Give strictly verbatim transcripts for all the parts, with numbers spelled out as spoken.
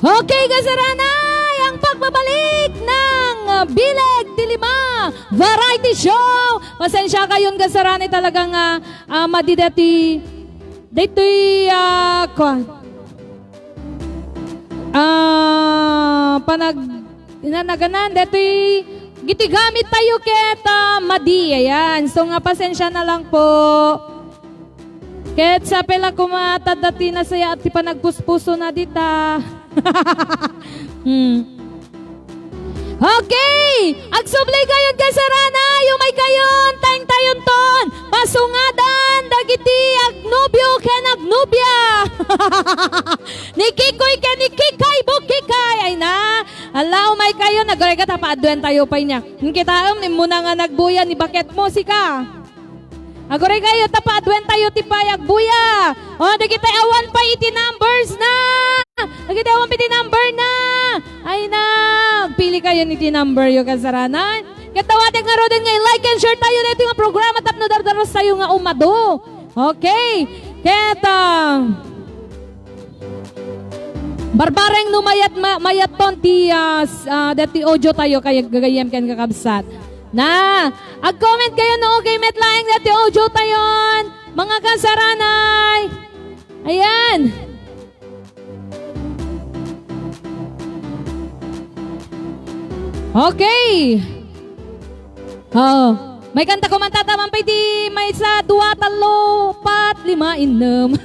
Okay, kasaranay, ang pagbabalik ng, ah, Bileg ti Lima Variety Show. Pasensya kayon, kasaranay, talagang, ah, ah, madi deti, detoy, ah, kuwan. Ah, panag-, inanaganan, detoy, giti gamit tayo ket, ah, madi, ayan. So nga, pasensya na lang po. Ket sapay la koma ta adda ti nasayaat ti panagpuspusona dita. Hmm. Okay! Agsubli kayon, kasaranay! Umay kayon! Taeng tayonton! Pasungadan dagiti agnobio ken agnobia! Ni Kikoy ken ni Kikay, Bukikay! Ay na! Ala, umay kayon! Aguray ka, tapaaduen tayo pay niya. Kitaem, immuna nga nagbuya ni baket mo, sika! Aguray kayo, tapaaduen tayo ti pay agbuya. O, dagiti awan pay iti numbers na. Dagiti awan pay iti number na. Ay na, agpili kayo iti number yo, kasaranay. Ket dawatek ngaruden nga i-like and share tayo daytoy nga programa tapno dardaras tayo nga umadu. Okay. Ket, ah, barbareng no mayat, ma-, mayatton ti, ah, s-, ah, deti audio tayo kay gagayyem ken kakabsat. Na, ag-comment kayo no okay met laeng deti audio tayon, mga kasaranay. Ayan. Okay. Oo. May kanta kumanta ta man pay di maysa, dua, tallo, pat, lima, innem.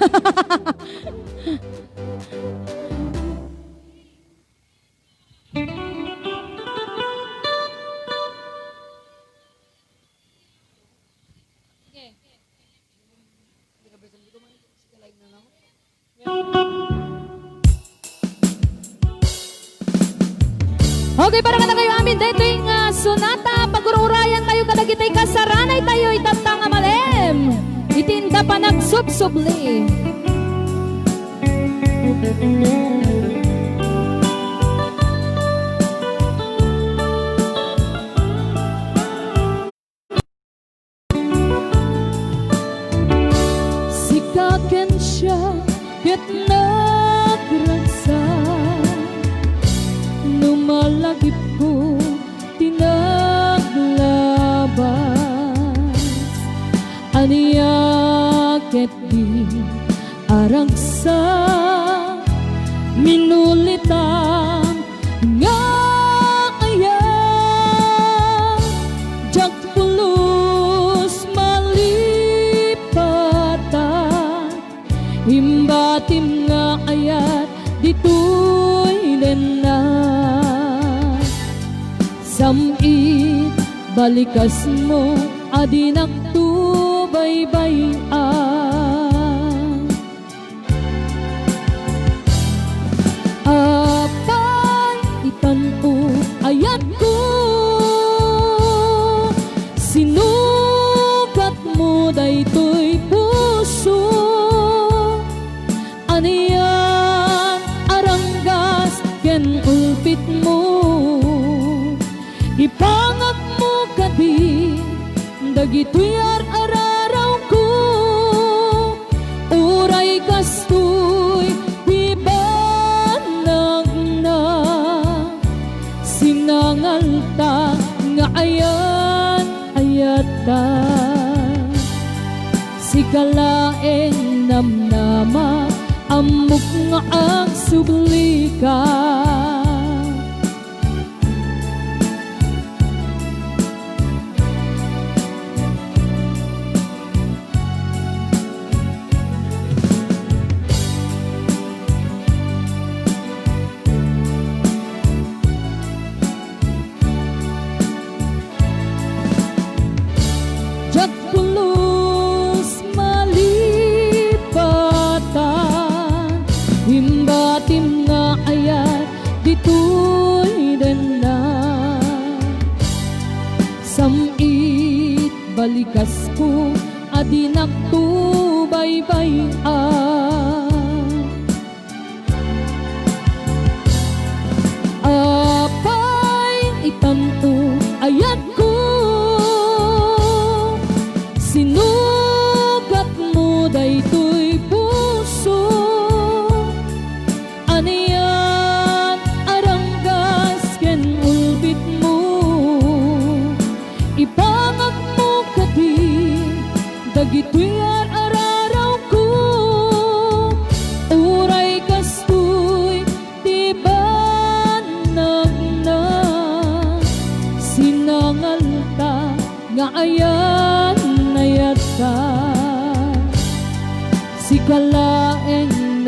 Okay, para kadakayo amin, daytoy nga sonata, pagururayan tayo kadagiti kasaranay tayo, itatta nga malem. Iti inda panagsubsubli. Sika ken siak ket nagragsak, no malagipko ti naglabas. Ania ket di aragsak, minulitang nga ayat, diak pulos malipatan. Imbatim nga ayat ditoy dennak. Sam-it, balikasmo a dinakto baybay-an. Apay, itan-o ayatko, sinugatmo daytoy puso. Anian a ranggas ken ulpitmo? Ipangakmo kadi dagitoy ar-ararawko? Uray kastoy ti banagna, sinangalta nga ayan-ayatta. Sika laeng namnama, ammok nga agsublika. Diak pulos malipatan, imbatim nga ayat ditoy dennak. Sam-it, balikasko a dinakto baybay-an. Apay, itan-o ayatko, sinugatmo daytoy puso. Ania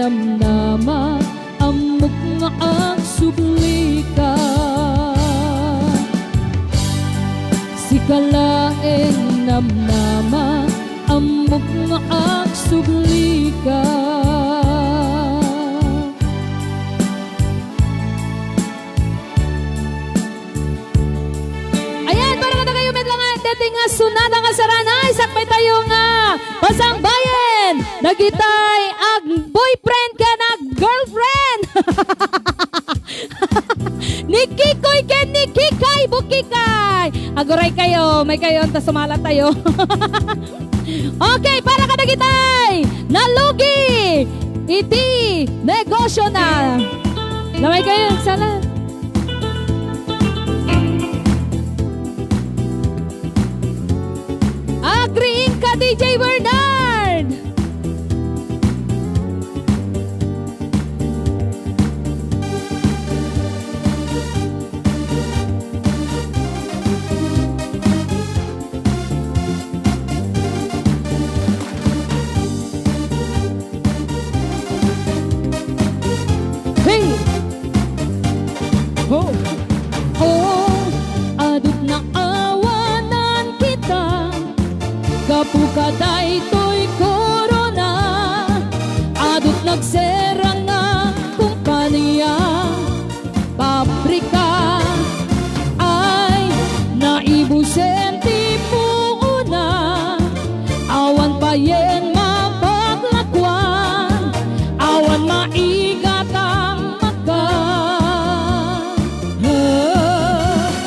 Namnama, ammok nga agsublika. Sika laeng namnama, ammok nga agsublika. Ayan, para kadakayo met lang nga, deti nga sunada nga sarana, sakbay tayo nga pasangbayen dagitay ag-boyfriend ken ag-girlfriend. Ni Kikoy ken ni Kikay, Bukikay. Aguray kayo, may kayo, ta sumala tayo. Okay, para kadagitay nalugi iti negosyo na. Lamay kayo, sana. Agriing ka, D J Bernard! Hey! Oh! Oh, adut naawanan kita gapu kadaytoy korona. Adut nagserang nga kompania, pabrika, ay naibusen ti puona. Awan payen mapaklakuan, awan maigatang makan.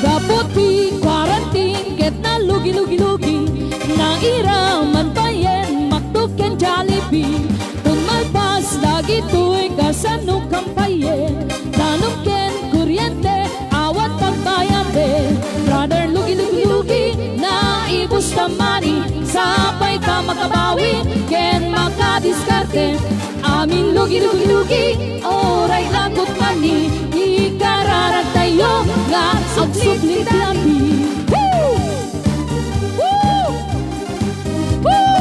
Gapu ti quarantine ket nalugi-lugi-lugi, nairaman payen McDo ken Jollibee. Kun malpas dagitoy, kasano kampayen? Danum ken kuryente, awan pagbayade. Brother, lugi-lugi-lugi, naibus ta money. Sapay ta makabawi ken makadiskarte. Amin lugi-lugi-lugi, uray lagot money. Ikararag tayo nga agsubli ti abi. Woo! Woo! Woo!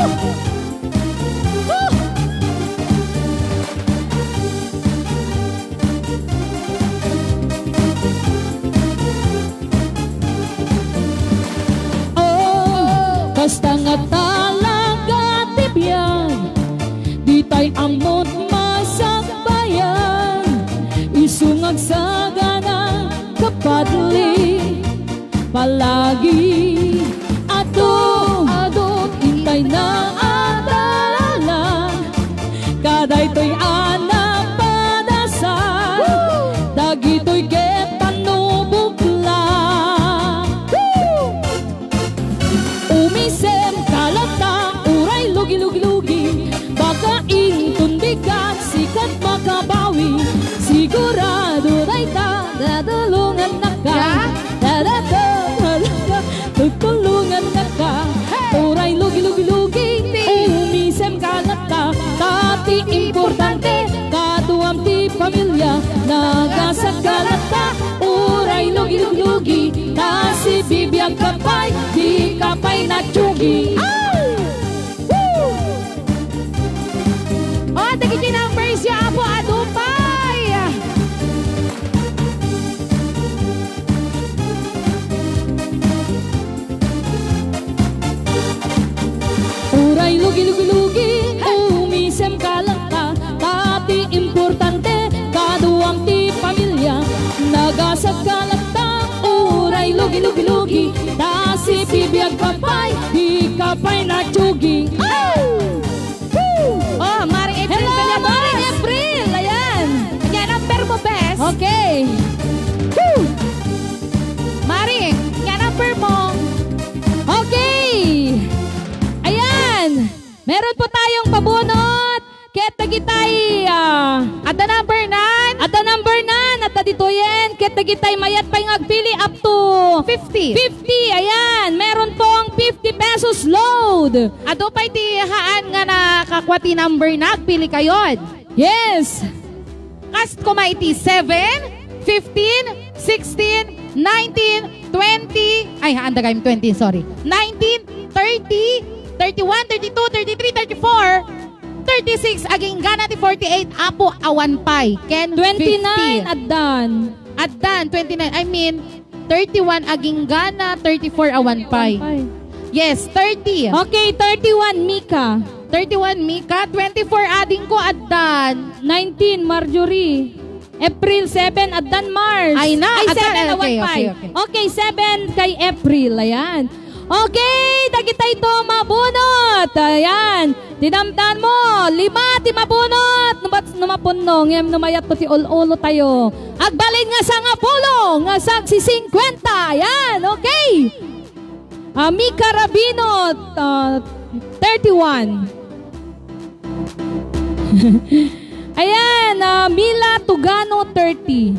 Oh, kasta nga talaga ti biag, ditay ammot masakbayan, isu nga agsagana kapadli. Palagi adu, adu, intay na adala. Kadaytoy a napadasar, dagitoy ket panubokla. Umisem ka latta, uray lugi-lugi-lugi, baka inton di ka sikat makabawi, sigurado dayta. Dadulongannaka. Ya? Dadada-, dadada-, tutulongannaka. Hey! Uray lugi-lugi-lugi. Ti. Umisem ka latta. Ta ti importante, kaduam ti pamilya. Nagasat ka latta. Uray lugi-lugi-lugi. Ta sibibiag ka pay. Di ka pay natsugi. Ay! Woo! O, dagiti numbers yo, Apo, adu pay. Uray lugi-lugi-lugi, umisem ka latta, ta ti importante, kaduam ti pamilya, nagasat ka latta, uray lugi-lugi-lugi, ta sibibiag ka pay, di ka pay natsugi. Ay! Woo! Oh, Maring April Hello, Villanueva. Maring April! Ayan! Ania number mo, bes? Okay. Woo! Maring, ania number mo? Okay! Ayan! Meron po tayong pabunot. Ket dagitay, ah, adda number nan? Adda number nan, adda ditoyen. Ket dagitay mayat pay nga agpili up to fifty. Fifty, ayan. Meron pong fifty pesos load. Adu pay ti haan nga nakakua ti number na, agpili kayon. Yes. Kas koma iti seven, fifteen, sixteen, nineteen, twenty, ay, haan dagayem twenty, sorry. Nineteen, thirty, thirty-one, thirty-two, thirty-three, thirty-four, Thirty-six, agingga na ti forty-eight, apo, awan pay. Ken Twenty-nine, fifty. Addan. Addan, twenty-nine. I mean, thirty-one, agingga na, thirty-four, awan pay. Awan pay. Yes, thirty. Okay, thirty-one, Mika. Thirty-one, Mika. Twenty-four, adingko, addan. Nineteen, Marjorie. April seven, addan Mars. Ay na, Ay, addan, seven, okay, awan pay. Okay, okay. Okay, seven kay April. Ayan. Okay, dagitayto mabunot. Ayan. Tinamtan mo, lima ti mabunot. No bat-, no mapunno, ngem no mayatto ti ul-ulo tayo. Agbalin nga sangapulo, nga sagsisingkwenta. Ayan, okay. Ah, Mika Rabinot, ah, thirty-one. Ayan, ah, Mila Tugano, thirty.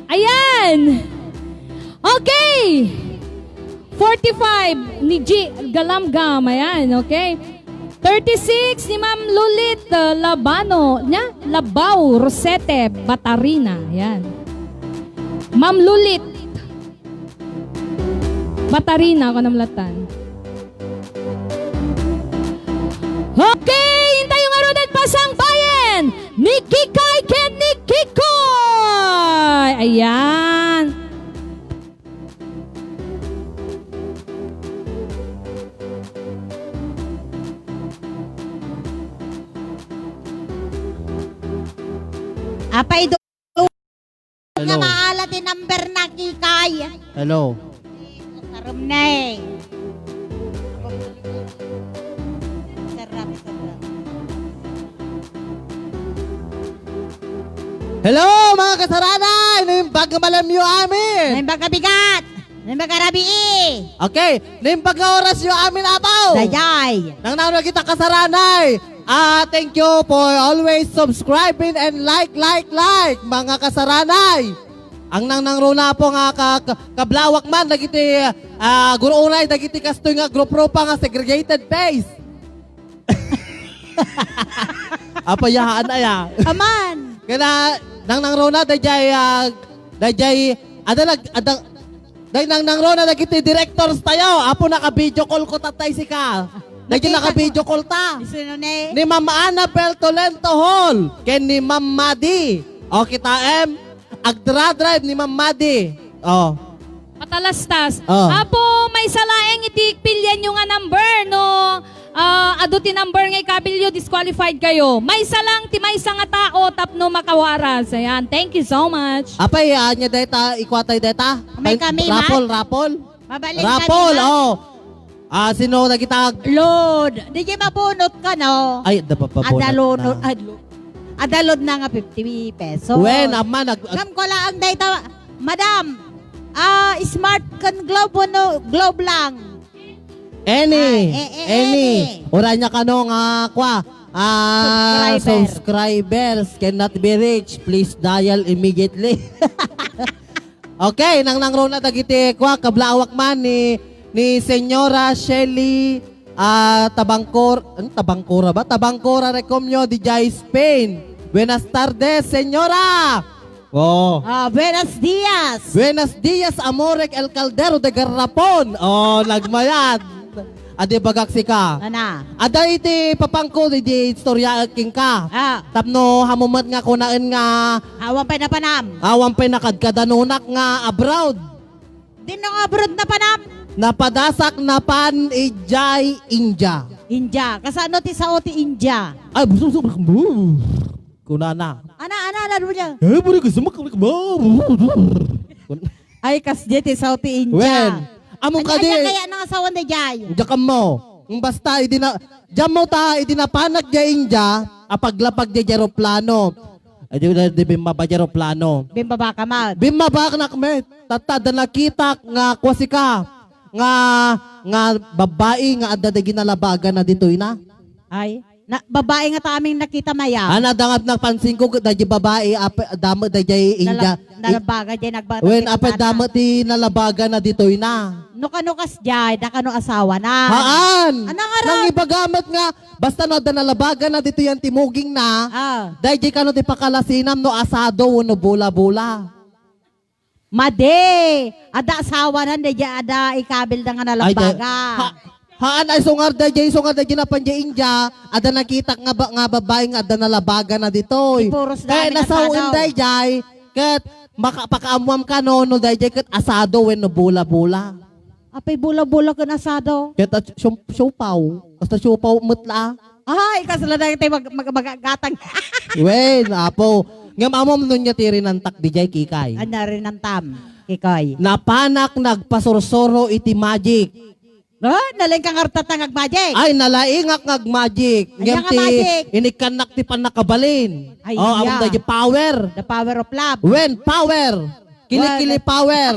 Ayan! Okay! Forty-five ni G Galamgam. Ayan, okay? Thirty-six ni Ma'am Lulit, uh, Labano, nia? Labao, Rosete, Batarina. Ayan. Ma'am Lulit. Batarina, ako namlatan. Okay, intayo ngaruden, pasangbayen ni Kikay ken ni Kikoy. Ayan. Apay do nga Hello. Maala ti number na, Kikay. Hello. Sarem na eh. Sarap, sarap. Hello, mga kasaranay! Naimbag nga malamyo amin! Naimbag nga bigat! Naimbag nga rabii! Okay, naimbag nga orasyo amin, apo! Dayay! Nang nauna kita kasaranay! Ah, thank you for always subscribing and like, like, like, mga kasaranay! Ang nangnangruna, apo, nga ka-, ka-, kablawak man dagiti, ah, gurunay dagiti kastoy nga grup-grupa nga segregated phase. Apo, yahaan aya. Aman. Kaya nangnangruna, dayjay, ah, dayjay, ada nag-, ada, day nangnangruna dagiti directors tayo. Apo, naka-video call ko tatay sika. Dayjay naka-video call ta. Sino ni? Ni Ma'am Annabel Tolento Hall. Ken ni Ma'am Madi. O, kita, em. Agdra-drive ni Ma'am Madi. O. Patalastas. O. Apo, maysa laeng iti pilianyo nga number, no? Ah, adu ti number nga ikabilyo, disqualified kayo. Maysa lang ti maysa nga tao tapno makawaras. Ayan. Thank you so much. Apay, ania dayta, ikuatay dayta? May kami, raffle, man? Raffle. Mabalin kami, man? Raffle, o. Ah, sino nagitag? Lord, di di mabunot ka, no? Ay, da pa, pabunot Adalon, na. Adlo-, adalon na nga fifty pesos. Wen, ama, nag-, ag- Ngem ko laeng dayta, madam. Ah, smart kan globe, no? Globe lang. Any, Ay, eh, eh, any. Any. Uray nia kano nga, kwa, ah, subscriber. Subscribers cannot be reached. Please dial immediately. Okay, nangnangruna dagiti, kwa, kablawak man ni, ni Señora Shelly, ah, Tabangkor-, ano, Tabangkora ba? Tabangkora Recomio, dijay Spain. Buenas tardes, Señora! Oh. Ah, buenos dias. Buenos dias, amorek el caldero de garrapon. Oh, nagmayat. Adi bagak sika. Ana. Adda iti papangko, idi istoryaek kenka. Ah. Tapno hamumet nga kunaen nga awan pay napanam. Awan pay nakadkadanunak nga abroad. Dinno nga abroad napanam? Napadasak napan idiay India. India. Kasano ti sao ti India? Ay, buso, buso, buso. Kunana. Ana, ana, ana, ano niya? Eh, pwede ko sumak-, Ay, kasdiay ti sao ti India. Wen, amo kadi. Ania kaya nga asawan dayjay? Diak ammo. Basta, idi na, diak ammo ta, idi napanak diay India, apaglapag diay eroplano. Ay, di, di, di bimmaba diay eroplano. Bimmaba ka man. Bimmaba ka na kami. Tatta, adda nakitak nga kuasika. Nga, nga babai nga adda dagiti nalabagana ditoy na. Ay. Na, babae nga ta aming nakita, maya. Ana, dangat napansin ko, dayjay babae, ape, damo, dayjay India. Nalab-, nalabaga, jay nagba-, Wen, nakita ape, na. Damo ti nalabaga na ditoy na. No kano kasdiay, da kano asawa na. Haan! Ana nga ra? Nangibagamat nga, basta no, adda nalabaga na ditoy yan timuging na, ah, dayjay kano ti pakalasinam no asado wenno bola-bola. Madi! Adda asawanan, daydiay adda ikabilda nga Ay, da-, nalabaga. ha-, haan ay sungar daydiay, sungar daydiay napan diay India, adda nakitak nga ba-, nga babae nga adda nalabagana ditoy. Ti puros Kaya daan nga nasawen asado. daydiay, ket maka-, pakaammuam kano, no daydiay ket asado wenno bola-bola. Apay bola-bola ken asado? Ket at siom-, siopaw. Basta siopaw met la. Ay, kasla dagiti mag-, mag-, magagatang. Wen, apo. Ngem ammom no ania ti rinantak daydiay, Kikay? Ania rinantam, Kikay? Napanak nagpasursuro iti magic. Ha? Nalaingka nga rutatan nga agmagic? Ay, nalaingak nga agmagic. Ania Ngem nga ti magic? inikkannak ti pannakabalin. Ay, Oh, iya. ammom daydiay power. The power of love. Wen, power. Kilikili Well, power.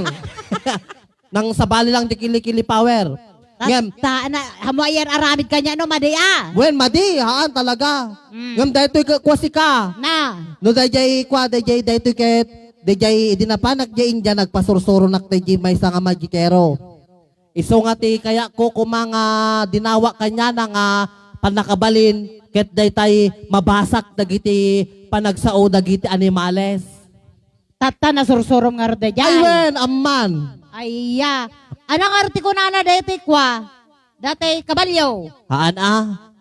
Nang sabali lang ti kilikili power. Ta-, Ngem, ta-, na, amo ayan aramid kanya, no, madi, ah. Wen, madi, haan talaga. Mm. Ngem daytoy ka, kua sika. Na. No, dayjay, kua, dayjay, daytoy ket, dayjay, idi napanak jay India, nagpasursuronak dayjay maysa nga magikero. Isu nga ti kayatko koma nga dinawa kaniana nga pannakabalin, ket daytay mabasak dagiti panagsao dagiti animales. Tatta, nasursurom ngarud dayjay. Ay, wen, amman. Ay, iya. Ania ngarud ti kunana daytoy kua? Daytoy kabalio. Haan, a.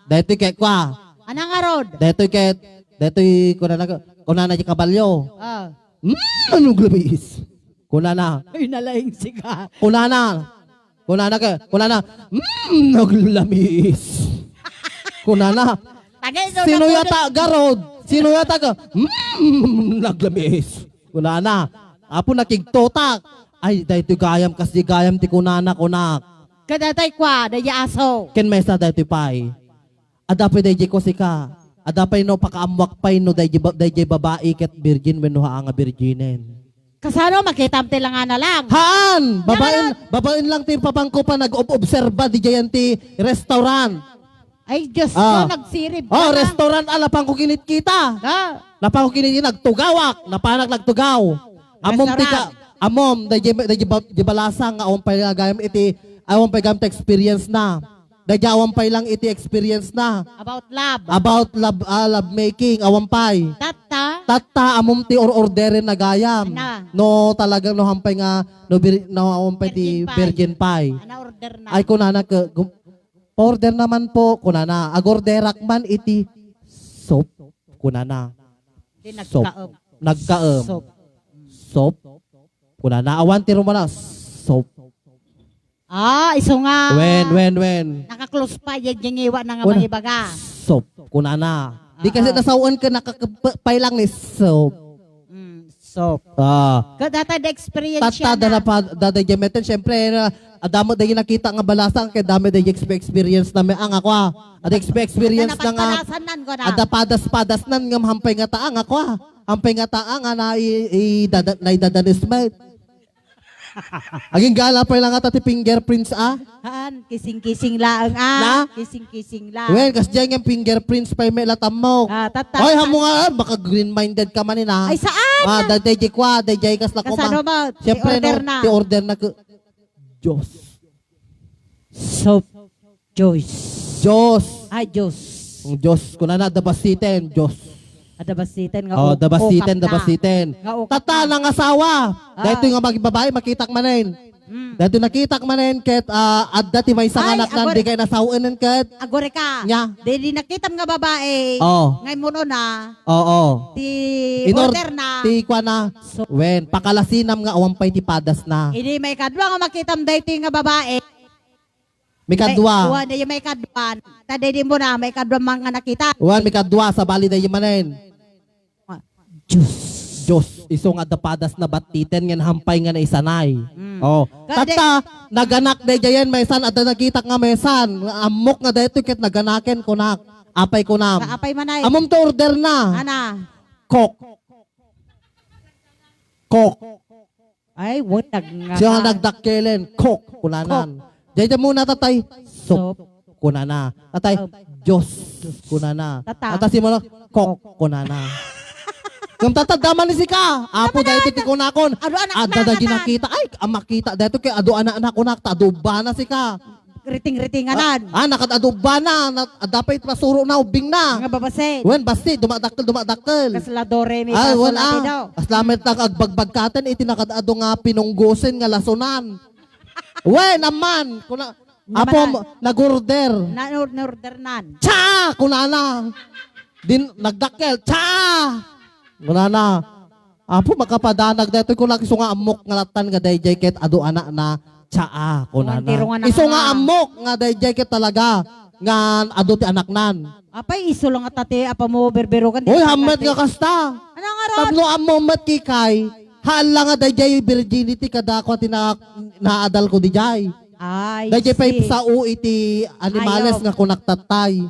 Daytoy ket kua. Ania ngarud? Daytoy ket, daytoy kunana, kunana ti kabalio. Ah. Mm, anong labis? Kunana. Ay, nalaing sika. Kunana. Kunana ka, kunana, "Mm, naglamiis." Kunana, Tagay, no, "Sino napuno- yata, garod? Sino yata ka? Mm, naglamiis." Kunana, apo nakigtotak. Ay, daytoy gayam, kasdi gayam ti kunana, kunak. Kadatay kua, dayjay aso. Ken maysa daytoy pay. Adda pay dayjay kua sika. Adda pay no pakaammuak pay no dayjay ba-, dayjay babai ket virgin wenno haan nga virginen. Kasano? Makitam ti langana lang. Haan! Babaen, Nakaroon. Babaen lang ti papangko pa nag-ob-obserba dijayan ti restaurant. Ay, Diyos ko, Ah. nagsirib ka Oh, na. Restaurant, ah, lapangko kinitkita. Ah. Lapangko kinit-, nagtugawak. Napanak nagtugaw. Amom ti ka, Restaurant. Amom, dayjay, dayjay ba-, di balasa nga awan pay gayam iti, awan pay gayam ti experience na. Dayjay awan pay lang iti experience na. About love. About love, ah, love making, awan pay. Tatta? Tatta, amom ti or-orderen na gayam. Ana? No, talagang no hampay nga, no, vir-, no, awan pay ti Virgin pie. Virgin pie. Ana order na? Ay, kunana ke, gum-, order naman po, kunana. Agorderak man iti soup, kunana. Di Soup. nagkaem. Nagkaem. Soup. Soup. Kunana, awan ti rumana. Soup. Ah, isu nga. Wen, wen, wen. Naka-close pa, yan yung iwa na nga Kuna-, mangibaga. Soup. Kunana. Di kasi Ah. nasawan ka, nakakapay lang ni soup. Mm, soup. Ah. Ka-, data the experience Tata, siya na. dana pa, dada jemeten, syempre, na, adamo da yung nakita nga balasang, kaya dami da yung expe-, experience na may ang ako, ah. Ada expe-, experience na nga, Napagpadasan nan ko na. ada padas-padas nan nga mahampay nga taang ako, ah. Hampay nga taang, ah, na i-, i-, dada-, na idadanis mo. Aging gala pa lang ata ti fingerprints, ah. Haan, kising-kising laeng, ah. Na? Kising-kising laeng. Well, kas dyan yung fingerprints pa yung may latamok. Ah, tata. Oy, hamo nga, ah, baka green-minded ka man, ah. Ay, saan? Ah, dayjay kwa, dayjay kas la Kasano kuma. ba? Siyempre, Ti-order no, na. ti-order na ko. Diyos. Soup. Diyos. Diyos. Ay, Diyos. Ang Diyos. Kunana, dabasiten, Diyos. Ah, dabasiten nga Oh, u-, dabasiten, ukap na. dabasiten. Nga ukap Tata, na. Nangasawa. Ah. Dahil nga maging babae, makitak manen. Mm. Dahil nakitak manen, ket, ah, adda ti may Ay, sanganak nan, agor- di kay nasawen ket. Agore ka. Nya. Di, di nakitam nga babae. Oh. Ngay muno na. Oo. Ti In or-, order na. ti kwa na. So- Wen, pakalasinam nga awan pay ti padas na. Idi may kadwa nga makitam daytoy nga babae. Mikadwa. Ay, wan, daydi may kadwa. Ta daydi mo na, may kadwa man nga nakita. Wan, mikadwa, sabali daydi manen. Diyos. Diyos, isu nga adda padas na battiten nga nahampay nga naisanay. Mm. Oh. Ka-, Tatta, naganak daydi yan, maysan, adda nakitak nga maysan. Nga ammok nga daytoy ket naganaken kunak. Apay kunam. Kaapay man ay. Amom to order na. Ana. Coke. Coke. Ay, wag nag-, nga Siya ka. nagdakkelen, Coke, kunanan. Coke. Dayta muna, tatay, Soup. Soup. Kunana. Tatay, Um, Diyos, kunana. Tata. Tata, si mo lang, Coke, kunana. Ngem tata, daman ni sika. Apo, Tama na, dayta ti ta-, kunakon. Adu, anak Adda na, da anak. ginakita. Ay, ang makita. Dayta kay adu, anak, anak, kunak, ta, adu, bana sika. Riting-ritinganan. Ah, ah, nakad-adu ubbana, na, adda pay iti pasurona, ubbingna. Nga babasit. Wen, basti, dumadakkel, dumadakkel. Kasla do, re, mi, ah, fa, sol, wen, la, ti, ah, do. Kasla met nag-agbagbaga ten iti nakad-adu nga pinunggosen nga lasonan. Wen, amman, kuna, Apo, nag-order. Na-, order nan. Cha! Kunana. Din, nagdakkel. Cha! Kunana. Apo, makapadanag daytoy, kunak, isu nga ammok nga lattan nga daydiay ket adu anakna, tsaa, kunana. Isu nga ammok nga daydiay ket talaga nga adu ti anaknan. Apay, isu lang ta ti apam mo berberokan, di. Hoy, hammet nga kasta. Ano nga ron? Tapno ammo met kikay, haan la nga daydiay virginity kadakua ti na-, naadal ko didiay. Ay, daydiay pay sao iti animales nga kunak tattay.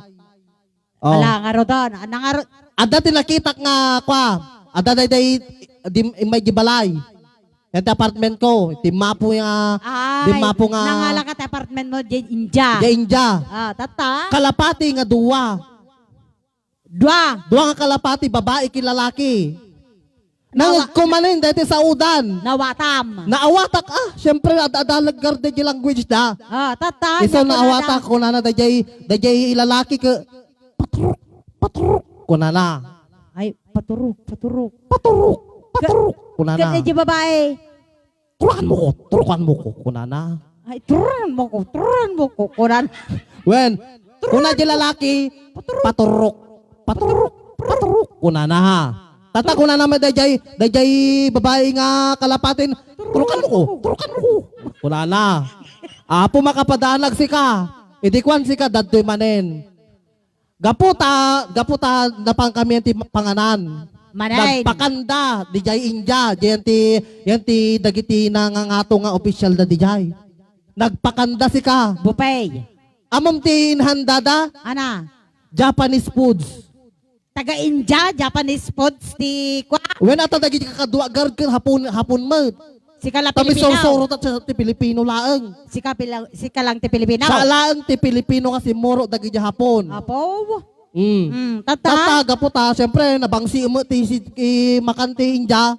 Oh. Ala, nga rodon. Ana nga ro-, adda ti nakitak nga, kwa, adda daydiay, di, immay di balay. Yan ti apartment ko. Ti mapo nga, di mapo nga. Ay, nangala ka ti apartment mo, di India. Di India. Ah, tata. Kalapati nga dua. Dua. Dua nga kalapati, babai ken lalaki. Nawa-, nangegko manen daytoy saodan. Nawatam. Naawatak, ah, siyempre, ad-, adda legal daydiay language da. Ah, tata, isu naawatak, kunana daydiay, daydiay lalaki ket, "Paturok, paturok," kunana. Ay, paturok, paturok. "Paturok, paturok," kunana. Ket daydiay babai. "Turukan mo ko, turukan mo ko," kunana. Ay, "Turukan mo ko, turukan mo ko," kunana. Wen, kuna di lalaki, "Paturok, paturok, paturok," kunana. Tata, kunana met daydiay, daydiay babai nga kalapatin, "Turukan mo ko, turukan mo ko," kunana. Apo, makapadanag sika. Idi kuan sika, dadtoy manen. Gapu ta, gapu ta napankami ti panganan. Manay. Nagpakanda, didiay India, diyan ti, yan ti dagiti nangangato nga opisyal da didiay. Nagpakanda sika. Bupay. Ammom ti inhandada? Ana? Japanese foods. Taga India, Japanese foods ti kwa? Wen, ata dagiti kakadua, garud ken Hapon, Hapon met. Sika la Filipino. Kami sursuro ta ti Filipino laeng. Sika pila-, sika lang ti Filipino. Siak laeng ti Filipino nga simmuro dagiti Hapon. Apo. Mm. Mm, tata. Tata, gapu ta, siyempre, nabangsi met ti si-, i-, makan ti India.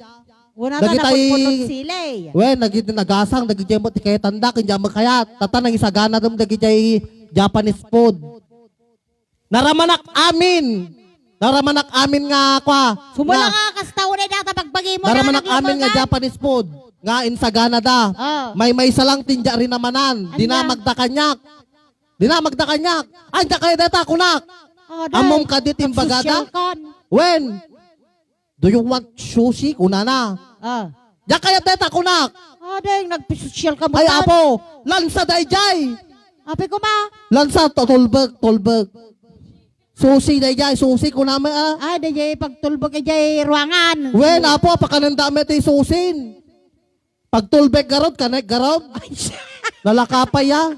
Una ta dagiti naputputong sili. Wen, dagiti nagasang, dagiti met ti kayatanda, ken di met kayat. Tata, nangisagana dem dagiti Japanese food. Naramanak amin. Naramanak amin nga, kwa, sumula nga, nga kasta, unay data pagbagi mo na, naramanak amin nga Japanese food nga insagana da. Oh. May, maysa lang ti India rinamanan. Anya? Dinamag da kaniak. Dinamag da kaniak. Anya kaya data, kunak? Oh, dai. Ammom kadi ti imbagada? Nagsosyal kan. Wen. "Do you want sushi?" kunana. Ah. "Diak kayat dayta," kunak. Ah, deng, nagpisosyal ka mo. Ay, apo, lansa daydiay. Api ko ma. Lansa, to-, tulbek, tulbek. "Sushi daydiay, sushi," kunana, ah. Ah, daydiay pagtulbek, daydiay ruangan. Wen, apo, pakananda met ti susin. Pagtulbek garud, kanek garud. Ay, siya. Nalaka pay, ah.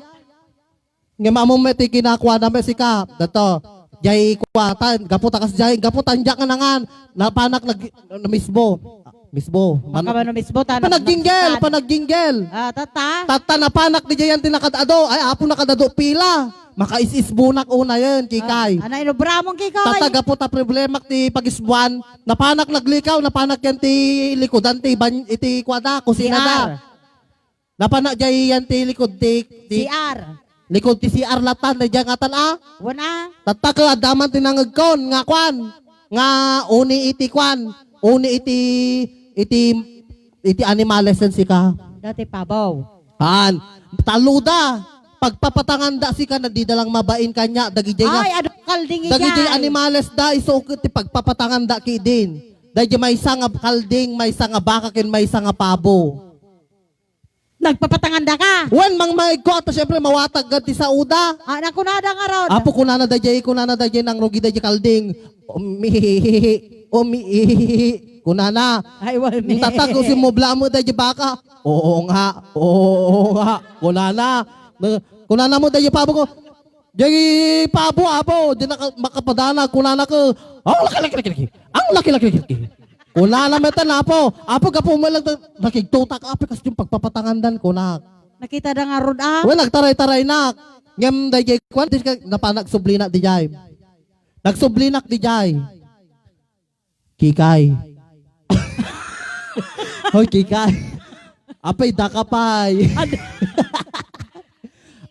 Ngem ammom met ti kinakuana met sika, dato. Jay kuatan, gapu ta kas jay, gapu ta diak nga nangan, napanak nag-, namisbo. Misbo. Man-, Maka mano misbo, ta-, panagginggel, nagsikan. Panagginggel. Ah, tata. Tata, napanak di jay yan ti nakad-ado. Ay, apo, nakad-ado pila. Makais-isbonak una yan, kikay. Ah, ana, inobra mong kikay? Tata, gapu ta problemak ti pag-isbuan, napanak naglikaw, napanak yan ti likudan ti ban-, iti kuada, kusina da. C R. Napanak jay yan ti likod ti, ti C R. Likod ti C R latan, daydiay ngatan a. Wen a. Tatta ket adda man ti nangegkon nga kuan, nga uni iti kuan, uni iti, iti, iti animales ken sika. Dati pabaw. Haan, taluda, pagpapatanganda sika, na dida lang mabain kaniak, dagijay nga, ay, adu kalding ijay. Dagijay animales da, isu ket ti pagpapatanganda kidin. Dayjay maysa nga kalding, maysa nga baka, ken maysa nga pabo. Nagpapatanganda ka? Wen, mangmaigko, ta siyempre, mawatag gad ti saoda. Ah, nakunada ngarud. Apo, kunana dayjay, kunana dayjay, nangrugi dayjay kalding. Umihihihi, umihihihi. Kunana. Ay, wal mi. Tatta, simmubla met dayjay baka. Oo nga, oo nga. Kunana. Kunana met dayjay pabo ko. Jay pabo, apo, di naka-, makapadanag, kunana ket, "Ang laki, laki, laki, laki. Ang laki, laki, laki, laki." Kunana met, apo, apo, gapu met lang, nakigtutak, apo, kas yung pagpapatangandan, kunak. Nakita da ngarud, ah? Wen, nagtaray-taraynak. Ngem, dayjay, kuan, di ka, napanak sublinak, dijay. Nagsublinak, dijay. Kikay. Hoy, Kikay. Apay, daka pay. Ad-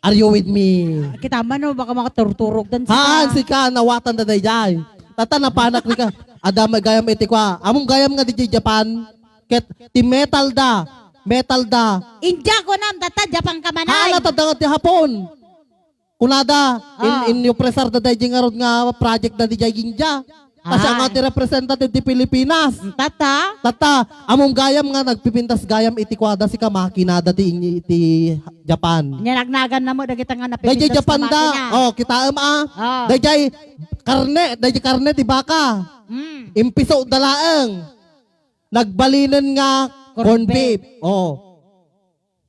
Are you with me? Kita man, no, baka makaturturog dan sika. Haan, sika, nawatan da dayjay. Tata, napanak ni ka. Adda may gayam iti kua. Amom gayam nga di Japan. Ket ti metal da. Metal da. India, kunam, tata, Japan ka man ay. Hala, tadda nga ti Hapon. Kunada, in, Ah. in, ipresar da dayjay ngarud nga project da di jay India. Kasi Ah. nga ti representative ti Pilipinas. Mm, tata? Tata, amom gayam nga nagpipintas gayam iti kuada sika makina da ti, iti Japan. Nya nagnagan na mo, dagita nga napipintas Dayjay Japan nga da. makina. Oh, kitaem, ah. Oh. Dayjay karne, dayjay karne ti baka. Mm. Impiso da laeng. Nagbalinen nga Corned corned beef. beef. Oh.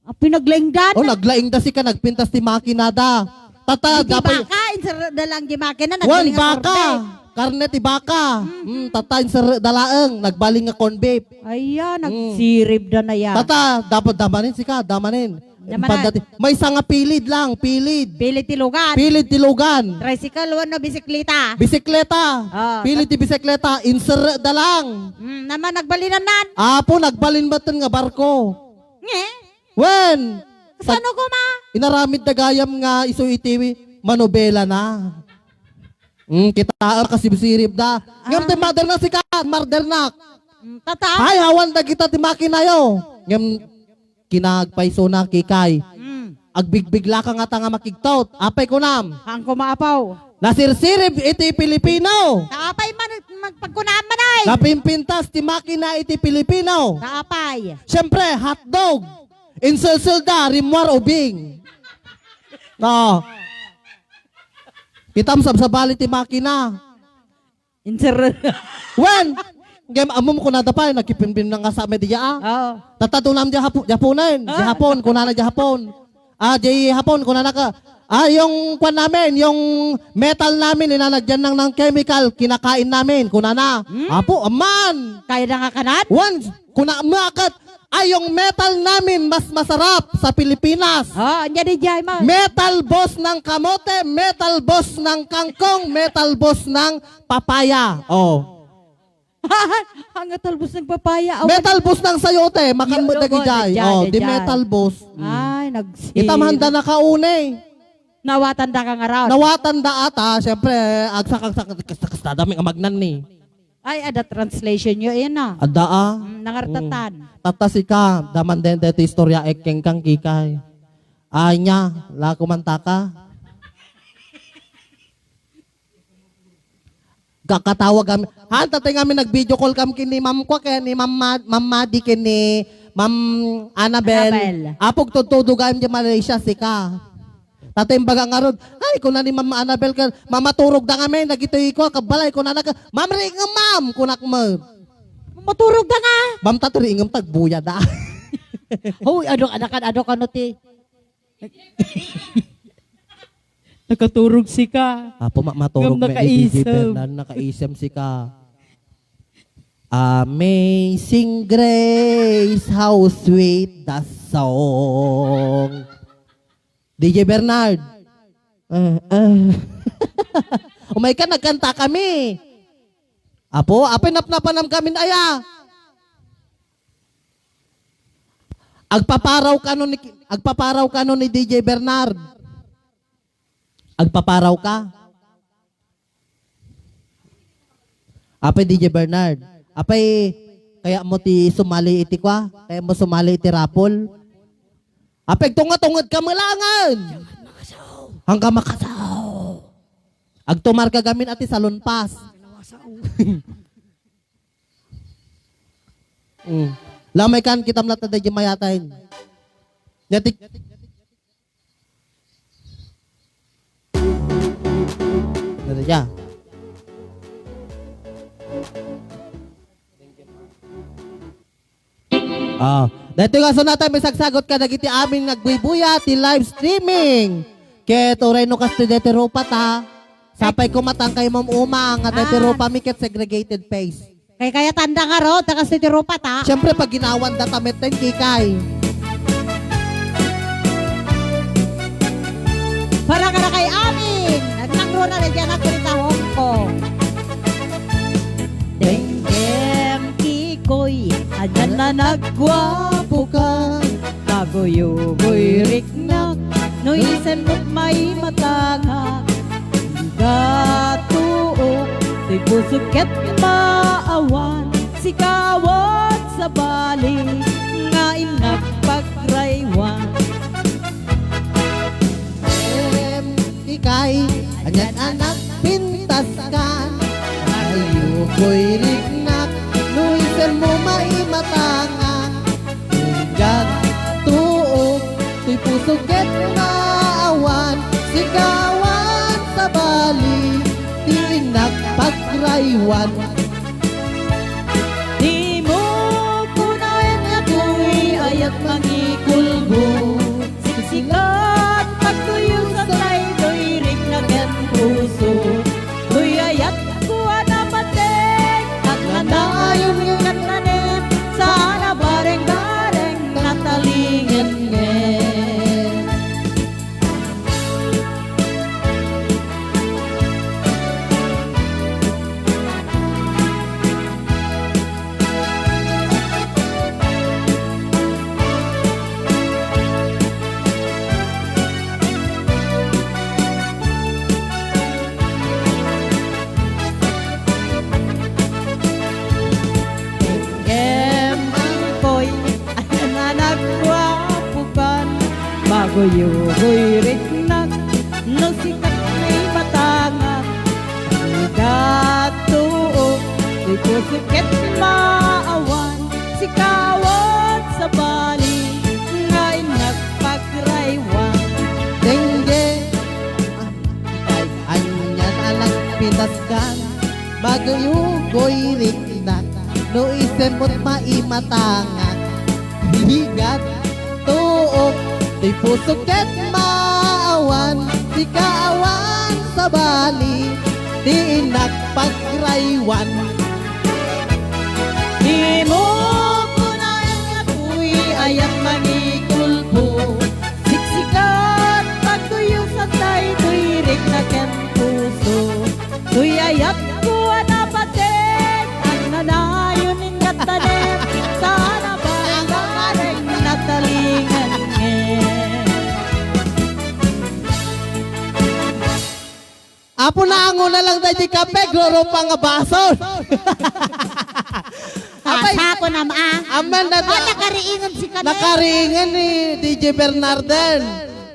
Ah, pinaglaingdan? Oh, naglaing da sika, nagpintas ti makina da. Tata, Di, di dapat baka, inserda lang di makina, Wan, nagbaling nga baka. Corned beef. Karne ti baka. Mm, tata, inserda laeng, nagbaling nga corned beef. Ay, ya, Mm. nagsirib da na ya. Tata, dapat damanin sika, damanin. Damanan. Impanda ti, may sanga pilid lang, pilid. Pilid ti lugan. Pilid ti lugan. Tricycle, wano, bisikleta. Bisikleta. Oh, Pilid ti bisikleta, inserda lang. Mm, naman, nagbalinan nan. Apo, nagbalin met nga barko. Nge? Wen! Kasano koma? Inaramid da gayam nga isu iti manobela na. Mm, kita kasibsirib da. Ngem ti Ah. mother na sika, mother na. Mm, tata? Ay, awan dagita ti makinayo. Ngem kinagpayso na kikay. Mm. Agbigbigla ka nga ta nga makigtot. Apay kunam? Haan koma apaw. Nasirsirib iti Pilipino. Ta apay man, magpagkunaan man ay. Napimpintas ti makina iti Pilipino. Ta apay. Siyempre, hotdog. Insulsulda, rimmuar, ubing. No. Kitam sabsabali ti makina. Inser- Wen, ngem ammom kunada pay, nagkipinpin nga sa media, ah. Oo. Tatadunam di Hapo-, Japonen, di Ah. Hapon, kunana di Hapon. Ah, di Hapon, kunana ka, "Ah, yung kwan namin, yung metal namin, linalagyan ng, ng chemical, kinakain namin," kunana. Hmm? Apo, aman! Kaya na nga kanan? Wen, kuna, maagat, "Ay, yung metal namin mas masarap sa Pilipinas." Ah, anya di jay, ma? Metal boss ng kamote, metal boss ng kangkong, metal boss ng papaya. Oh. Ang talbos ng papaya. Awan Metal boss ng sayote, makan mo Yo, dagi yo, jay. dyan, Oh, dyan, di dyan. metal boss. Mm. Ay, nagsirib. Itam handa na kaune. Nawatan da ka nga raw. Nawatan da ata, siyempre, agsak, agsak, kasta, kasta, dami nga magnan ni. Ay, ada translation yo, yan ah. Ada, ah. Mm, nangartatan. Mm. Tata sika, daman den deti istorya, ekkeng kang kikay. Anya, lako man taka. Kakatawag kami. Han, tatay nga amin nag-video call kami ken ni Ma'am Kwa, ken ni Ma'am Mad-, Ma'am Madi, ken ni Ma'am Annabel. Annabel. Apog tudtudo gayam di Malaysia, sika. Tatay, imbaga ngarud, ay, kuna ni Ma'am Annabel, ken, "Mamaturog da ngamin, dagitoy ko, kabbalay," kunana ka, "Ma'am, riingem, ma'am," kunak met. Maturog da nga. "Ma'am, tato riingem, tagbuya da." Hoy, adu, adu, adu, kano ti? Nakaturog sika. Apo, ma-, maturog Ngam na ni D J nakaisem. Bernal, nakaisem sika. Amazing Grace, how sweet the song. D J Bernard. Ah, ah. Umay ka, nagkanta kami. Apo, apay napnapanam kami, aya. Agpaparaw kano ni, agpaparaw kano ni D J Bernard? Agpaparaw ka? Apay D J Bernard, apay kaya mo ti sumali iti kwa? Kaya mo sumali iti raffle? Apay tunga-tungod ka malangan! Hanggang makasaw! Agtumar ka gamin ati salon pass. Mm. Lamay kan, kitam latta da di mayatayin. Nati-, Ano siya? Ah, daytoy nga sunatan, misagsagot kadagiti amin nga agbuybuya ti live streaming. Ket uray no kastoy daytoy rupa ta, sapay koma ta kay ma'am Uma nga daytoy Ah. rupa mi ket segregated phase. Kay kayatanda ngarud, ta kastoy ti rupa ta. Siyempre, pag ginawan da ta met ten kikay. Para kada kay amin, nagnangruna na dyan ako rin sa Hong Kong. Dengdeng Kikoy, anyan na nagguapo ka. Kaguyogoy riknak, no isa Maimatangak, gatuok, ti puso ket maawan, sikawan sabali, nga innak pagraywan. Em, ikay, anian a nagpintaskan, ayukoy riknak, no isemmo maimatangak. Gatuok, toy puso ket maawan, sikawan sabali, ti innak pagraywan. Dimo kunaen nga toy ayat mangikulbo, siksikan, pagtuyusan daytoy riknak ken puso. Toy ayatko a napateg, agnanayon nga tanem, saan a bareng-bareng, natalingengen. Ngem angkoy, ayan a nagguapokan, maguyogoy riknak, no sikat maimatangak. Gatuok, toy puso ket maawan, sikawan sabali, nga innak pagraywan. Dengge, ah, ikay, anian a nagpintaskan, maguyogoy riknak, no isemmo't maimatangak. Bigat, tuok, ti puso ket maawan, sikawan sabali, ti innak pagraywan. Dimo kunaen nga toy ayat mangikulbo, siksikan, pagtuyusan daytoy riknak ken puso. Toy ayatko a napateg, agnanayon nga tanem, saan a bareng-bareng, natalingengen. Apo, naango na lang daydi kape, agrurupa nga basol. Apay, sako na, ma. Aman na. Oh, nakariingan si Kanay. Nakariingan ni D J Bernarden.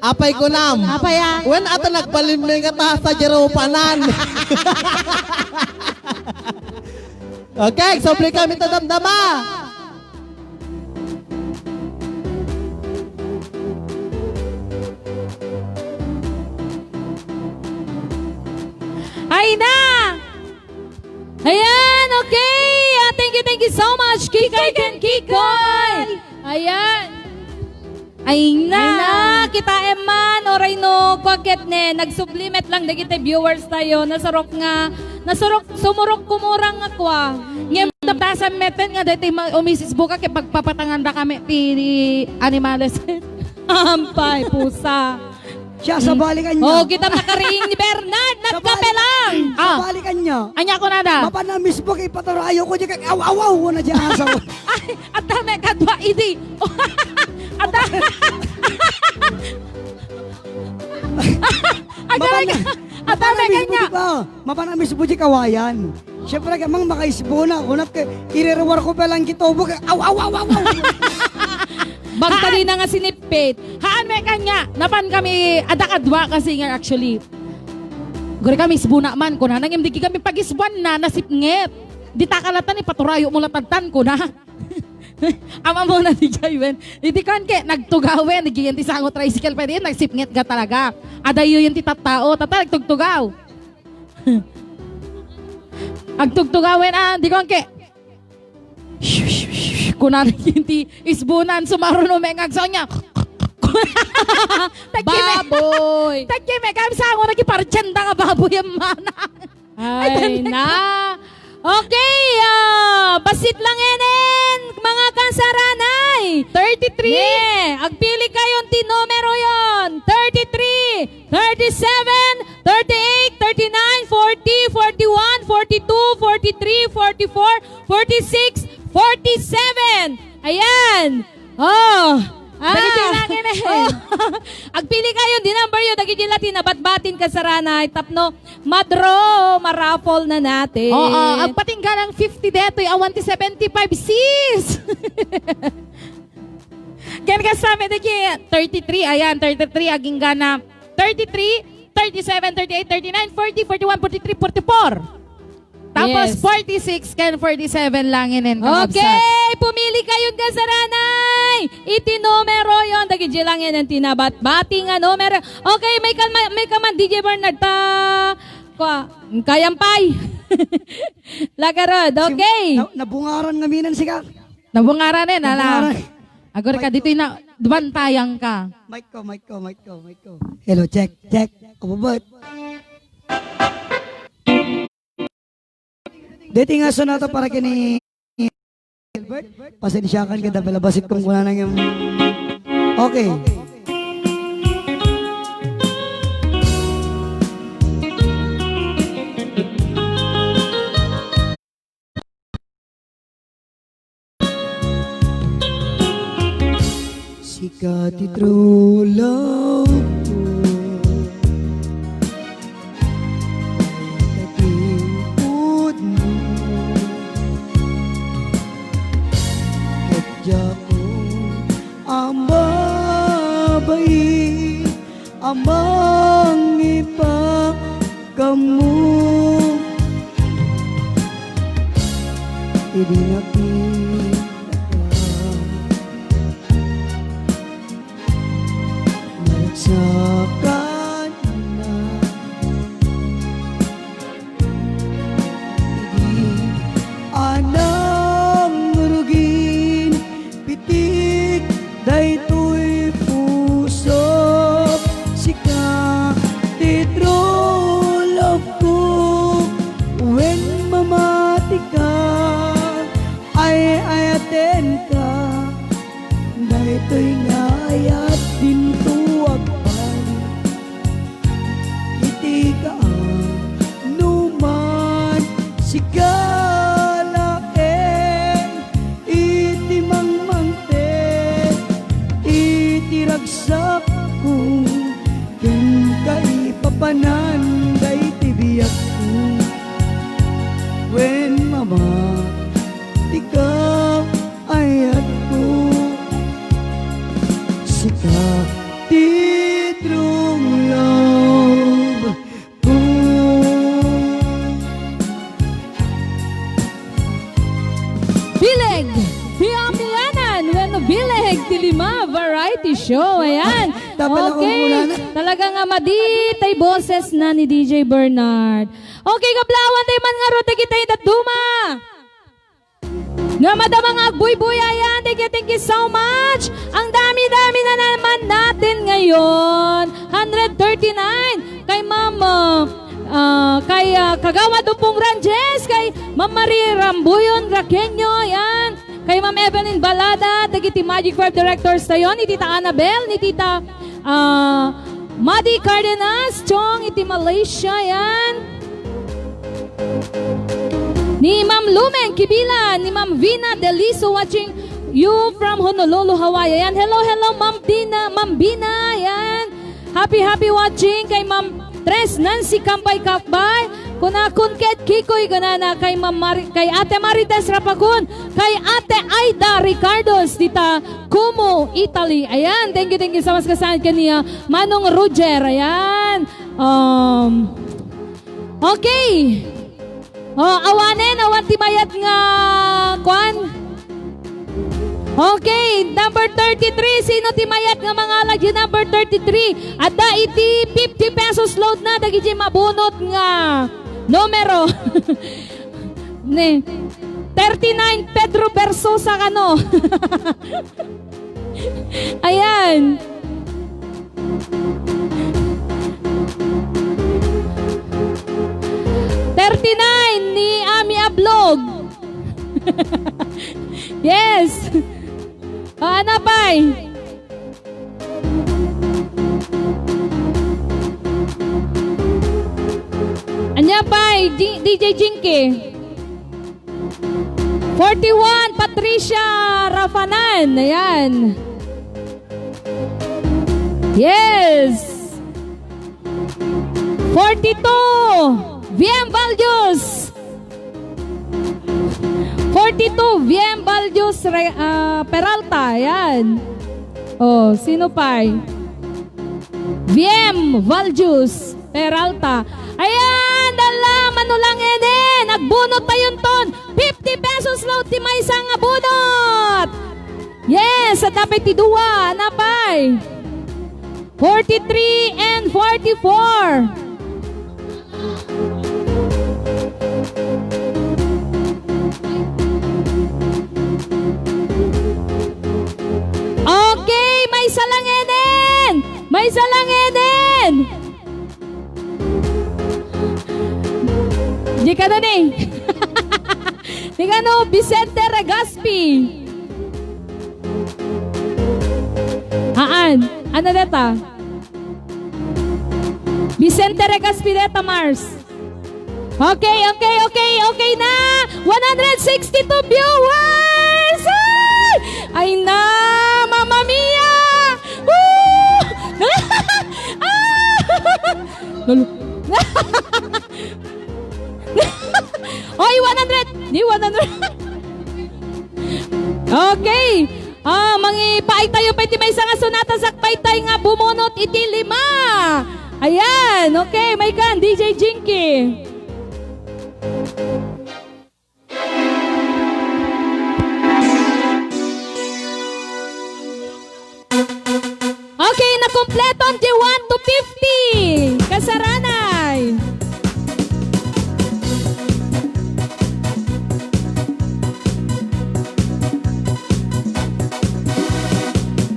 Apay kunam. Apay, ah. Wen, ato nagbalinmi nga ta sa jeropanan. Okay, subli kami ta damdama. Ay na! Ayan, okay. Ah, thank you, thank you so much, Kikoy ken Kikoy. Ayan. Ay na. Ay na, kitaem man, uray no, kuan ket ne, nagsubli met lang dagiti viewers tayo, nasurok nga, nasurok, sumurok kumurang nga kua. Ngem, tapasan meten nga daytoy ma-, umisisbuka ket pagpapatangan da kami ti animales. Ampay, pusa. Siya, sabali kanya. Oh, kita nakariing ni Bernard, nagkape lang. Ah. Sabali kanya. Ania kunada? Mapan a misbuk, ipaturayo ko, di ka, aw, aw, aw, na di asaw. Ay, adda met kadua idi. Adda. Adda met, adda met kanya. Mapan a misbuk, di ka, mapan a misbuk, di kawayan. Siyempre, amang makaisbuna, kunat ka, ireruwar ko pa lang kitubo, ka, aw, aw, aw, aw, aw. Bangta di na nga sinippit. Haan met kanya, napan kami, adda kadua kasi nga actually. Guri kami isbuna man, kuna, nangimdigi kami pag-isbuan na, nasipnget. Di takalatan, ipaturayo mo latadtan, kuna. Ama mo na di jay, wen. Iti kan ke, nagtugawen, nagiyan ti sango tricycle, pwede yun, nagsipnget ga talaga. Adayo yun ti tattao, tata, nagtugtugaw. Agtugtugawen, ah, di ko angke. Kunana ti isbunan, sumaruno met nga agsaw niya. Tagkime-, baboy. Tagkime, kami sa ako, nagipartiyan da nga baboy ang manang. Ay, na. Okay, ah, bassit lang enen, mga kasaranay. Thirty-three. Yeah, agpili kayo ti numero yon. Thirty-three. Thirty-seven, thirty-eight, thirty-nine, forty, forty-one, forty-two, forty-three, forty-four, forty-six, forty-seven. Ayan. Oh. Ah. Dagiti nangin eh. Oh. Agpili kayo, di number yun, dagiti la ti nabatbatin kasaranay, tapno madro, maraffle na natin. Oo, agpatingga ng fifty detoy, awan ti seventy-five, sis! Ken kasta met dagiti thirty-three, ayan, thirty-three, agingga na thirty-three, thirty-seven, thirty-eight, thirty-nine, forty, forty-one, forty-three, forty-four. Tapos Yes. forty-six ken forty-seven lang inen kangabsat. Okay, pumili kayon kasaranay. Iti numero yon, dagiti lang inen ti nabatbati nga numero. Okay, may kalma, may kaman, D J Bernard, ta, kwa, kayampay. Lagarod, Sim-, okay. na-, nabungaran nga minan sika. Nabungaran eh, nala. Nabungaran. Agor ka, Mic dito'y ko. na, bantayang ka. Mic ko, mic ko, mic ko, mic ko. Hello, check, check. Abubot. Deti nga sonata para kini Gilbert. Pasensyakan ka, dapel a basit kong kunana nga. Okay. Sika ti true love ko. Dayta ti pudno. Ket diakon a babai a mangipakaammo. Idi nakitaka, naragsakan na. Idi a nangrugin pitik daytoy puso, sika ti true love ko. Wen mamatika, ay-ayatenka, daytoy nga ayat dinto agbalik. Iti kaanoman, sika laeng iti mangmangted iti ragsakko, ken kaipapanan daydi biagko. Wen mama, tika ayatko, sika ti true love ko. Bileg ti Amianan wenno Bileg ti Lima Variety Show. Ayan. Tapalaw ang Okay. Talaga nga madi tay boses na ni D J Bernard. Okay, kablawan tayo man nga ro, dagitay dadduma. Nga madama nga agbuybuyayan. Thank you, thank you so much. Ang dami-dami na naman natin ngayon. Hundred thirty-nine. Kay Ma'am, ah, ah, kay, ah, Kagawad Upong Ranges, kay Ma'am Marie Rambuyon Raqueño, yan. Kay Ma'am Evelyn Balada, dagiti Magic Five Directors tayo, ni Tita Annabel, ni Tita Ah, Madi Cardenas, Chong, iti Malaysia, yan. Ni Ma'am Lumen Kibila, ni Ma'am Vina Deliso, watching you from Honolulu, Hawaii. Yan. Hello, hello, Ma'am Dina, Ma'am Bina, yan. Happy, happy watching kay Ma'am Tres Nancy Kampay Kapbay. Kunakun ket Kikoy Ganana kay Ma'am Mari-, kay Ate Marites Rapakun, kay Ate Aida Ricardos, dita Como, Italy. Ayan, thank you, thank you so much. Kasama kaniya, Manong Roger. Ayan. Um, okay. Oh, awanen, awan ti mayat nga, kwan? Okay, number thirty-three. Sino ti mayat nga mangalag di number thirty-three? Adda iti fifty pesos load na, dagiti mabunot nga numero. Ne. Thirty-nine, Pedro Versosa kano. Ayan. Thirty-nine ni Ami Ablog. Yes. O, ano pay? Ania pay, G-, D J Jinky. Forty-one, Patricia Rafanan. Ayan. Yes! Forty-two, V M Valjus. Forty-two, V M Valjus Re-, ah, Peralta. Yan. Oh, sino pa? V M Valjus Peralta. Ayan, dala, Manulang Eden. Agbunot tayonton fifty pesos laud ti maysa nga bunot. Yes, adda pay ti dua, napay. Forty-three and forty-four. Okay, maysa lang enen! Maysa lang enen! Di kano ni. Di kano, Vicente Regaspi. Haan. Ano deta? Vicente Regaspi deta, Mars. Okay, okay, okay, okay na. One hundred sixty-two viewers! Ay! Ay na, Mamma Mia! Woo! Ah! Lalo. Oy, one hundred! Ni one hundred. Okay. Ah, mangipaay tayo pay ti maysa nga sonata, sakbay tayo nga bumunot iti lima. Ayan, okay, maykan, D J Jinky. Okay, nakumpleto ang di one to fifty. Kasaranay.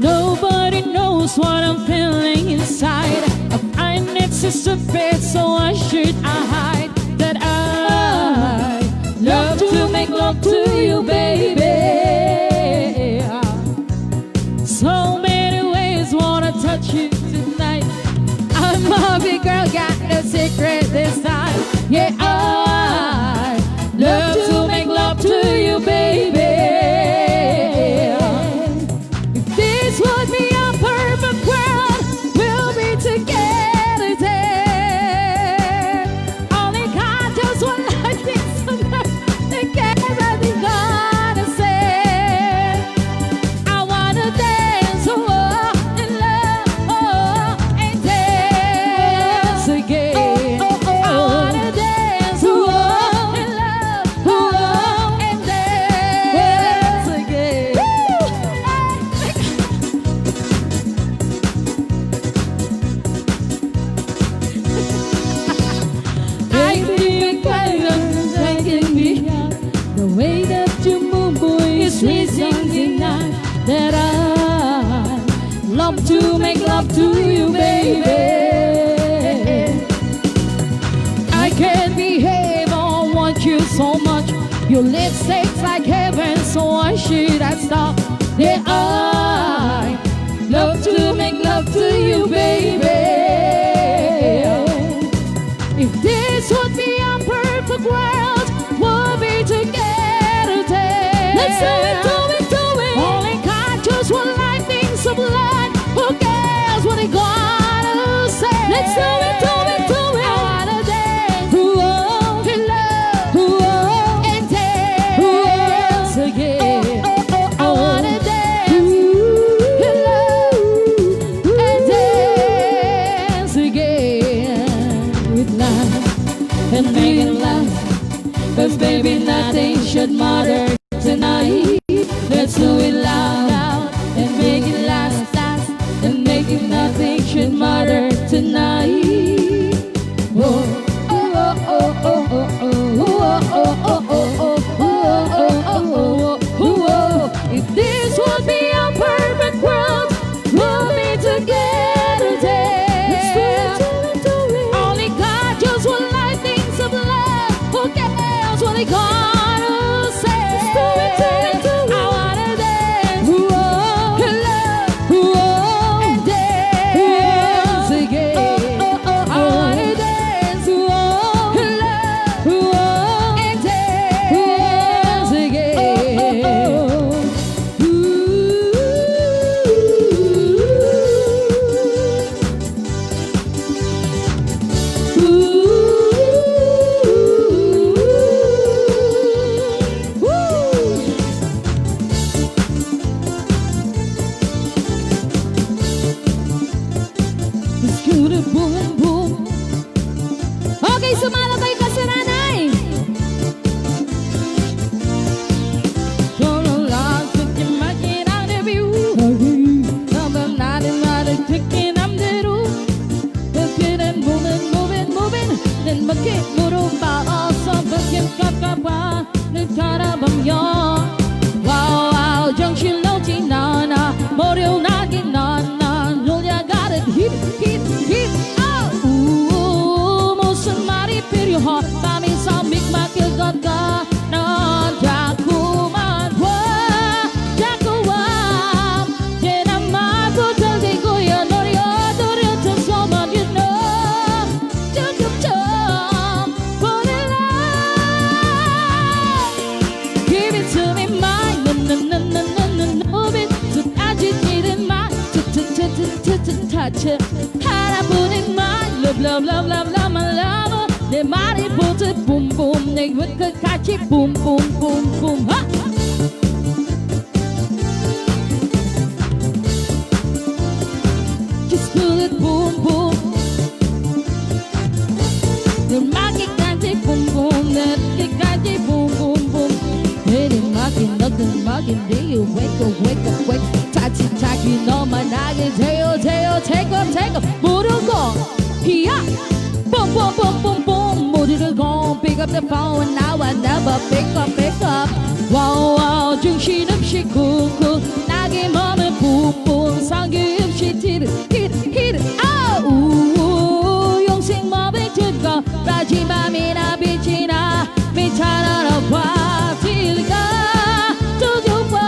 Nobody knows what I'm feeling inside. I find it so stupid, so why should I hide that I love to make love to you, baby? So many ways wanna touch you tonight. I'm a big girl, got no secret this time. Yeah, I love to make love to you, baby. If this would be a perfect world, we'll be together then. Only God knows what life is. Together we gonna say, I wanna dance, oh, in love, oh, and dance again. I wanna dance, oh, in love, oh, and dance again. I think I can be the way that you move, boy, is reason enough that I love to make love to you, baby. I can't behave, I want you so much. Your lipstick's like heaven, so why should I stop? Yeah, I love to make love to you, baby. If this would be a perfect world, we'll be together then. Let's do it, do it, do it. Only God knows what life means of blood. Who cares what they gonna say? Let's do it, do it, do it. I wanna dance, ooh, oh, in love, ooh, oh, and dance, ooh, oh, again. Oh, oh, oh, oh. I wanna dance, ooh, in love, and dance again with life and making love. 'Cause baby, nothing should matter tonight. Let's do it loud and make it last, last, and make it nothing should matter tonight. Boom, boom. Okay, sumala kayo, Kasaranay. Wow, wow, 张学友的娜娜，莫流那个娜娜，努力 got it, hit, hit, hit, oh. Ooh, musun mari piryo ha, pami sa mikmak ilgat ka, na jakuman wa, jakuwam, kena maku jaldi kuya norio, dorio to someone you know. Jump, jump, jump, put it low. Give it to me, my, no, no, no, no, no, no, no, bit, to touch it, need it, my, to, to, to, to, to, to touch it. Hara put it, my, love, love, love, love, love, my love. 내 말이 보지, boom, boom, 내 wicked catchy, boom, boom, boom, boom, ha! Just put it, boom, boom. Your market candy, boom, boom, that it candy, boom, boom, boom. Hey, the market, nothing market, day you wake up, wake up, wake up. Touch it, touch it, no, my nugget, tail, tail, take up, take up, put it on. Hiya! Boom, boom, boom, boom, boom, put it on. Pick up the phone, now I never pick up, pick up. Wow, wow, jung shi num shi kung kung. Nagi mama boom, boom, sang yum shi tit, tit, tit. Oh, ooh, ooh, yung sing mama tit go. Raji mami na bichina, bichana na wa, tilga, tujupa.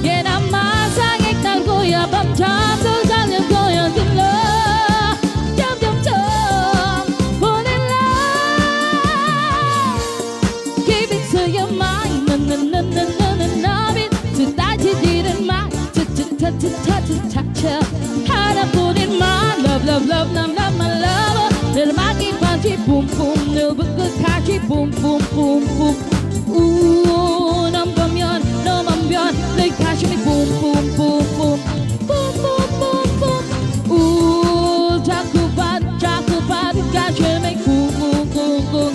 Kena masangit ng kuya, bamcha, tugan yung kuya, tinlo. Jam, jam, jam, put it low. Give it to your mind, na, na, na, na, na, na, na, bit. To touch it, didn't mind. To, to, to, to, to, to touch it. How to put it in my love, love, love, love, love, my lover. Little monkey punchy, boom, boom, little book, good catchy, boom, boom, boom, boom. Ooh, nam bam yon, no bam yon, like catch me, boom, boom, boom, boom. Boom, boom, boom, boom. Ooh, jakuban, jakuban, catch me, boom, boom, boom, boom.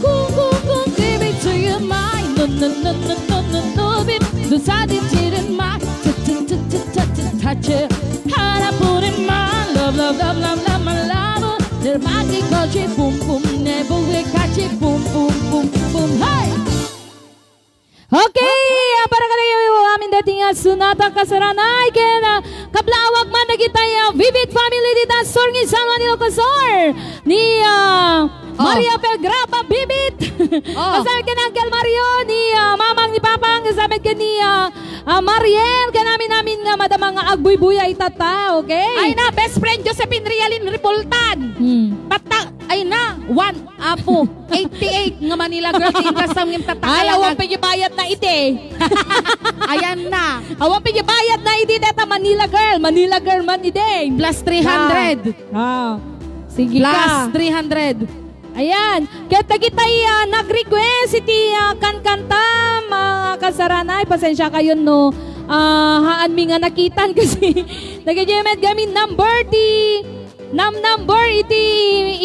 Kung, kung, kung, give it to your mind. No, no, no, no, no, no, no, bit. Decided didn't mind. Touch, touch, touch, touch, touch, touch it. How to put it in my love, love, love, love, love, my love. Little monkey catchy, boom, boom. Never will catch it, boom, boom, boom, boom. Hey! Okay, ah, para kadagiti amin daytoy nga Sonata Kasaranay, ken, ah, kablaawak man dagiti, ah, Vivid family dita, Sur, ni San Juan Ilocos Sur, ni, ah, Oh. Maria Pelgrapa Vivid. Oh. Kasama ken Uncle Mario, ni, ah, Mamang ni Papang, kasama ken ni, ah, ah, Mariel, ken amin-amin nga madama nga agbuybuya itatta, okay? Ay na, best friend Josephine Realin Ripultan. Hmm. Tatta, ay na, one, Apo, eighty-eight nga Manila girl, ti inkasam ngem tatta. Ay, awan pay bayad na iti. Ayan na. Awan pay bayad na iti, deta Manila girl. Manila girl man iti. Plus three hundred. Ah. Ah. Sige ka. Plus three hundred. Ayan. Ket dagitay, ah, nag-request iti, ah, kankanta, mga Kasaranay, pasensya kayo, no? Ah, haan mi nga nakitan kasi nag-enjoy met kami number ti Nam number iti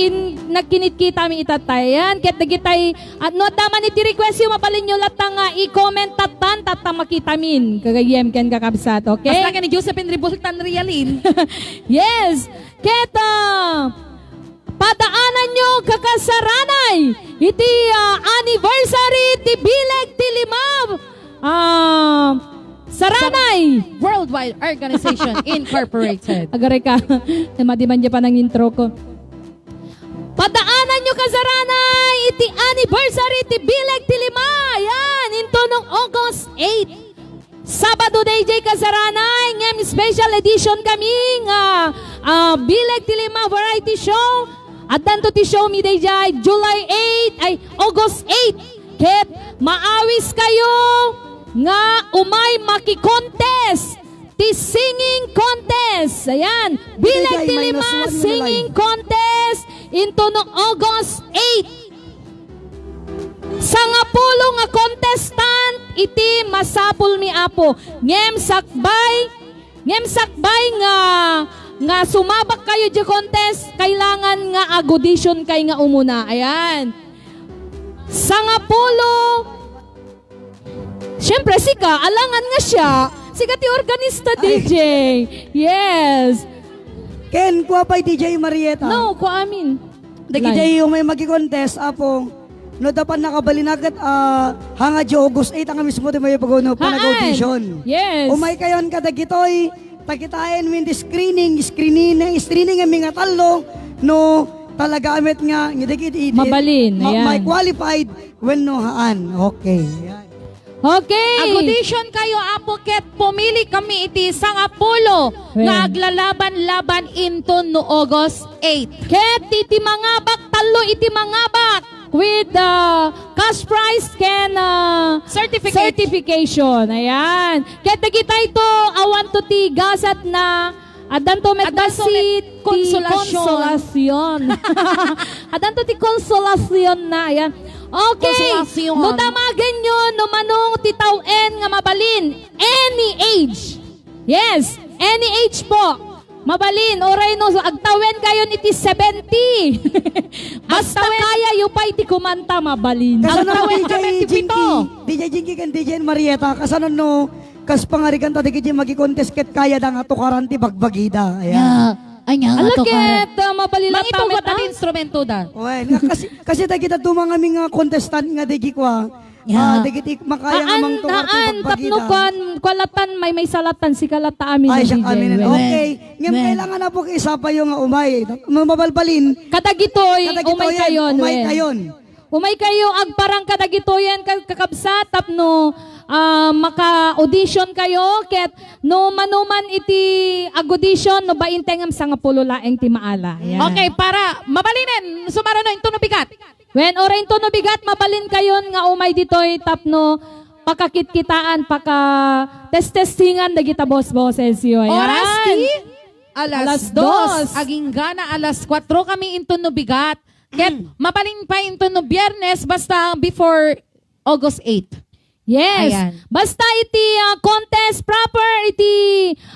in-, nagkinitkitami itatta. Ayan, ket dagitay, at no adda man iti request yo, mabalinyo latta nga i-comment tattan, tatta makitamin. Kagayyem ken kakabsat, okay? Basta ken ni Josephine Ribultan Realin. Yes. Ket, ah, padaananyo, kakasaranay, iti, ah, anniversary ti bileg ti lima. Ah, Saranay! Worldwide Organization Incorporated. Agare ka. Madi man di pa nang intro ko. Padaananyo, Kasaranay, iti anniversary ti bileg ti lima. Ayan, intono August eight. Sabado daydiay, Kasaranay, ngem special edition kami nga, ah, bileg ti lima variety show. Addanto ti show mi daydiay, July eight, ay, August eight. Ket maawis kayo nga umay maki-contest ti singing contest. Ayan, bileg ti lima singing contest intono August eight. Sangapulo nga contestant iti masapulmi, Apo. Ngem sakbay Ngem sakbay nga, nga sumabak kayo di contest, kailangan nga ag-audition kay nga umuna. Ayan. Sangapulo. Siyempre, sika, alangan nga siya. Sika ti organista, Ay. D J. Yes. Ken, kua pay D J Marieta. No, kua amin. Dagiti umay magi-contest, Apo. No, dapat nakabalin na ket, ah, hanga di August eight, nga mismo ti may pag-, no, Haan. Panag-audition. Yes. Umay kayon kadagitoy, ta kitaen min ti screening, screening, screening mi nga tallo, no, talaga met nga, nga dagiti, Mabalin, ma-, ayan. May qualified, wenno haan. Okay. Ayan. Okay. Ag-audition kayo, Apo, ket pumili kami iti sangapulo Wen. Nga aglalaban-laban inton no August eight. Ket iti mangabak, tallo iti mangabak with the cash prize ken, ah, Certificate. Certification. Ayan. Ket dagitayto, awanto ti gasatna, addanto met Addanto bassit met ti konsolasyon. Konsolasyon. Addanto ti konsolasyon na, ayan. Okay. Konsolasyon. No damagenyo, no mano ti tawen nga mabalin, any age. Yes, any age po. Mabalin, uray no agtawen kayon iti seventy. Basta Agtawen. Kayayo pay ti kumanta, mabalin. Kasano Agtawen D J seventy-pito. Jinky? D J Jinky ken D J Marieta, kasano no kas pangarigan ta dagiti magi-contest ket kayada nga tukaran ti bagbagida. Aya. Nya, anya nga Ala tukaran. Ket, ah, mabalin lang Mangitugot tamet, ti ah. Instrumento da. Wen, nga kasi, kasi dagita dumang amin nga contestant nga dagiti kua. Ya. Ah, dagiti makaya nga Haan, mangtukar ti haan, bagbagida. Tapno kuan, kualatan, may, may salatan, sika lata amin Ay, ng siya D J, amin. Wen. Okay. Ngem Wen. Kailangan na po isapayo nga umay. No mabalbalin. Kadagitoy, Kadagitoy, umay kayon, umay Wen. Kayon. Umay kayo, agparang kadagitoyen, ka-, kakabsat, tapno, ah, maka-audition kayo, ket no manuman iti ag-audition, no bainte ngem sangapulo laeng ti maala. Yan. Okay, para mabalinen, sumaruno into no bigat. Wen, uray into no bigat, mabalin kayon nga umay ditoy tapno pakakitkitaan, pakatestestingan dagita bosbosesyo. Ayan. Oras ti alas Alas dos. Dos. Agingga na alas kuatro kami into no bigat. Ket mabalin pay into no Biyernes basta before August eight. Yes. Ayan. Basta iti, ah, contest proper iti,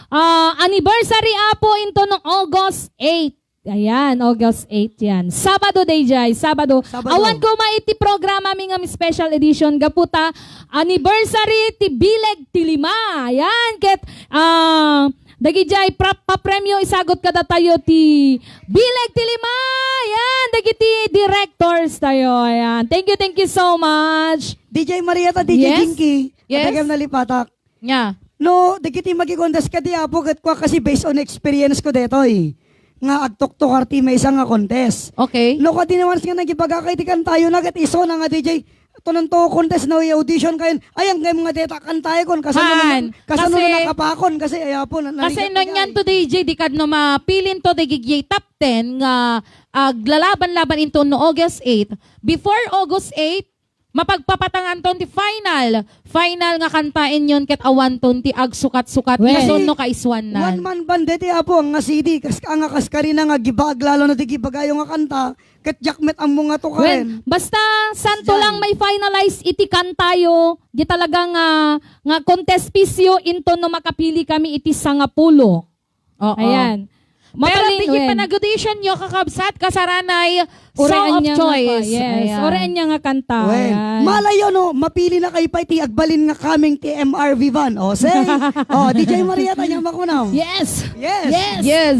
ah, anniversary, Apo, into no August eight. Ayan, August eight yan. Sabado, D J, Sabado. Sabado. Awan ko ma iti programa mi nga special edition gapu ta anniversary ti Bileg ti Lima. Ayan, ket, ah, dagijay pra-, papremyo isagut kadatayo ti Bileg ti Lima. Ayan, dagiti directors tayo. Ayan. Thank you, thank you so much. D J Marieta, D J Yes. Jinky. Yes. Adagam nalipatak. Nya. No, dagiti magi-contest kadi, Apo, ket kua kasi based on experience ko detoy. Nga agtuktukar ti maysa nga contest. Okay. No, kadi naman nga nagibagak iti kantayo na ket isu na nga D J, tunanto contest na audition kayon. Ay, ang game nga deta kantayo kon kasano Han, na, kasano kasi, na nakapakon kasi ay, Apo, na, kasi naligat no niyan kay. To D J, di kad no mapilin to, di gigiyay top ten nga aglalaban-laban into no August eight. Before August eight, mapagpapatanganton ti final. Final nga kantaenyon ket awanton ti agsukat-sukat Wen. Nga sonno kaisuannan. One man band ti Apo nga C D, kas, nga kas karina nga gibaag lalo na ti gibagayo nga kanta, ket diak met ammo nga to Wen, karen. Basta santo Jai. Lang may finalize iti kantayo, di talaga nga, nga contest piece yo, into no makapili kami iti sangapulo. Oo. Ayan. Pero mabalin, ti wen. Panag-audition nyo, kakabsat, kasaranay, song of choice. Anya nga pa, yes. Ayan. Ore anya nga kanta. Wen. Ayan. Malayo, no, mapili na kayo pa iti agbalin nga coming ti M R V van. O, say. O, D J Maria, tanya mo ko na. Yes. Yes. Yes. Yes.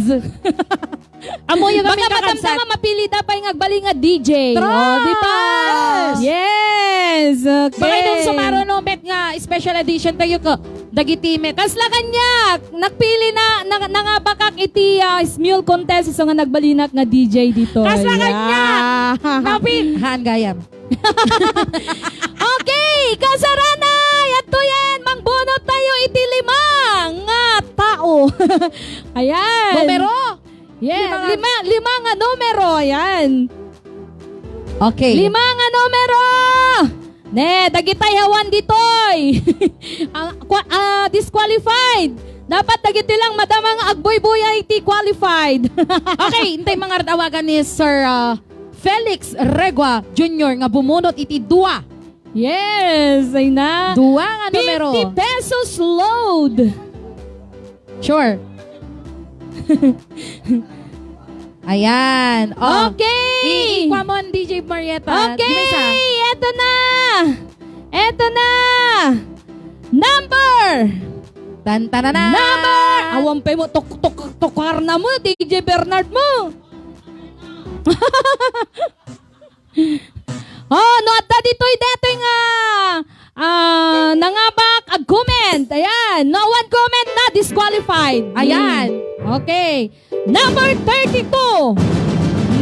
Amo yung kami kakabsat. Baka madamdama, mapili da pa yung agbalin nga D J. Tara! O, di ba? Yes. Yes. Okay. Baka itong sumaruno, met nga special edition tayo ko. Dagiti met. Kasla kaniak, nagpili na, na, nangabakak iti, ah, Smule Contest, isu nga nagbalinak nga D J dito. Kasla kaniak! Yeah. Napil-, han, gayam. Okay, kasaranay, adtoyen, mangbunot tayo iti lima nga tao. Ayan. Numero? Yes, lima nga, lima, lima nga numero, ayan. Okay. Lima nga numero! Ne, dagitay awan ditoy. Ah, kwa-, ah, disqualified. Dapat dagiti lang madama nga agbuybuya iti qualified. Okay, intay mga awagan ni Sir, ah, Felix Regua Junior nga bumunot iti dua. Yes, ay na. Dua nga numero. Fifty pesos load. Sure. Ayan. Oh. Okay. I-, ikuamon, D J Marietta. Okay, eto na. Eto na. Number. Tan, tanana. Number. Awan pa mo, tuk-, tuk-, tukar na mo, D J Bernard mo. Oh, no adda ditoy detoy nga, ah, nangabak, ag-comment. Ayan. No one comment na, disqualified. Ayan. Hmm. Okay. Number thirty-two,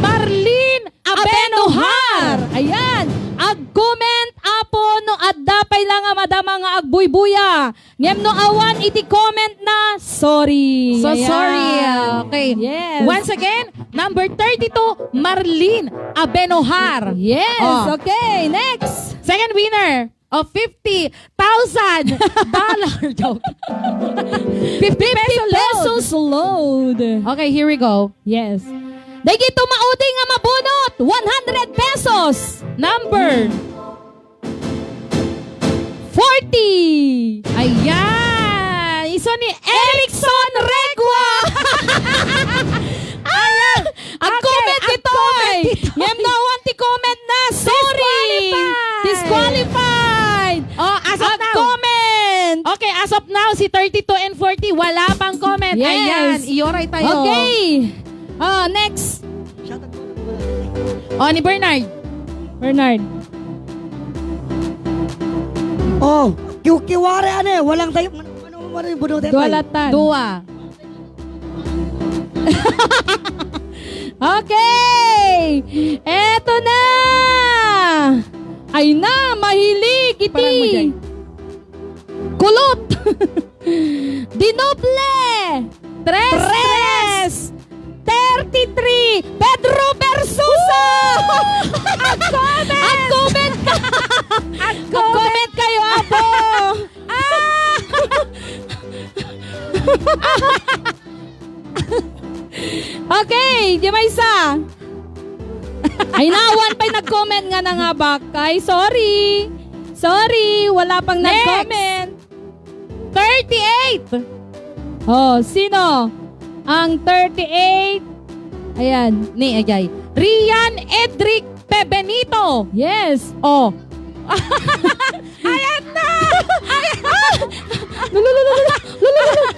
Marlene Abenohar. Abenohar. Ayan. Ag-comment, apo, no adda pay la nga madama nga agbuybuya. Ngem no awan iti comment na, sorry. So, ayan, sorry. Okay. Yes. Once again, number thirty-two, Marlene Abenohar. Yes, oh, okay. Next. Second winner of fifty thousand dollar. Joke. Fifty peso load. Fifty pesos load. Okay, here we go. Yes. Dagito maudi nga mabunot, one hundred pesos. Number forty. Ayan. Isu ni Erickson Regua. Ayan. Ag-comment, okay, ditoy. Ag-comment ditoy. Ngem no awan ti comment na. Sorry. Disqualified. Disqualified. Oh, as of now. Ag-comment. Okay, as of now, si thirty-two and forty, wala pang comment. Yes. Ayan, iyoray tayo. Okay. Ah, next. Oh, ni Bernard. Bernard. Oh, kiw-, kiwari, ane, walang tayo. Mano, mano, mano yung bunutin? Dua latan. Dua. Okay! Eto na! Ay na, mahilig iti. Parang mo dyan. Kulot! Dinoble! Tres, tres! Thirty-three! Pedro Versosa! Woo! Ag-comment! Ag-comment ka! Ag-comment! Ag-comment kayo, apo! Ah! Okay, di maysa. Ay, nawan pa'y nag-comment nga nangabak. Ay, sorry. Sorry, wala pang nag-comment. Next. Thirty-eight. Oh, sino ang thirty-eight? Ayan. Ni, ajay. Rian Edric Pebenito. Yes. Oh. Ayan na! Ayan! Lululululu. Lulululu.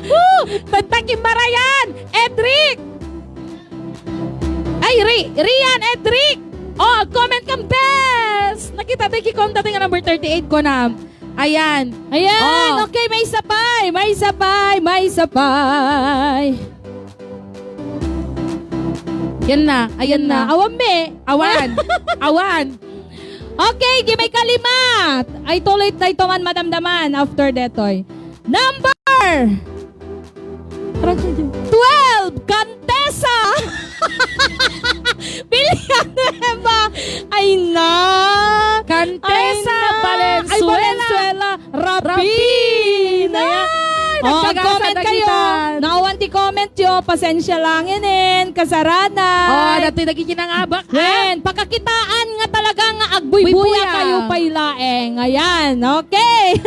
Woo! Tagtagim marayan! Edric! Ay, Ri-, Rian, Edric! Oh, comment kang best! Nakita tayo, kikonta tayo nga number thirty-eight ko na. Ayan. Ayan, oh. Okay, may sapay, may sapay, may sapay. Yan na, ayan na. Awan, me. Awan. Awan. Okay, di may kalima. Ay, tuloy tayo man, madamdaman, after detoy. Number twelve, Contessa Villanueva. Ay na. Contessa Ay na. Ay, Valenzuela. Valenzuela. Rapin! Rapin! Ayan. Ay, oh, nagkagasa ag-comment na kayo. Kita. Nawan ti comment yo, pasensya lang inin, kasarana. Oh, dati nagkikinangabak, ha? Wen, pakakitaan nga talaga nga agbuybuya. Buybuya. Kayo pay laeng. Ayan, okay.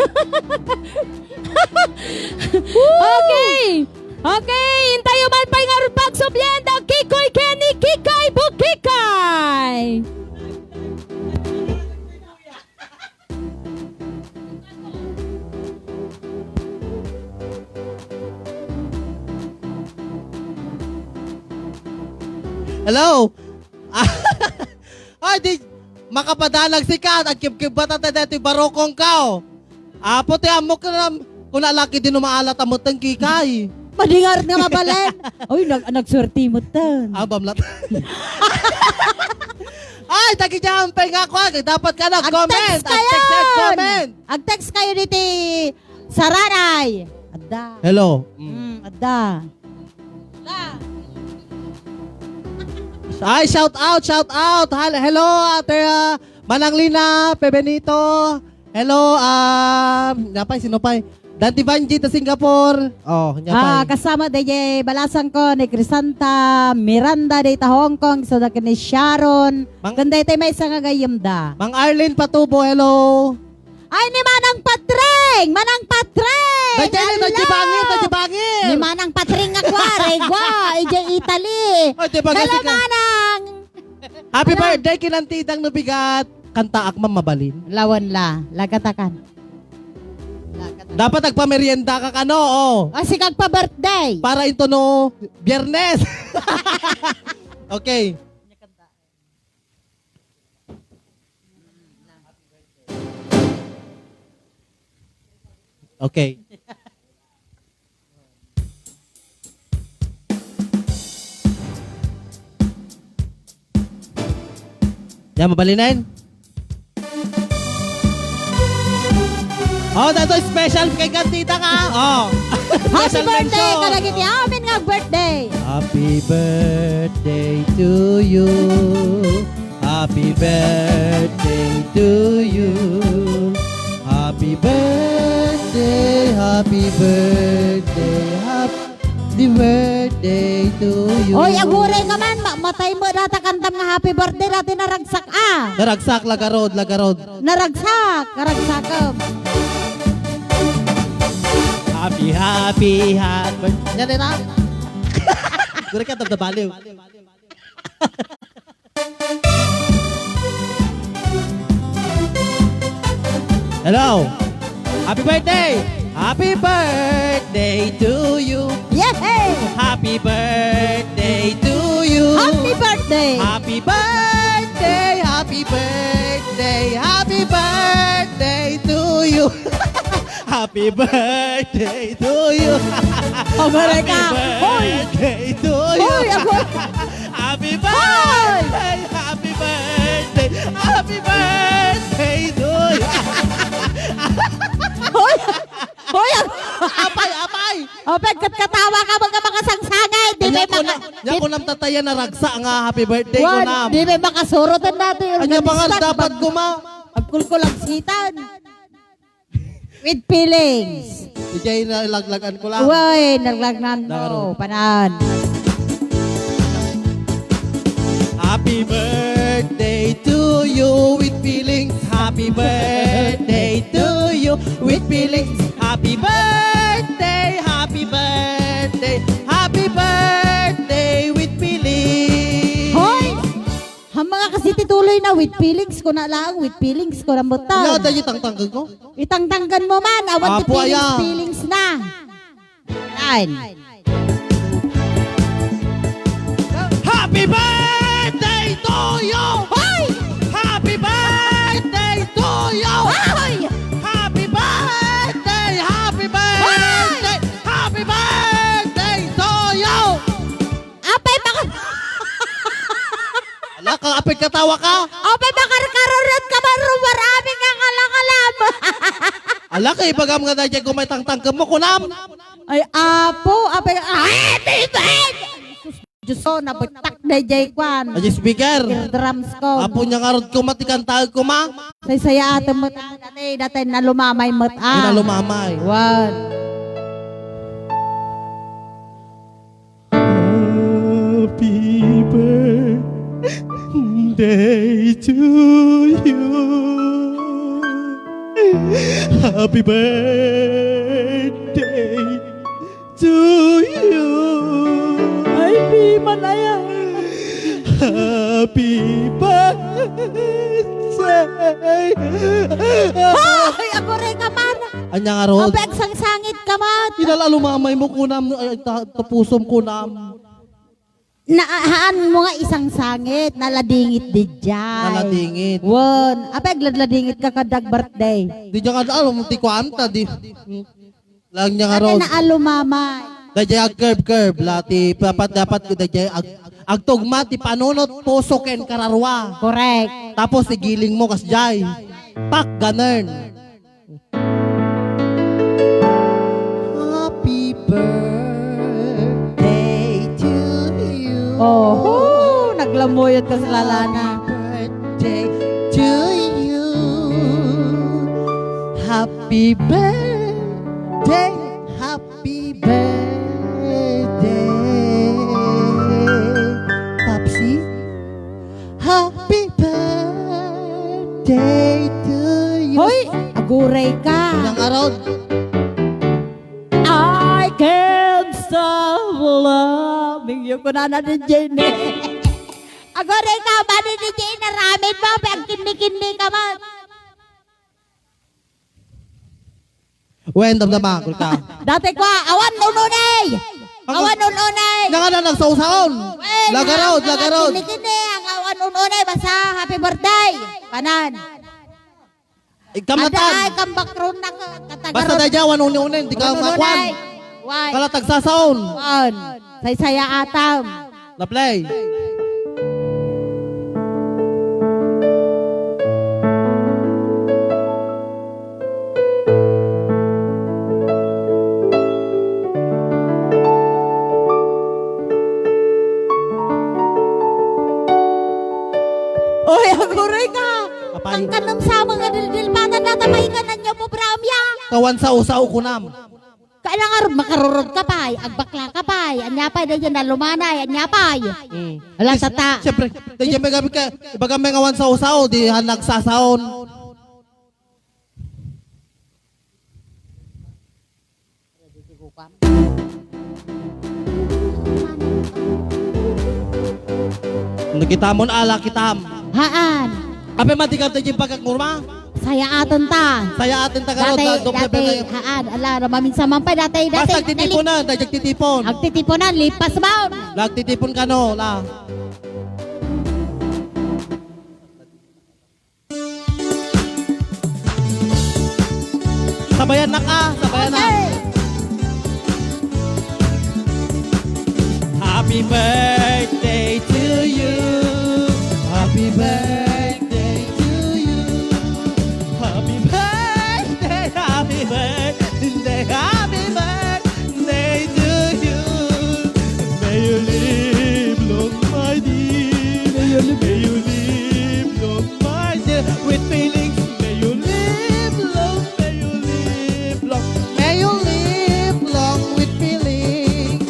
Woo! Okay. Okay, intayo man pay nga pagsubli da Kikoy ken ni Kikay Bukikay. Hello? Ay, di, makapadalag sika, agkibkibbata ta deti barokong ka, oh. Apo, ti ammok na, kuna laki di no maalat a metten, Kikay. Madingar nga mabalin. Uy, nag-, nagsuwerte metten. Ah, bamlat. Ay, tagidiyan pa nga ako, ah. Dapat ka nag-comment. Ag-text kayo. Ag-text, ag-comment. Ag-text kayo diti Saranay. Adda. Hello. Mm. Mm, adda. Ay, shout out, shout out. Hal-, hello, Ate, ah, Manang Lina, Pe Benito. Hello, ah, napay, sino pay? Dante Vanji ta Singapore. Oh, napay. Ah, kasama D J Balasangko ni Crisanta Miranda dayta Hong Kong, so da ni Sharon. Mang- Kundi tay maysa nga gayyemda. Mang Arlene Patubo, hello. Ay, ni Manang Patring! Manang Patring! Daydiay, daydiay bangir, daydiay bangir! Ni Manang Patring nga kuwari, gwa, idiay Italy. Ay, di ba Hello, kasi ka- Manang! Happy Hello. birthday, kinantidang no bigat. Kantaak man mabalin. Lawan la, lagatakan. Lagatakan. Dapat agpamerienda ka kano, oh. Kasi kagpa-birthday. Para into no, Biyernes. Okay. Okay. Yan, mabalinen. Oh, dato special kay Gantita ka. Oh. Happy Special birthday mention. Kadagiti amin nga birthday. Happy birthday to you. Happy birthday to you. Happy birthday, happy birthday, happy birthday to you. Oy, aguray ka man, ma-, matay mo data kantam nga happy birthday, dati naragsak, ah. Naragsak, lagarod, lagarod. Naragsak, naragsak. Happy, happy, happy. Yan, yan, ah. Gura ka, tabda baliw. Hello. Happy birthday! Happy birthday to you. Yehey! Happy birthday to you. Happy birthday! Happy birthday! Happy birthday! Happy birthday to you. Happy birthday to you. Abaray ka. Happy Hoy! birthday to you. Hoy, ako. Happy Hoy! birthday, happy birthday, happy birthday to you. Hoy! Hoy, ako. Apay, apay. O, pagkatkatawa ka, mga makasangsangit. Di Anya may ko maka-, na, anya di ko nang tataya na ragsa nga happy birthday ko Wan, na. di may makasurotan natin. Anya pa nga dapat kuma? Agkulkul ang sitan. With feelings. Ijay na laglagan ko lang. Uy, naglagnan mo. Nakaroon. Panan. Happy birthday to you with feelings. Happy birthday to you with feelings. Happy birthday, happy birthday, happy birthday with feelings. Hoy! Ha, mga kasi tituloy na, with feelings ko na lang, with feelings ko na mo to. Wala, dahil itangtanggal ko. Itangtanggan mo man, awan ti Apo, feelings, aya. feelings na. Yan. Happy birthday to you! Hoy! Happy birthday to you! Hoy! Happy birthday! Happy birthday! Hoy! Happy birthday to you! Apay, baka Ala ka, apay katawa ka? Apay, baka karurot ka man, rumarami ka kalakalam. Ala ka, ibagam nga dayjay ko may tangtangkam mo, kunam. Ay, apo, apay, ay, baby! Diyos ko, nabutak dayjay kwan. Ay, speaker. Eardrums ko. Apo niya nga rod ko, matikan tayo ko, ma. Saysaya ato mo, dati, dati, nalumamay mo, Ay, ah. nalumamay. One. Happy birthday to you. Happy birthday to you. Ay, di man aya. Happy birthday. Ay, ako rin ka man. Anya nga rod? Abay, agsangsangit ka man. Inala lumamay mo kunam, ay, ta-, tapusom kunam. Na, haan mo nga isangsangit, naladingit didiay. Naladingit. Wen, apay agladladingit ka kadag birthday. Didiay nga, alam mo, ti kuan ta, di, lang niya nga Ate ron. Naalumamay. Dayjay ag-curve-curve, la, ti dapat, dapat ko dayjay ag-, agtugma ti panunot, puso ken kararua. Correct. Tapos igiling mo, kasjay. Pak, ganun. Happy birthday to you. Oho, naglamuyot ka sa lalana. Happy birthday to you. Happy birthday, happy birthday. Popsi? Happy birthday to you. Hoy! Ago, Aguray ka. Nang arod. I can't stop loving you. Kunana ni Jenny. Aguray ka, bali ni Jenny, aramid mo, pagkinni-kinni ka man. Wen, damdama, kulka. Dati kwa, awan ununay. Awan ununay. Nangala nagsausaon. Wen, lagarod, lagarod. Kinni-kinni, ang awan ununay, basta happy birthday. Kanan. Ikam na. Ada, ay, kambakron na ka, katagarod. Basta daydiay, awan ununay, di ka makuan. Why? Kala tagsasaon. Kuan. Saysayaatam. Na-play. Oy, aguray ka. Apay. Ang kanam sa mga dildil, patan data may kanan niyo po, Bramya. Kawan sa usa o kunam. Kailangan makarurot ka pay, agbakla ka pay, anya pay, daydiay na lumanay, anya pay. Mm. Ala, tata. Siyempre, daydiay may gabi ka, ibaga may ngawan sa usa, o, di, ha, nagsasaon. Nakitamon, ala, kitam. Haan. Apay man, di ka daydiay pagkaknurma? Sayaatan ta. Sayaatan ta, garod, dati, na, doble dati, pera. Haan, ala, maminsan man pa, dati, dati. Basta agtitipunan, dali agtitipon. Agtitipunan, lipas ba? La, agtitipon kano, la. Sabayan na ka, sabayan na. Okay. Happy birthday to you. Happy birthday to you. Happy birthday, happy birthday, happy birthday to you. May you live long, my dear. May you live long, my dear, with feelings. May you live long, may you live long, may you live long with feelings.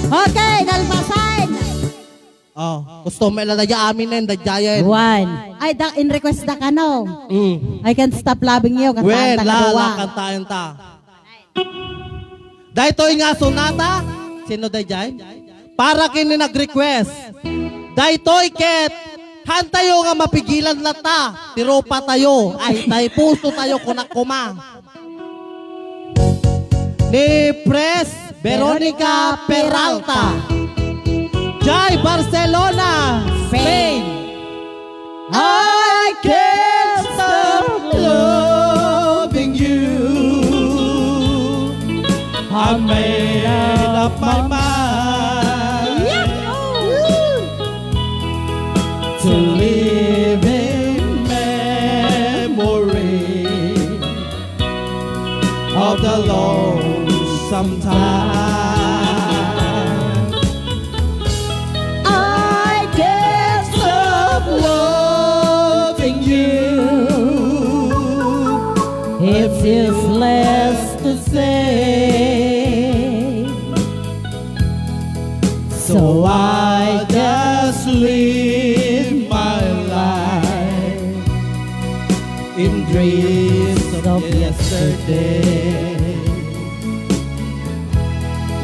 Okay, nalpasan. Oh, gusto mo ila daydiay aminen, daydiayen. One. Ay, da, in request da kano. Mm. I can't stop loving you. Wen, kantaan ta la, kadua. La, kantaan ta. Daytoy nga sonata, sino daydiay? Para ken ni nag-request. Daytoy ket, hantayo nga mapigilan latta, ti rupa tayo, ay, tay puso tayo, kunak koma. Ni Pres Veronica Peralta. Jai Barcelona, Spain. I can't stop loving you. I made up my mind to live in memory of the lonesome time. I can't stop loving you. It's useless to say. So I just live my life in dreams of yesterday.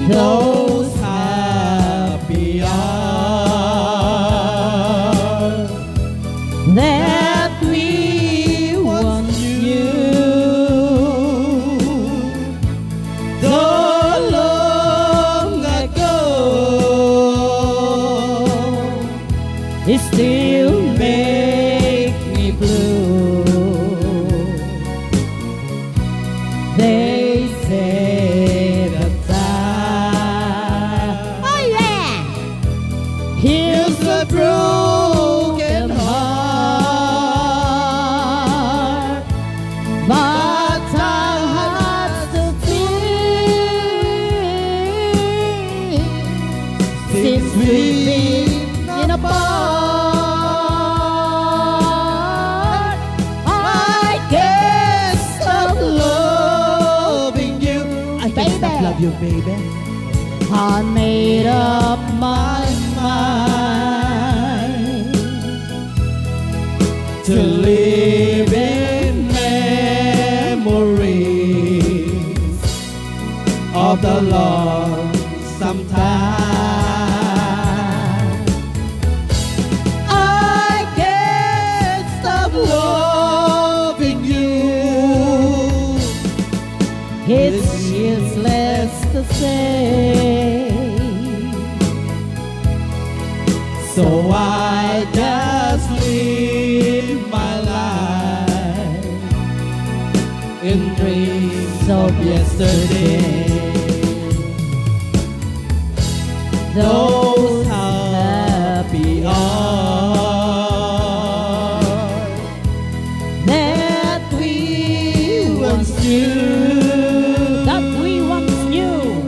Those happy hours that we once knew, so long ago, it still make me blue. They say that time, oh, yeah, heals a broken heart, but time has to since we've been apart. I can't stop loving Baby, I made up my mind to live in memories of the long sometime. I can't stop loving you. It's useless to say. So I just live my life in dreams of yesterday. Those happy hours that we once knew. That we once knew.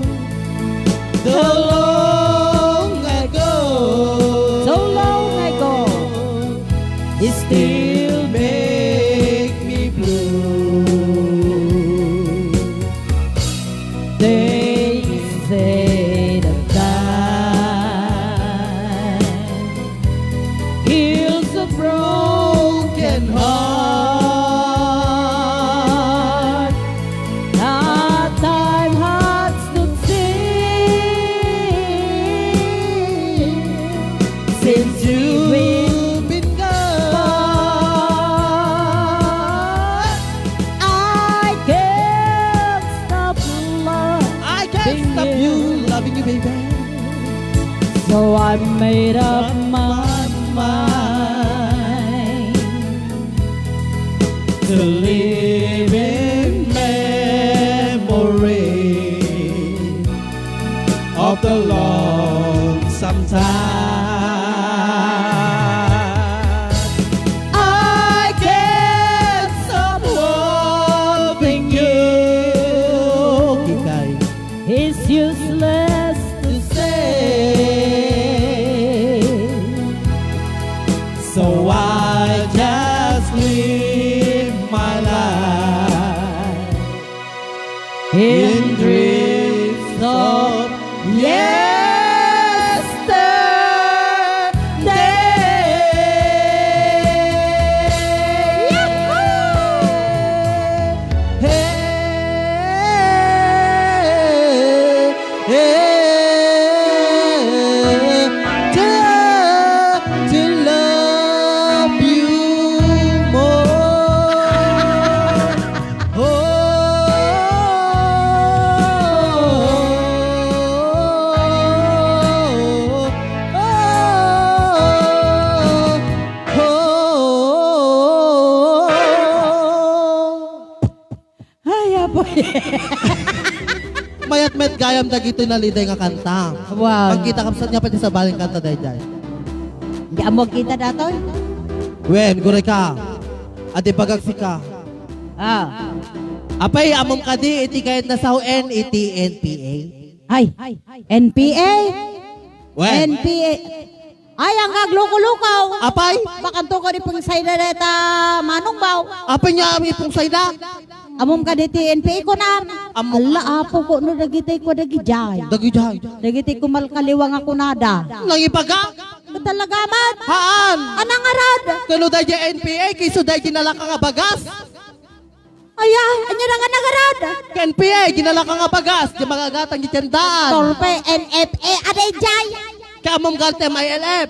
The long ago. So long ago. It still make me blue. They say that time heals a broken heart. That time has to change since you've been gone. I can't stop loving you. I can't stop you, loving you, baby. So I made up my mind to live in memory of the long sometime. I can't stop loving you. Kikay. It's useless to say. So I just live my life in dreams of yesterday. Hey, hey, hey, to, to love you more. Oh, oh, oh, oh, oh. Ay, apo. Mayat met gayam dagitoy naliday nga kanta. Wow. Pagkita, kapsat, nga pati sa baling kanta daydiay. Di ammo kita datoy? Wen, gurayka. Adi bagak sika. Ah. Apay, ammom kadi iti kayatna sawen iti N P A? Ay, N P A? Wen. N P A. Ay, ang agluko-lukaw. Apay? Bakanto ko di pungsayda deta manong baw. Apay nga amin pungsayda? Ammom kadi ti N P A ko na. Ammom. Alla, apo ko, no, dagiti ko dagidiay. Dagidiay. Dagiti kumalkaliwa nga kunada. Nangibaga? Talaga man. Haan. Anang arad? Kano daydi N P A, kiso daydi nalaka nga bagas? Aya, anya na nga nagarad? Ken P A, dinala ka nga bagas, di magagatang di tiendaan. Torpe, N F A, aday jay. Kay ammom gayam ti M I L F.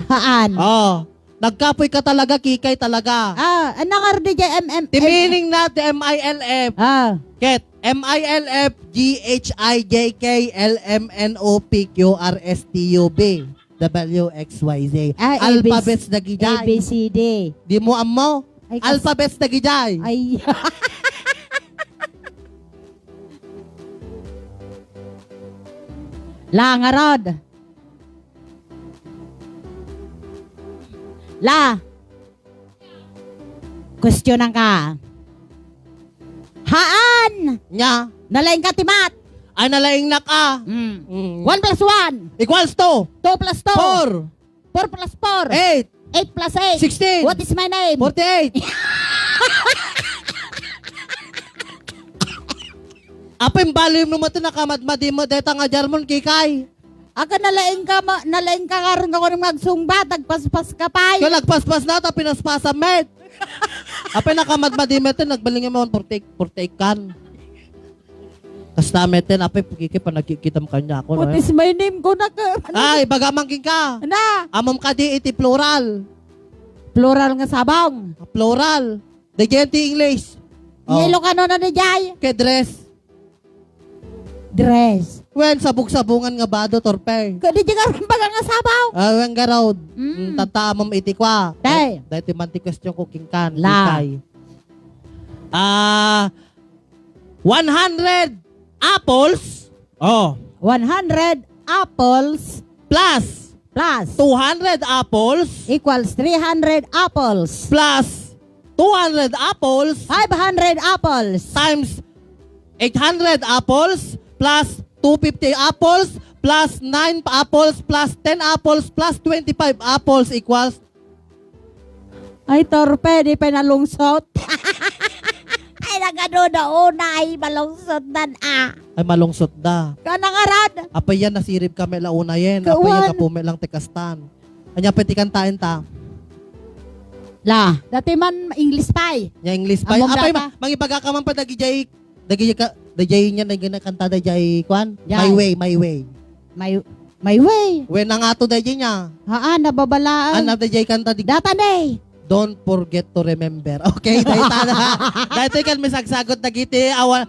Haan. Oh, nagkapoy ka talaga, kikay talaga. Ah, ano nga rin di M M F? Ti meaning na ti M I L F. Ah. Ket M I L F, G H I J K, L M N O P Q R S T U V. W X Y Z. Ah, A B C, alphabets dagidiay. A B C D. Di mo ammo? Ay, kas- alphabets dagidiay. Ay. La, ngarud. La. Questionan ka. Haan! Nya? Nalaing ka ti mat. Ay, nalaing nak a. Mm. Mm. One plus one. Equals to? Two plus two. Four. Four plus four. Eight. Eight plus eight. Sixteen. What is my name? Forty-eight. Apay, imbalin mo met, nakamadmadi met dayta nga jarmon, Kikay. Aka nalaing ka, ma-, nalaing ka ngarud nga kunam nga agsungbat, agpaspas ka pay. Kaya nagpaspas na, ta pinaspasam met. Apay, nakamadmadi met, nagbaling mo, forty-eight, forty-eight kan. Kasta met, apay, Kikay, panagkikitam kanya ako, no? What is my name ko, nak-, Ay, baga mangkin ka. Na. Amom kadi iti plural. Plural nga sabong. Plural. Dayjay ti English. Oh. Ilocano na dayjay. Kay dress. Dress. Wen, sabog-sabongan nga bado, torpe. Kadi di ka rin baga nga sabaw. Ah, wen, garod. Mm. Mm, tataamam iti kwa. Tay. Dahil ti man ti question ko, King Kan, La. Itay. Ah, one hundred apples. Oh. One hundred apples. Plus. Plus. Two hundred apples. Equals three hundred apples. Plus two hundred apples. Five hundred apples. Times eight hundred apples. Plus two fifty apples. Plus nine apples. Plus ten apples. Plus twenty-five apples equals Ay, torpe, di pa nalungsot. Ay, nagano na una, ay, malungsot dan, ah. Ay, malungsot da. Kanangarad. Apay yan, nasirib kami la una yen. Apay yan, Kawan. Kapume lang ti kastan. Anya pa ti kantaen ta? La, dati man English pay. Nya English pay. Among Apay, data. Ma-, mangibaga ka man pa dagijay Dagiti ka, dagiti nia, dagiti nakanta dagiti kuan? Jay. My Way, My Way. My, My Way. Wen, nangato dagiti nia. Haa, nababalaan. Ano dagiti kanta di Data ne. Don't forget to remember. Okay, dayta na. Dayta kan misagsagot dagiti awan.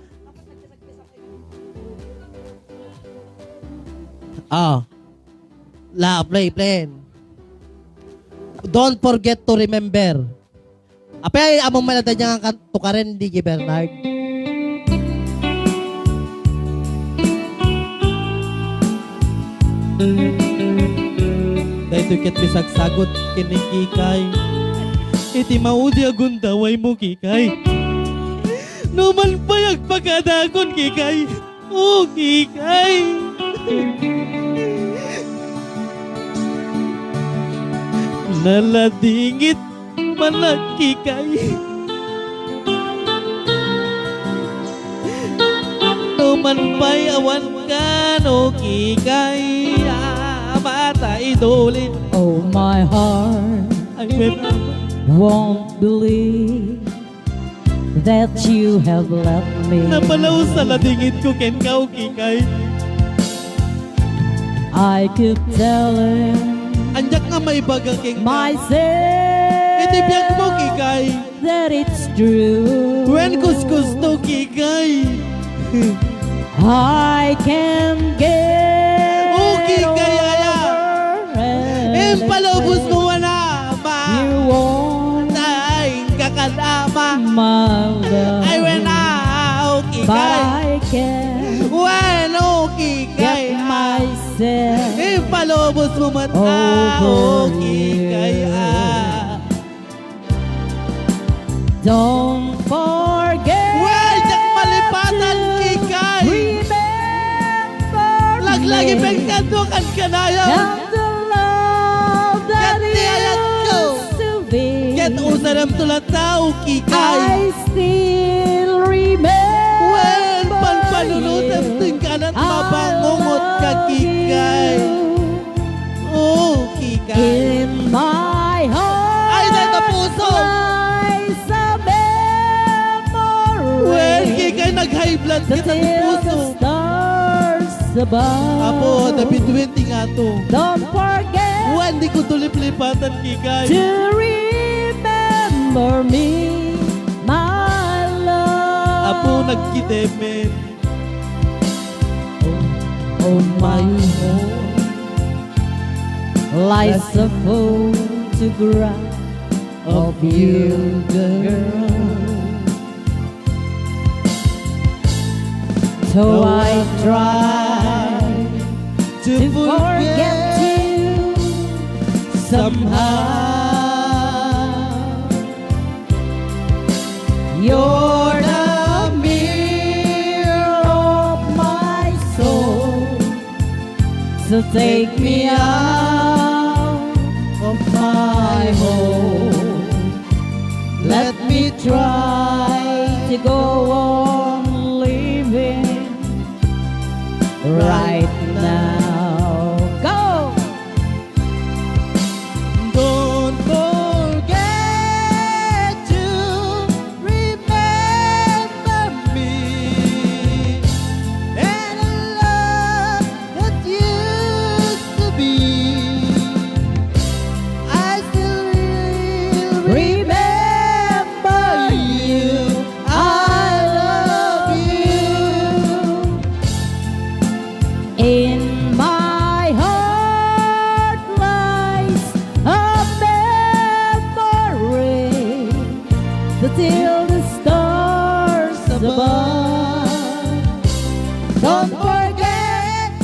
Ah. La, play, play. Don't forget to remember. Apay, among malada niya nga kan-, tukaren, D J Bernard. Daytoy ket misagsagot ken ni Kikay. Iti maudi a gundaway mo, Kikay. No man pay agpakadakon, Kikay. O, Kikay. Naladingit man a, Kikay. No man pay awan kan, o, Kikay, a, mata idulit. Oh, my heart Ay, wait. Won't believe that you have left me. Napalaus a ladingit ko kenka, o Kikay. I keep telling Andiak nga maibaga kenka. Myself Iti biag mo, Kikay. That it's true. Wen kuskus to, Kikay. I can get O, Kikay, aya. over it. Impalubos mo, wana, ma. You won't Tay, kakan, ama. my love. Ay, wen, ah, o, Kikay. But I can Wen, o, Kikay, get ah. myself Impalubos mo met, ah, o, over Kikay, you. ah. Don't forget Well, diak malipatan, to Kikay. remember Laglagi me pengkado kan kanayam. and the love that Ket ti ayat ko. used to be. Ket usarem to latta, o Kikay. I still remember Well, panpanunutem you. to inkanat I mabangungot ka, love Kikay. you. Oh, Kikay. In my heart Ay, dahil na puso. lies a memory Well, Kikay, nag-high blood that kita ng till the puso. stars above. Apo, the between ti nga to. Don't forget Wen, di ko to liplipatan, Kikay. to remember me, my love. Apo, nagkidemen. Oh, my home lies a photograph of you, girl. So I try to forget you somehow. You're the mirror of my soul. So take me out of my home. Let me try to go on living Now, go! Don't forget to remember me and the love that used to be. I still remember you. I love you. In my heart lies a memory that till the stars above. Don't forget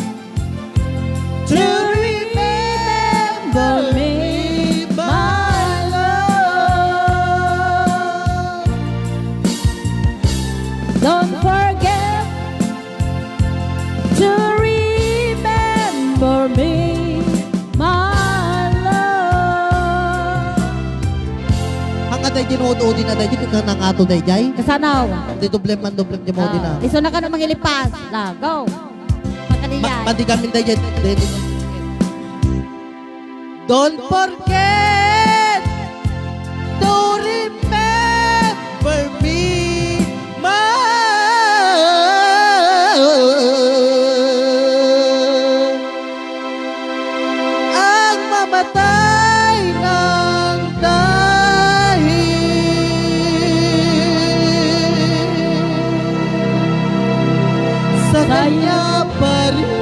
to remember me, my love. Don't forget to remember me, my love. Ang atay din, udi-udi na daydi, ket nangato daydiay. Kasanaw? Di doble man, doble di mo din, ah. Isu na ka na mangilipas. La, go. Pagkaliyan. Ma-, madigamin daydiay, daydi. Don't forget to remember me, my. Ang mamatay ng dahil sa kanya pa rin.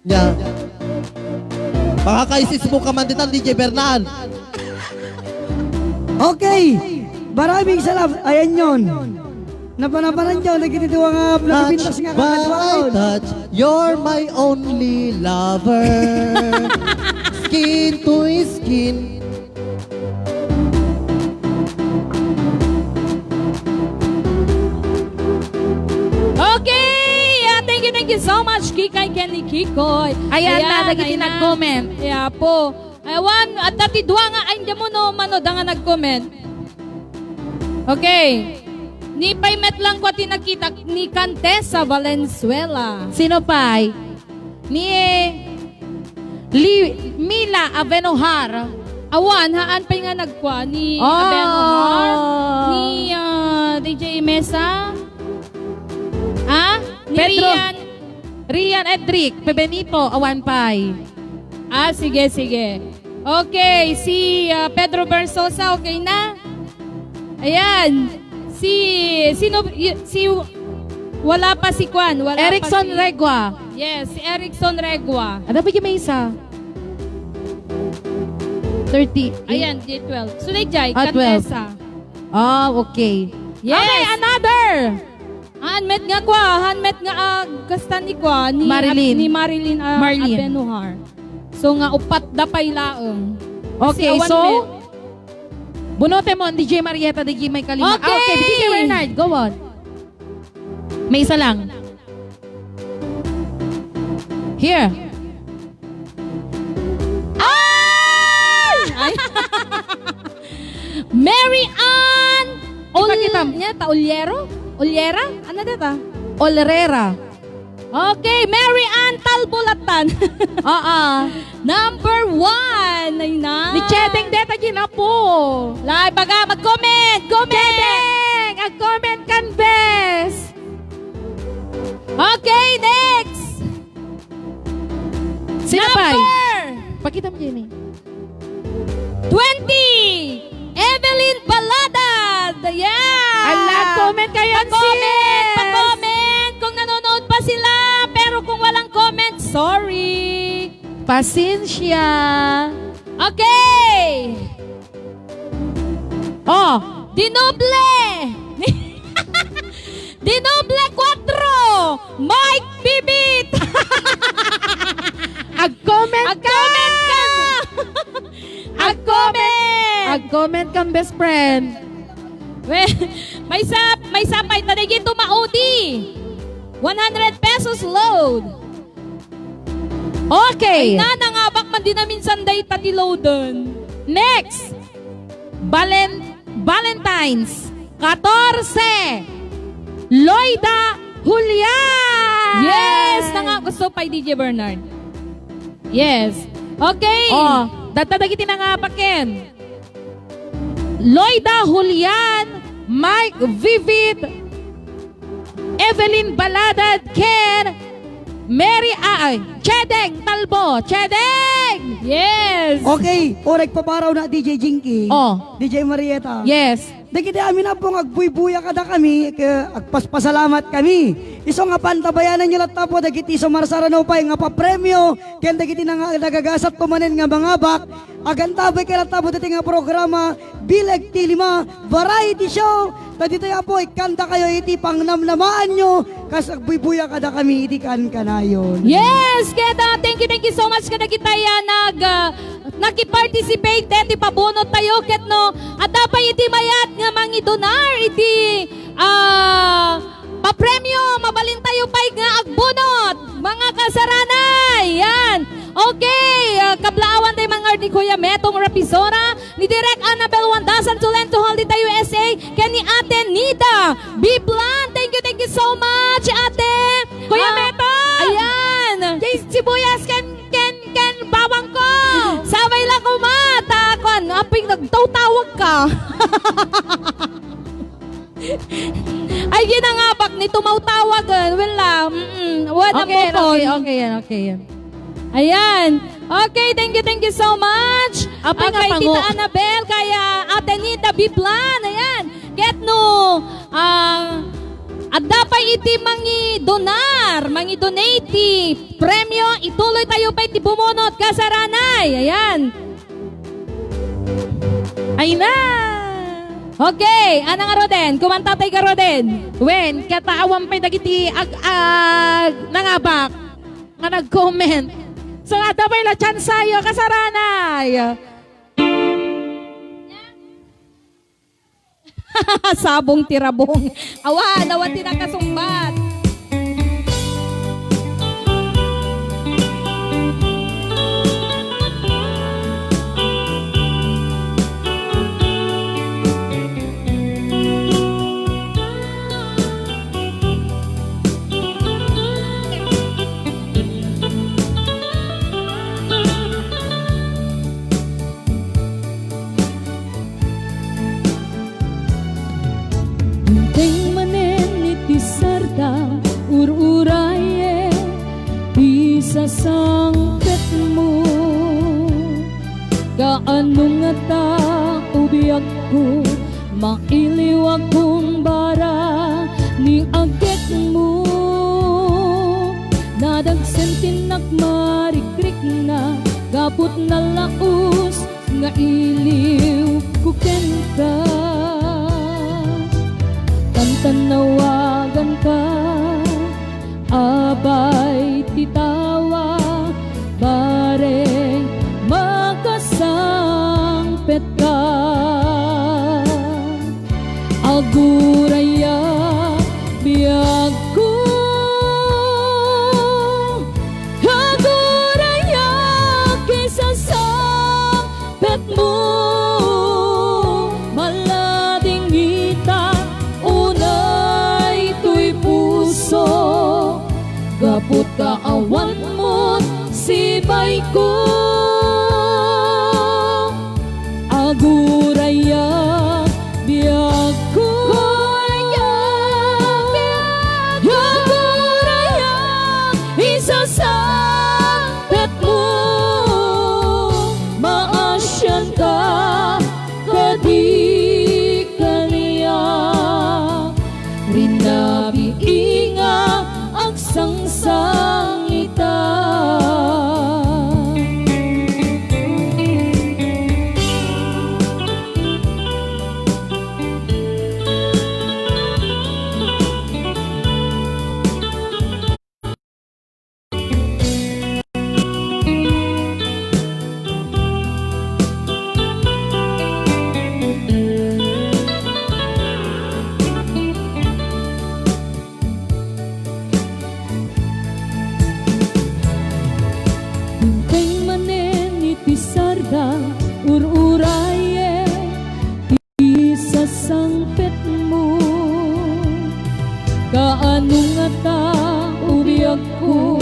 Nya. Makakaisismo ka man ditan, D J Bernal. Okay. Maraming salam-, ayan yun. Napanapanan nyo, nagkitito nga, nagpintas nga Touch by kagatuan. Touch, you're my only lover. Skin to skin. Okay! Ah, thank you, thank you so much, Kikay, Kenny, Kikoy. Ayan na, ayan, dagiti ayan na nag-comment. Kaya po. Awan, adda ti dua nga, ay, hindi mo no, mano, da nga nag-comment. Okay. Ni pay met lang ko ti nakita ni Cantesa Valenzuela. Sino pay? Ni Li-, Mila Avenojar. Awan, haan pay nga nagkua ni Oh. Avenojar. Ni, ah, D J Mesa. Ah? Ni Pedro. Rian. Rian Edric, Pebenito, awan pay. Ah, sige, sige. Okay, si, ah, Pedro Versosa, okay na? Ayan. Si, sino, y-, si, wala pa si Kwan, wala pa Erickson si Regua. Yes, si Erickson Regua. Ano ba yung may isa? Thirty. Ayan, J twelve. So, Jai, ah, twelve. Cantesa. Ah, okay. Yes. Okay, another. Haan met nga kua, haan met nga, ah, kasta ni kua, ni Marilyn. Ni Marilyn, ah, Marlene. Abenuhar. So nga, upat da pay laeng. Okay, awan so, met. Bunoten mo, D J Marietta, D J may kalima. Okay. Ah, okay, D J Bernard, go on. May isa lang. Here. Ay! Ay. Mary Ann Ol-, ipakitam. Nya ta, Oliero? Oliera? Ano data? Olrera. Okay, Mary Ann Talbolatan. Oo. Number one. Ay na. Ni Chedeng deta ginapo. Lai, baga, mag-comment. Comment. Chedeng, ag-comment kan, bes. Okay, next. Sino pay? Number Pakita mo, Jenny. Twenty, Evelyn Baladad. Yeah. Ala, comment kayo, pa-comment, sis. Pa-comment kung nanonood pa sila. Pero kung walang comment, sorry. Pasensya. Okay. Oh. Dinoble. Dinoble kuwatro. Mike Bibit. Ag-comment ka! Ag-comment ka! Ag-comment! Ag-comment kang best friend. We, maysa, maysa pay, ta dagiti tumaudi. One hundred pesos load. Okay. Ay, na, nangabak man din namin Sunday, ta ti loaden. Next. Valen-, Valentine's. Katorse. Loida Julian! Yes! Nanga-, gusto pay, D J Bernard. Yes. Okay. Oh, data dagiti nangapak ken. Loida Julian, Mike Vivit, Evelyn Baladad, ken Mary, ah, ay, Chedeng Talbo. Chedeng! Yes! Okay, o, nagpaparaw na, D J Jinky. Oh. D J Marieta. Yes. Dagiti amin, Apo, nga agbuybuya kadakami, ket agpaspasalamat kami. Isu nga pantabayananyo latta, Apo, dagiti sumarsarano pay nga papremio, ken dagiti nanga-, nagagasat ko manen nga mangabak, agantabay kay latta, Apo, dagiti nga programa, Bileg ti Lima, variety show. Ta ditoy, Apo, ikkandakayo iti pangnamnamaanyo, kas agbuybuya kadakami iti kankanayon. Yes, ket, ah, thank you, thank you so much kadagiti, ah, nag, ah, naki-participate deti pabunot tayo ket no, adda pay iti mayat nga mangidonar iti, ah, papremio, mabalin tayo pay nga agbunot, mga kasaranay. Yan. Okay, ah, kablaawan tayo mga ni Kuya Metong Rapisora, ni Direk Annabel Wandasan, Tulento, Haldita, U S A, ken ni Ate Nida Biblan. Thank you, thank you so much, Ate. Kuya Ah, Metong! Ayan. Kay sibuyas ken, ken, ken bawang ko. Sabay lang kumat. Ah, kwan, aping nagtawtawag ka. Ay, ginangabak ni tumawtawag, eh. Well, ah, mm-mm. What Okay, about okay, okay yan, okay yan. Ayan. Okay, thank you, thank you so much. Apay Ah, nga kay pango. Tita Annabel, kay, ah, Ate Nita Biblan. Ayan. Ket no, ah, adda pay iti mangidonar, mangidonate ti premio, ituloy tayo pay ti bumunot, kasaranay. Ayan. Ay na! Okay, ana nga Roden? Kumanta tay ka, Roden. Wen, ket awan pay dagiti ag-, ag-, nangabak nga nag-comment. So, adda pay la tsansayo, kasaranay. Sabong ti rabong. Awan, awan ti nakasungbat. Dimteng manen iti sarda, ur-urayen ti sasangpetmo. Kaano ngata, o biagko, mailiwak kumbara ni agekmo? Nadagsen ti nakmarikrikna, gapu ta nalaus nga iliwko kenka. Tantanawaganka, abay ti tawa, bareng makasangpetka. Agurayak, biagko, agurayak, isasangpetmo. Malading ita, unay toy puso, gapu ta awan met sibayko. Agurayak, biagko. Agurayak, isasangpetmo. Maasianka, kadi kaniak. Rinabii nga agsangsangita. ko,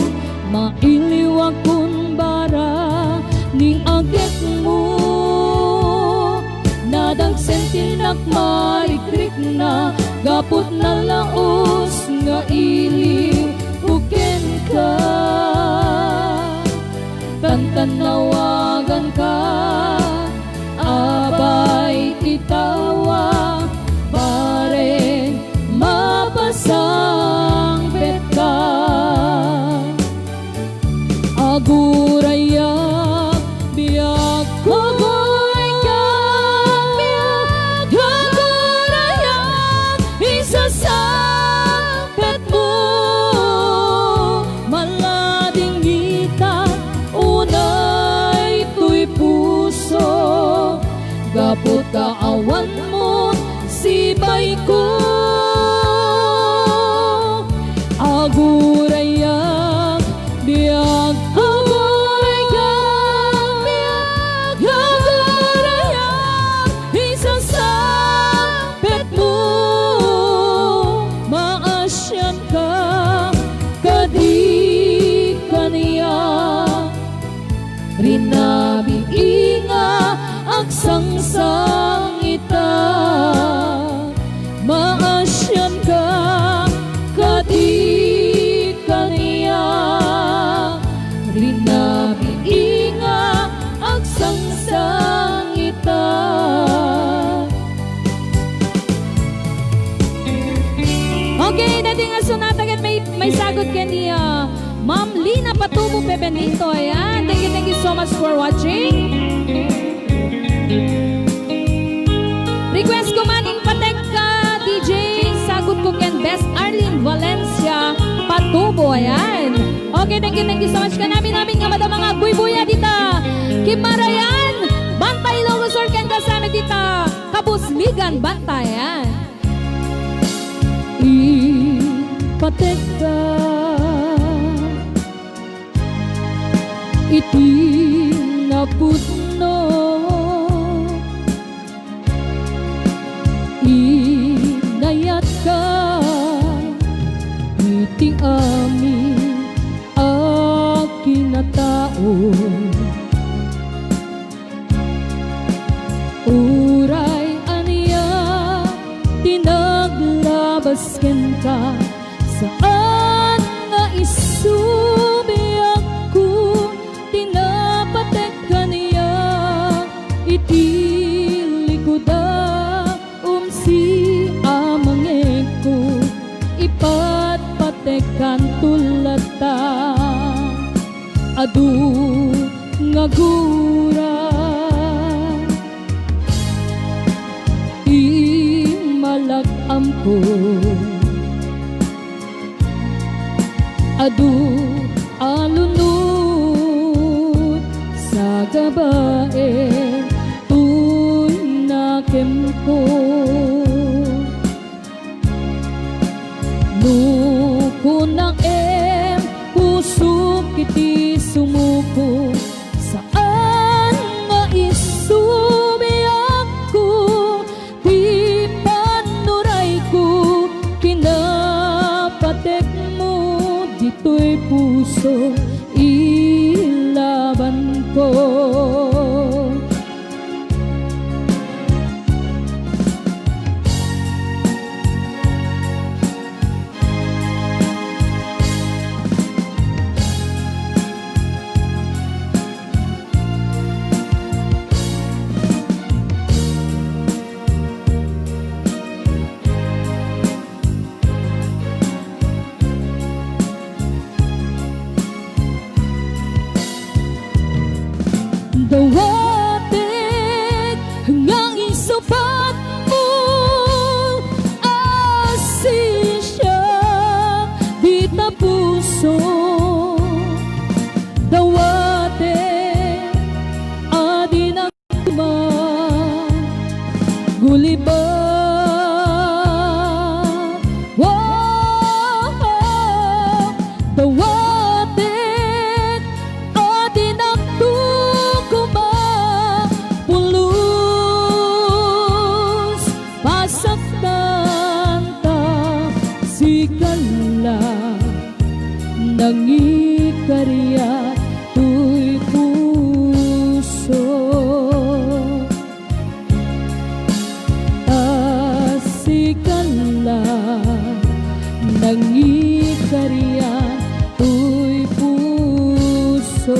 mailiwakon bara ning agekmo. Nadagsen ti nakmarikrikna, gapu ta nalaus nga iliw ko kenka. Tantannawaganka, abay ti tawa, bareng mapasangpetka. Agurayak, biagko, agurayak, biagko, agurayak, isasangpetmo. Maladingit unay toy puso, gapu ta awanmo sipaiko. Agurayak, biag, agurayak, biag, agurayak, isasangpetmo. Maasianka kadi kaniak. Rinabii nga agsangsangita, maasianka kadi kaniak. Rinabii nga agsangsangita. Okay, daytoy nga sonata ket may, may sagot ken ni, ah, Ma'am Lina Patubo Pebenito. Ayan. Thank you, thank you so much for watching. Request ko man ing Patekka, D J. Sagot ko ken Best Arlene Valencia Patubo. Ayan. Okay, thank you, thank you so much. Kanami-nami nga madama nga agbuybuya dita Kimmarayan, Bantay, Ilocos Sur, ken kasano dita Kabusligan, Bantay. Ayan. Ipatekka iti napudno, inayatka iti amin a kinatao. Uray ania ti naglabas kenka, saan nga isu, biagko, ti napatek kaniak iti likudak. Umsi a mangekko, ipatpatekkanto latta. Adu nga gura, imalak amko. Adu a lunod sa gabaen toy nakemko. No kunaem pusok iti sumuko, saan nga isu, biagko, ti pannurayko. Kinapatekmo ditoy puso, ilabanko. Dawatek nga isupatmo a sisiak dita puso. Dawatek a dinak magulibat. Wow! Dawatek a dinakto koma, pulos, pasaktanta, sika la. Nangikarian toy puso, ta sika la. Nangikarian toy puso.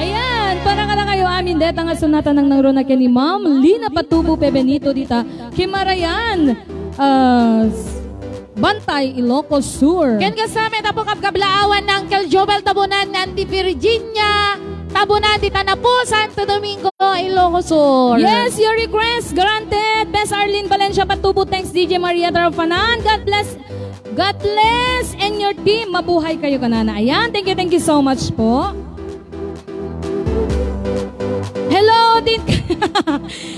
Ayan, para kadakayo amin, deta nga sonata nangruna ken ni Ma'am Lina Patubo Pebenito dita, Kimarayan, ah, s-, Bantay, Ilocos Sur. Ken kasama ita po kabkablaawan ni Uncle Joel Tabunan, Auntie Virginia Tabunan, dita Napo, Santo Domingo, Ilocos Sur. Yes, your request granted. Bes Arlene Valencia Patubo, thanks, D J Maria Tarafanan. God bless. God bless and your team. Mabuhay kayo kanana. Ayan, thank you, thank you so much po. Hello din,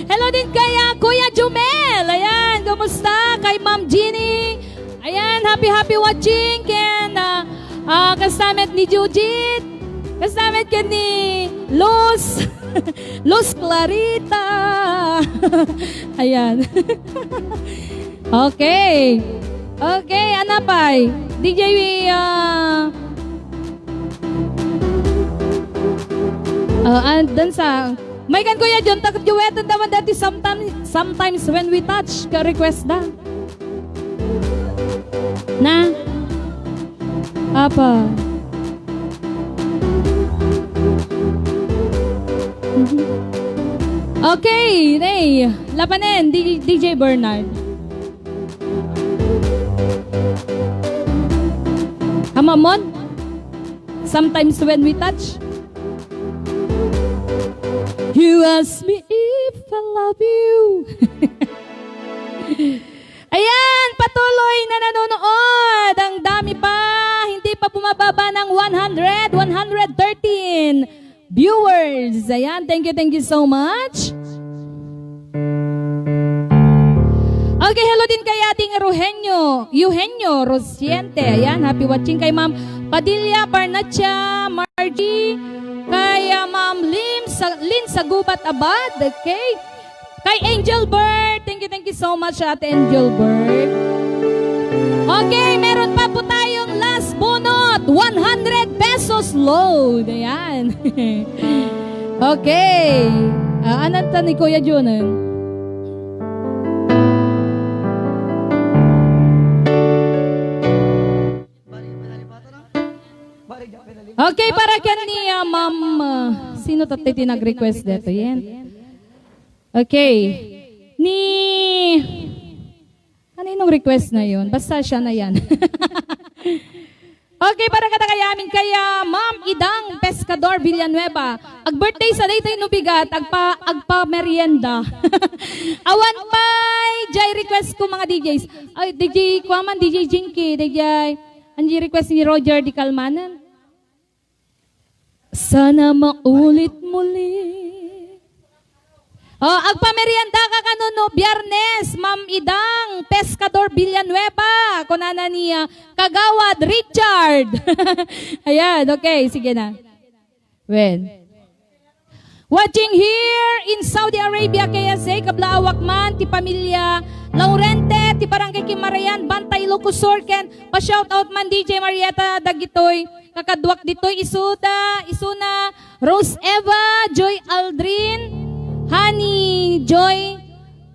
hello din kay, ah, Kuya Jumel. Ayan, kumusta? Kay Ma'am Jeannie. Ayan, happy, happy watching. Ken, ah, ah, kastammet ni Jujit. Kastammet ken ni Luz. Luz Clarita. Ayan. Okay. Okay, ano pay? D J, ah, ah, and then sa, may kan Kuya John, tag-duetan daman dati sometimes, sometimes when we touch, ka-request da. Na? Apa? Mhm. Okay, Nay. Lapanen, D-, D J Bernard. Hamamon? Sometimes when we touch. You ask me if I love you. Ayan, patuloy na nanonood. Ang dami pa. Hindi pa bumababa ng one hundred, one hundred thirteen viewers. Ayan, thank you, thank you so much. Okay, hello din kay Ating Eugenio, Eugenio Rosiente. Ayan, happy watching kay Ma'am Padilla, Parnacha, Margie, kay, ah, Ma'am Lim, sa, Lynn Sagubat Abad. Okay. Kay Angel Bird, thank you, thank you so much, Ate Angel Bird. Okay, meron pa po tayong last bunot, one hundred pesos load. Ayan. Okay. Ah, anan ta ni Kuya Junan? Okay, para ken ni, ah, Ma'am, ah, sino tattay ti nag-request dito? Yan. Okay. Ni, ano yung request na yun? Basta siya na yan. Okay, para kadakayo amin kay, ah, Ma'am Idang Pescador Villanueva. Ag-birthday sa daytoy no bigat, agpa-, agpa-merienda. Awan pay, jay request ko mga D Js. Ay, D J, kuha man, D J Jinky, D J, ang request ni Roger Di Calmanan. Sana maulit muli. Oh, agpamerienda ka kano no Biyernes, Ma'am Idang Pescador Villanueva, kunana ni, ah, Kagawad Richard. Ayan, okay, sige na. Well. Watching here in Saudi Arabia, K S A, kablaawak man, ti pamilya Laurente, ti Barangay Kimarayan, Bantay, Ilocos Sur, ken pa-shoutout man, D J Marietta, dagitoy kakaduak ditoy, isuda, isuna, Rose Eva, Joy Aldrin, Honey Joy,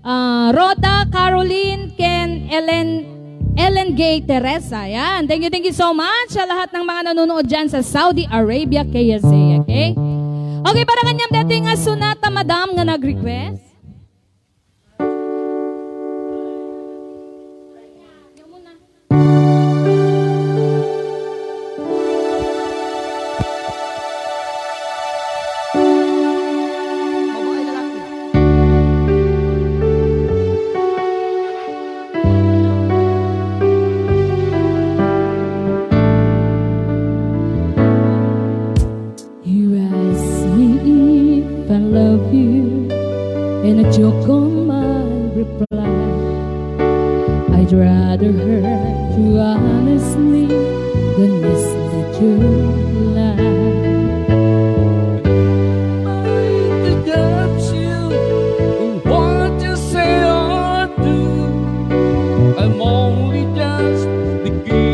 ah, Rhoda, Caroline, ken Ellen, Ellen Gay Teresa. Yan. Thank you, thank you so much sa lahat ng mga nanonood dyan sa Saudi Arabia, K S A. Okay? Okay, para kanyam dito nga sonata, madam, nga nag-request. You ask me if I love you, and I joke on my reply. I'd rather hurt you honestly than mislead your lie. I doubt you in what you say or do. I'm only just beginning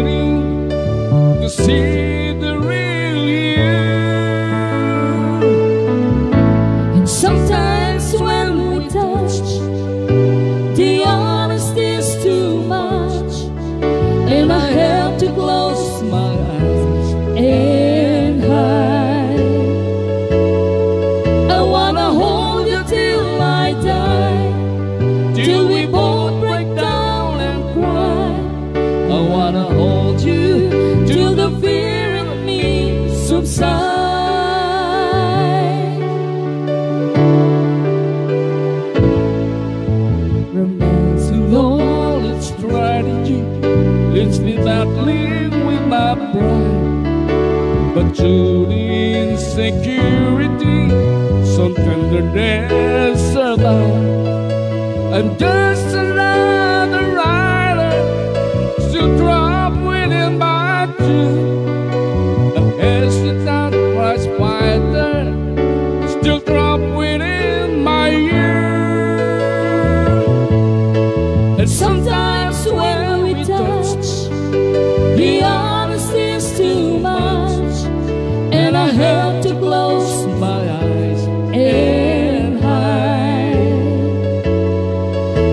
It's been battling with my pride, but truly insecurity, some tenderness survive. I'm just another rider, still trapped within my truth. A hesitant prize fighter, still trapped within my youth. And sometimes when we touch, the honesty is too much, and I have to close my eyes and hide.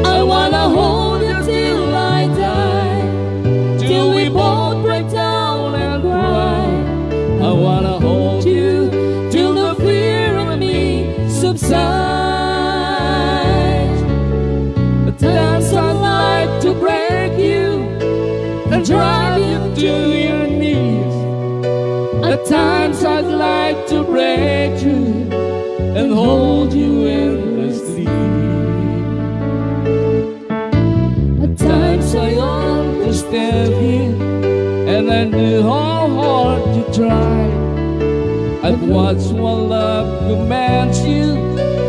I wanna hold you till I die, till we both break down and cry. I wanna hold you till the fear in me subsides. At times I'd like to break you and drive you to your knees. At times I'd like to break you and hold you endlessly. At times I understand him, and I knew how hard you tried. I've watched what love commands you,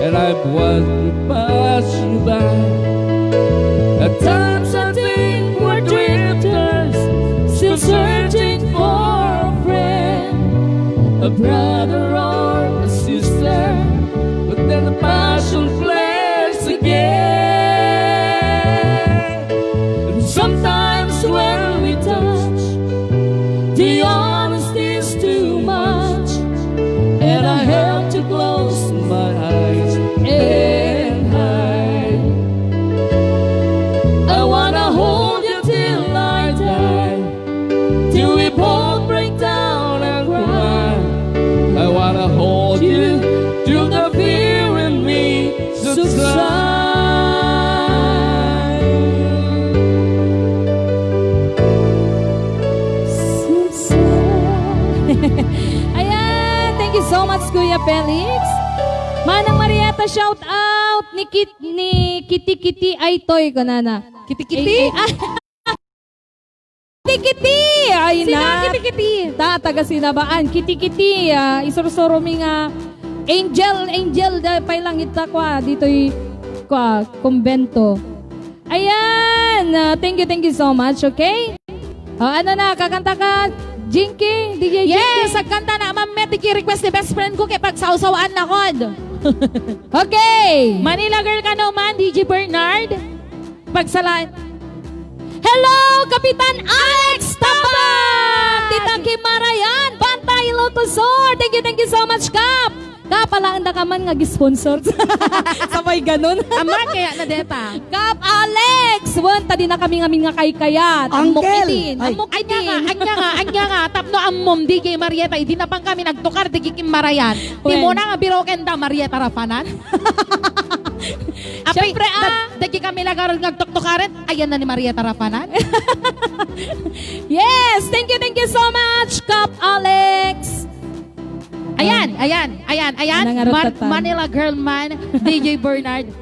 and I've watched you pass you by. At times I think we're drifters, still searching for a friend, a brother or a sister, but then the passion flares again. And sometimes when we touch, the honesty is too much, and I have to close my eyes and hide. I wanna hold you till I die, till we both break down and cry. I wanna hold you till the fear in me subside. Ayan, thank you so much, Kuya Felix. Manang Marietta, shout out ni Kit-, ni Kiti Kiti Aytoy, kunana. Kiti Kiti? Eh, eh, ah, Kiti Kiti! Ay, Sina na. Kiti Kiti? Ta, taga Sinabaan. Kiti Kiti, ah, isursuro mi nga angel, angel, da, pay langit ta, kwa, ditoy, kwa, kumbento. Ayan, ah, thank you, thank you so much, okay? O, ano na, kakanta ka, Jinky? D J Jinky? Yes, agkanta na, Ma'am Met, di request ni best friend ko, kay pagsawsawaan na kod. Okay. Manila Girl ka naman, D J Bernard. Pagsalaan. Hello, Kapitan Alex Tabat! Tita Kim Marayan, Bantay, Ilocos Sur. Thank you, thank you so much, Kap. Kap, alaanda ka man nga gi-sponsor. Sabay ganun. Aman, kaya na deta. Kap Alex! Wen, ta di na kami ngamin nga kaykayat. Ammok Uncle! Itin. Ay. Ammok anya nga, itin. Anya nga, anya nga. Tapno ammom, D J Marietta, idi na pang kami nagtukar, di Kim Marayan. Wen. Ti mo na nga biroken da, Marietta Rafanan. Apay, siyempre, da-, ah. Dagi kami lagarod nga agtuktukaren, ayan na ni Marietta Rafanan. Yes! Thank you, thank you so much, Kap Alex. Ayan, ayan, ayan, ayan. Nangarot Man-, ka ta. Manila Girl man, D J Bernard.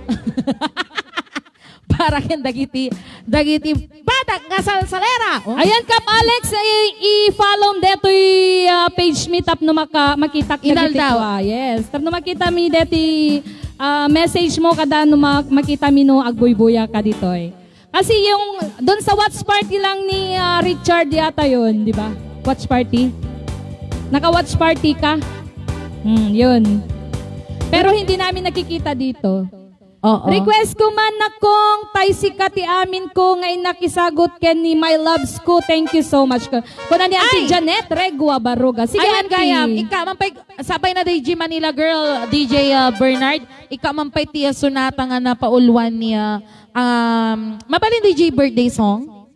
Para ken dagiti, dagiti badak nga salsalera. Oh. Ayan, Kap Alex, i-, i-follow detoy, ah, page mi tapno maka-, makita dagiti Inaldaw. Kua. Yes, tapno makita mi deti, ah, message mo kada no ma-, makita mi no agbuybuya ka ditoy. Kasi yung dun sa watch party lang ni, ah, Richard yata yun, di ba? Watch party? Naka-watch party ka? Hmm, yun. Pero hindi namin nakikita dito. Oo. Request ko man, nakong, tay sika ti amin ko nga inakisagot ken ni My Loves ko. Thank you so much. Kuna ni Auntie Ay! Janet Regua Baruga. Sige, Ayan, Auntie. Gayam. Ika, man pay, sabay na D J Manila Girl, D J, ah, Bernard. Ika, man pay ti, ah, sonata nga napauluan niya. Um, mabalin D J birthday song?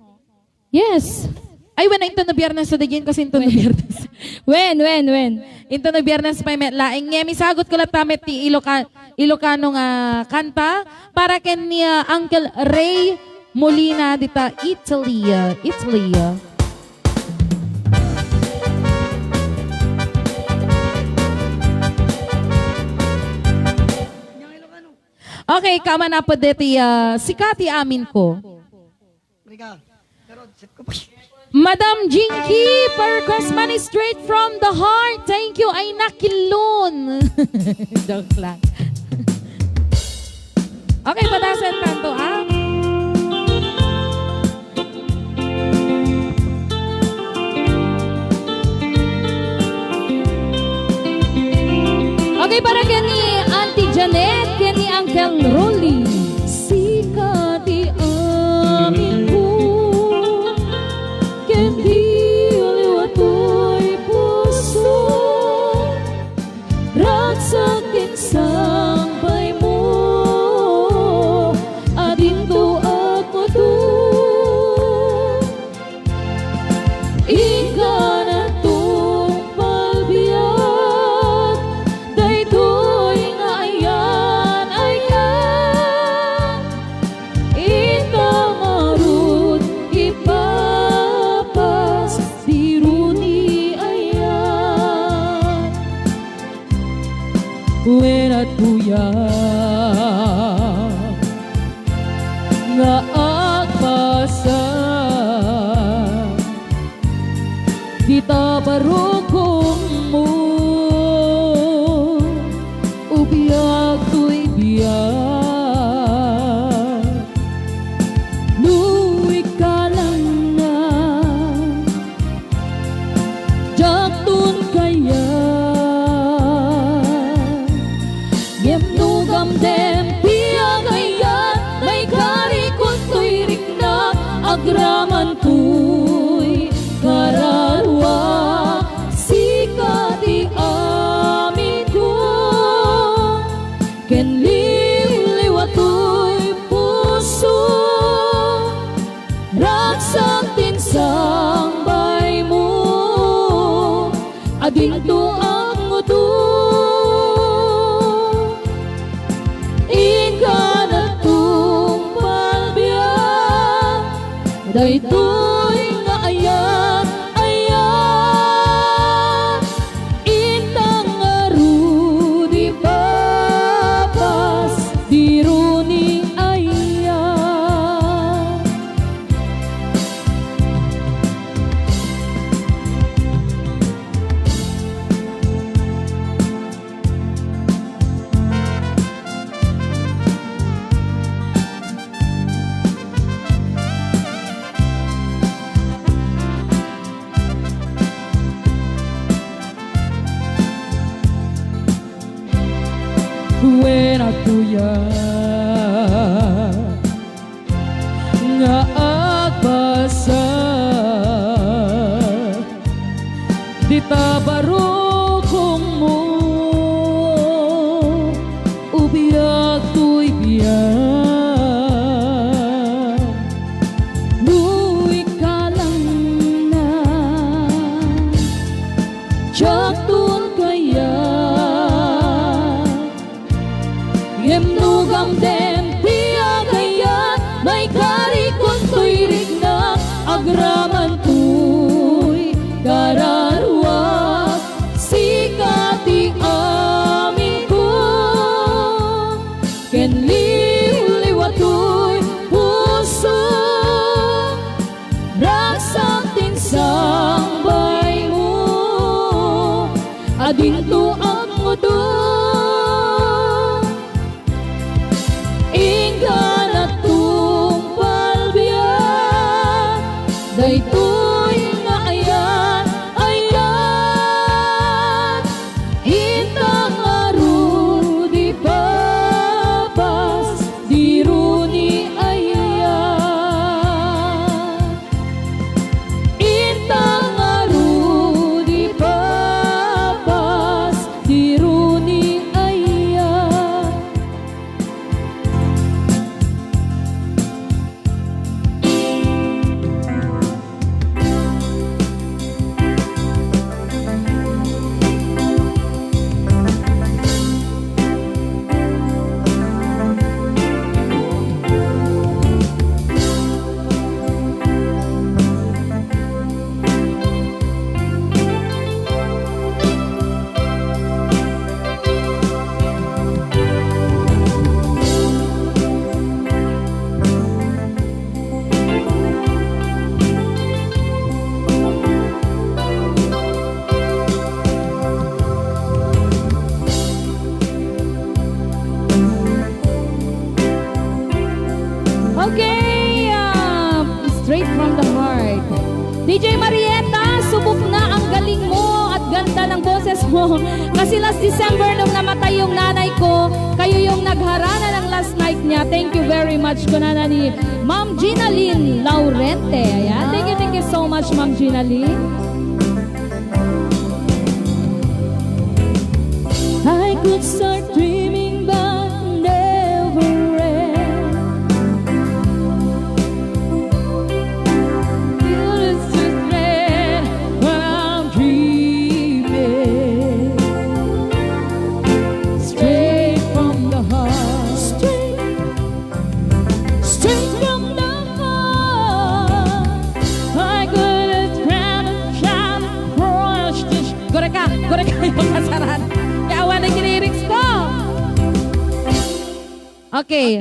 Yes. Ay, wen, into no Biyernes to, Dejin, kasi into no Biyernes. Wen, wen, wen. Into no Biyernes pay met laeng. Ngem, isagot ko latta met ti Iloca-, Ilocano nga kanta para ken ni, ah, Uncle Ray Molina dita Italy, ah, Italy, ah. Okay, kaman apo deti, ah, sika ti amin ko. Rika. Pero Madam Jinky, per request money straight from the heart. Thank you. Ay, nakilon. Joke lang. Okay, patasen tanto, ah. Okay, para ken ni Auntie Janet, ken ni Uncle Rolly. Sika ti aminko, ken ti liwatoy puso. Ragsak ti insangbaymo, adinto agmudo. Inka natungpal biag, daytoy nga ayan-ayan. Inta ngarud ipapas ti runi ayan. Wen a tuya nga agpasa, dita barukongmo, ubiag toy biag. No ikkalangna, diakton kayat. Ngem no gamdem ti agayat, naikarikon toy riknak, agraman toy kararua. Sika ti aminko, ken liwliwa toy puso. Ragsak ti insangbaymo, adinto agmudo. Inka natungpal biag, daytoy nga ayat-ayat. Inta ngarud ipapas ti runi ayan. Wen a tuya nga agbasa, dita barukongmo, ubiag toy biag. No ikkalangna, diakton kayat. Ngem no gamdem ti agayat, naikarikon toy riknak, agraman toy kararuak. Sika ti aminko, ken liwliwa toy puso. Ragsak ti insangbaymo, adinto agmudo. Inggana tungpal biag, daytoy nga ayat-ayat. Inta ngarud ipapas ti runi ayat. Inta ngarud ipapas ti runi ayat. D J Marietta, subok na ang galing mo at ganda ng boses mo. Kasi last December nung namatay yung nanay ko, kayo yung nagharana ng last night niya. Thank you very much, kunana ni Ma'am Ginalyn Laurente. Ayan. Thank you, thank you so much, Ma'am Ginalyn. I could start dreaming but never end. Till it's too late when I'm dreaming. Straight from the heart. Straight, straight from the heart. I could have tried and tried to crush the sh- Gureka, gureka yung kasaran. Kaya wala yung lyrics ko. Okay.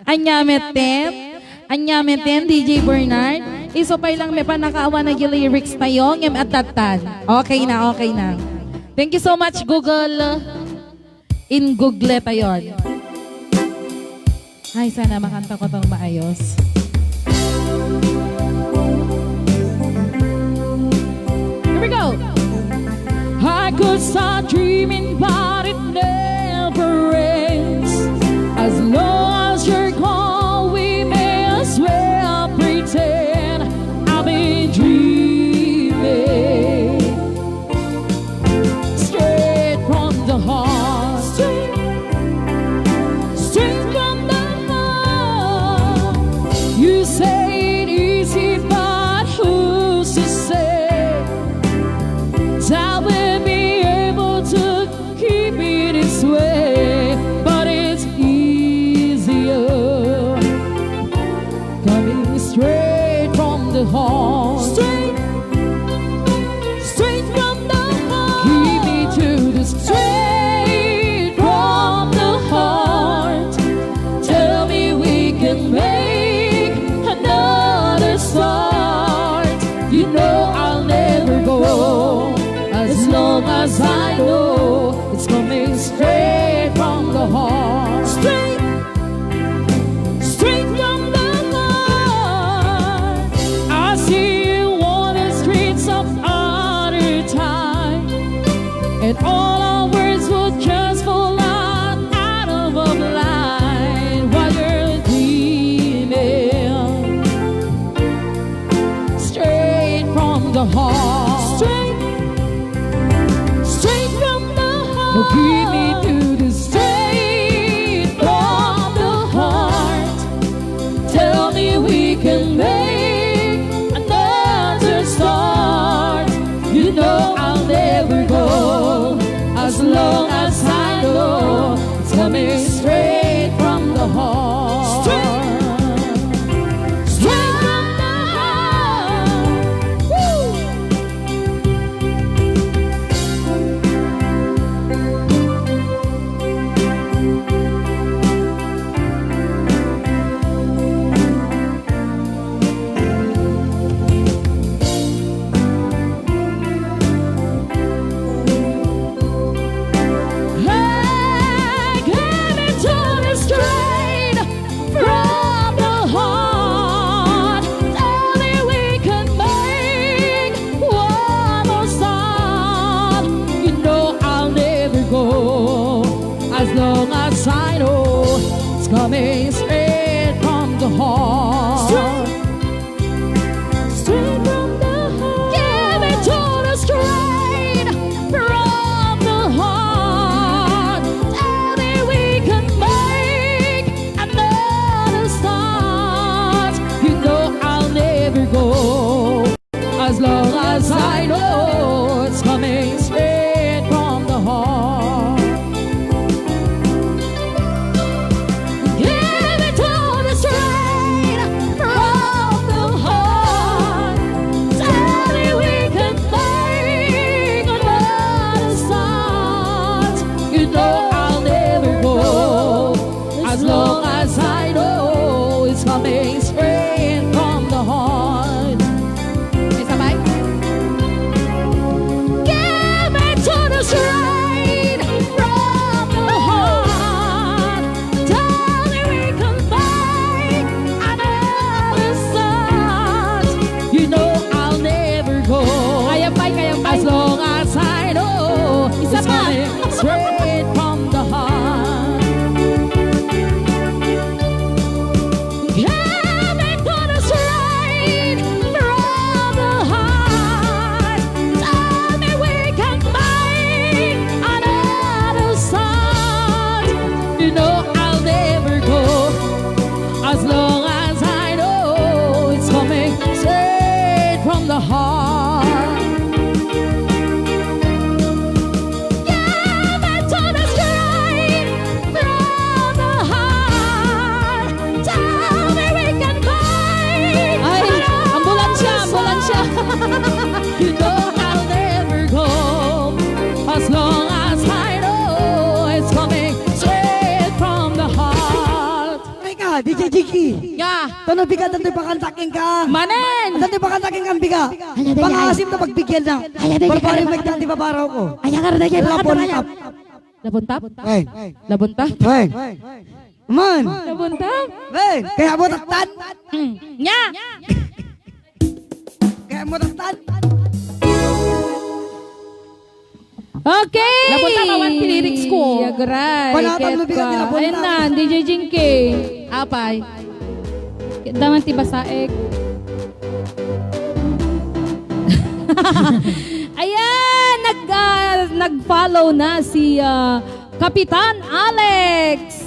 Ania metten? Ania metten, D J Bernard? Isu pay lang met pannakaawan a lyrics tayo, ngem addattan. Okay na, okay na. Thank you so much, Google. In Google tayo. Ay, sana makanta ko tong maayos. Here we go! I could start dreaming, but it never ends. As long as you're gone, we may as well pretend I've been dreaming. Straight from the heart. Straight, straight from the heart. You say it easy, but who's to say that we'll be able to keep it this way? But it's easier coming straight from the heart. Straight, straight from the heart. Give me to the straight from the heart. Tell me we can make another start. You know I'll never go as long as I know it's coming straight from the heart. Straight, straight from the heart. I see you on the streets of other time, and all our words will just fall out, out of our line while you're dreaming. Straight from the heart. Straight, straight from the heart. Give me to the straight from the heart. Tell me we can make another start. You know I'll never go as long as I know it's coming straight from the heart. Straight, straight from the heart. Woo! Hey, give it to me straight from the heart. Tell me we can make one more start. You know I'll never go as long as I know it's coming straight from the heart. Straight from the heart. Give it to the straight from the heart. Tell me we can make another start. You know I'll never go as long as I know it's coming straight from the heart. Give it to me straight from the heart. Tell me we can make another start. You know I'll never go as long as I know it's coming straight from the heart. May sabay? the heart. Give it to me straight from the heart. Tell me we can fight. Ay, ambulansya, ambulansya. You know I'll never go as long as I know it's coming straight from the heart. Ay ka, D J Jinky. Ya. Tano biga, tanto pakanta kenka. Manen! Tanto pakanta kenka, biga. Ala, dali, Pangaasim ay. Ta pagbigyana. Ala, dali, Barbari dali, may dali. Tanti babaraw ko. Ay, agar, dali, Labon bakit tap. Labontap? Ay. Labontap? Ay. Man. Labontap? Ay. Kaya mo taktan? Hmm. Nya! Kaya mo taktan? Okay. Labontap, awan ti lyrics ko. Agray, Panatang ket lubigan ti ka. Labontap. Ayan na, D J Jinky. Apay. Ket daman ti basaek. Ayan, nag, ah, nag-follow na si, ah, Kapitan Alex.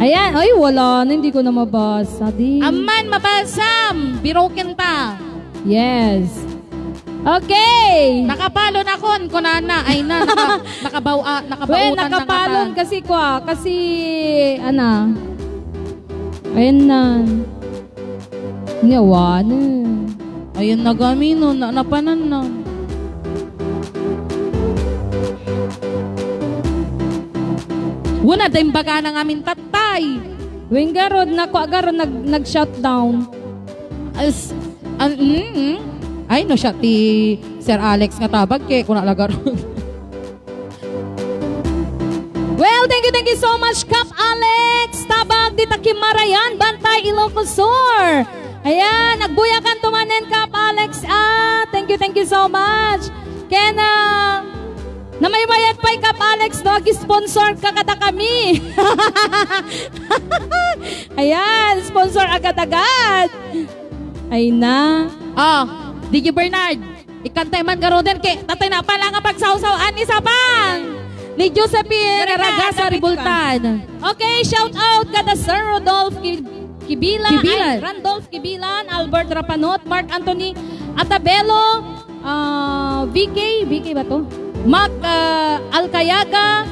Ayan, ay, wala na, hindi ko na mabasa, di. Amman, mabasam, biroken ta. Yes. Okay. Nakapalo na kon, kunana. Ay na, naka, nakabaw-, ah, nakabautan Well, na nga nakapalon ta. Kasi kwa, kasi, ana. Ayan na. Nyawa na. Ayan na gami, no, na, napanan na. Wala, da imbaga na ngamin tatay. Wen garud, nako, garud, nag, nag-shutdown. As, an, mm, mm. Ay, no, siya ti Sir Alex nga tabag, ke, kuna lagar. Well, thank you, thank you so much, Kap Alex Tabag, dita Kimarayan, Bantay, Ilocos Sur. Ayan, nagbuyakan tumanen, Kap Alex. Ah, thank you, thank you so much. Ken, ah, namaymayat pay, Kap Alex, no? Ag-sponsor ka kada kami. Ayan, sponsor agad-agad. Ay na. Ah, D J Bernard. Ikantay man garuden, ke, tatay na pala nga pagsawsawan ni Sapang ni Josephine Ragasa Ribultan. Okay, shout out kada Sir Rodolph Ki-, Kibilan, Kibilan. Ay, Randolph Kibilan, Albert Rapanot, Mark Anthony Atabelo, ah, V K, V K ba to? Mac, ah, Alcayaga,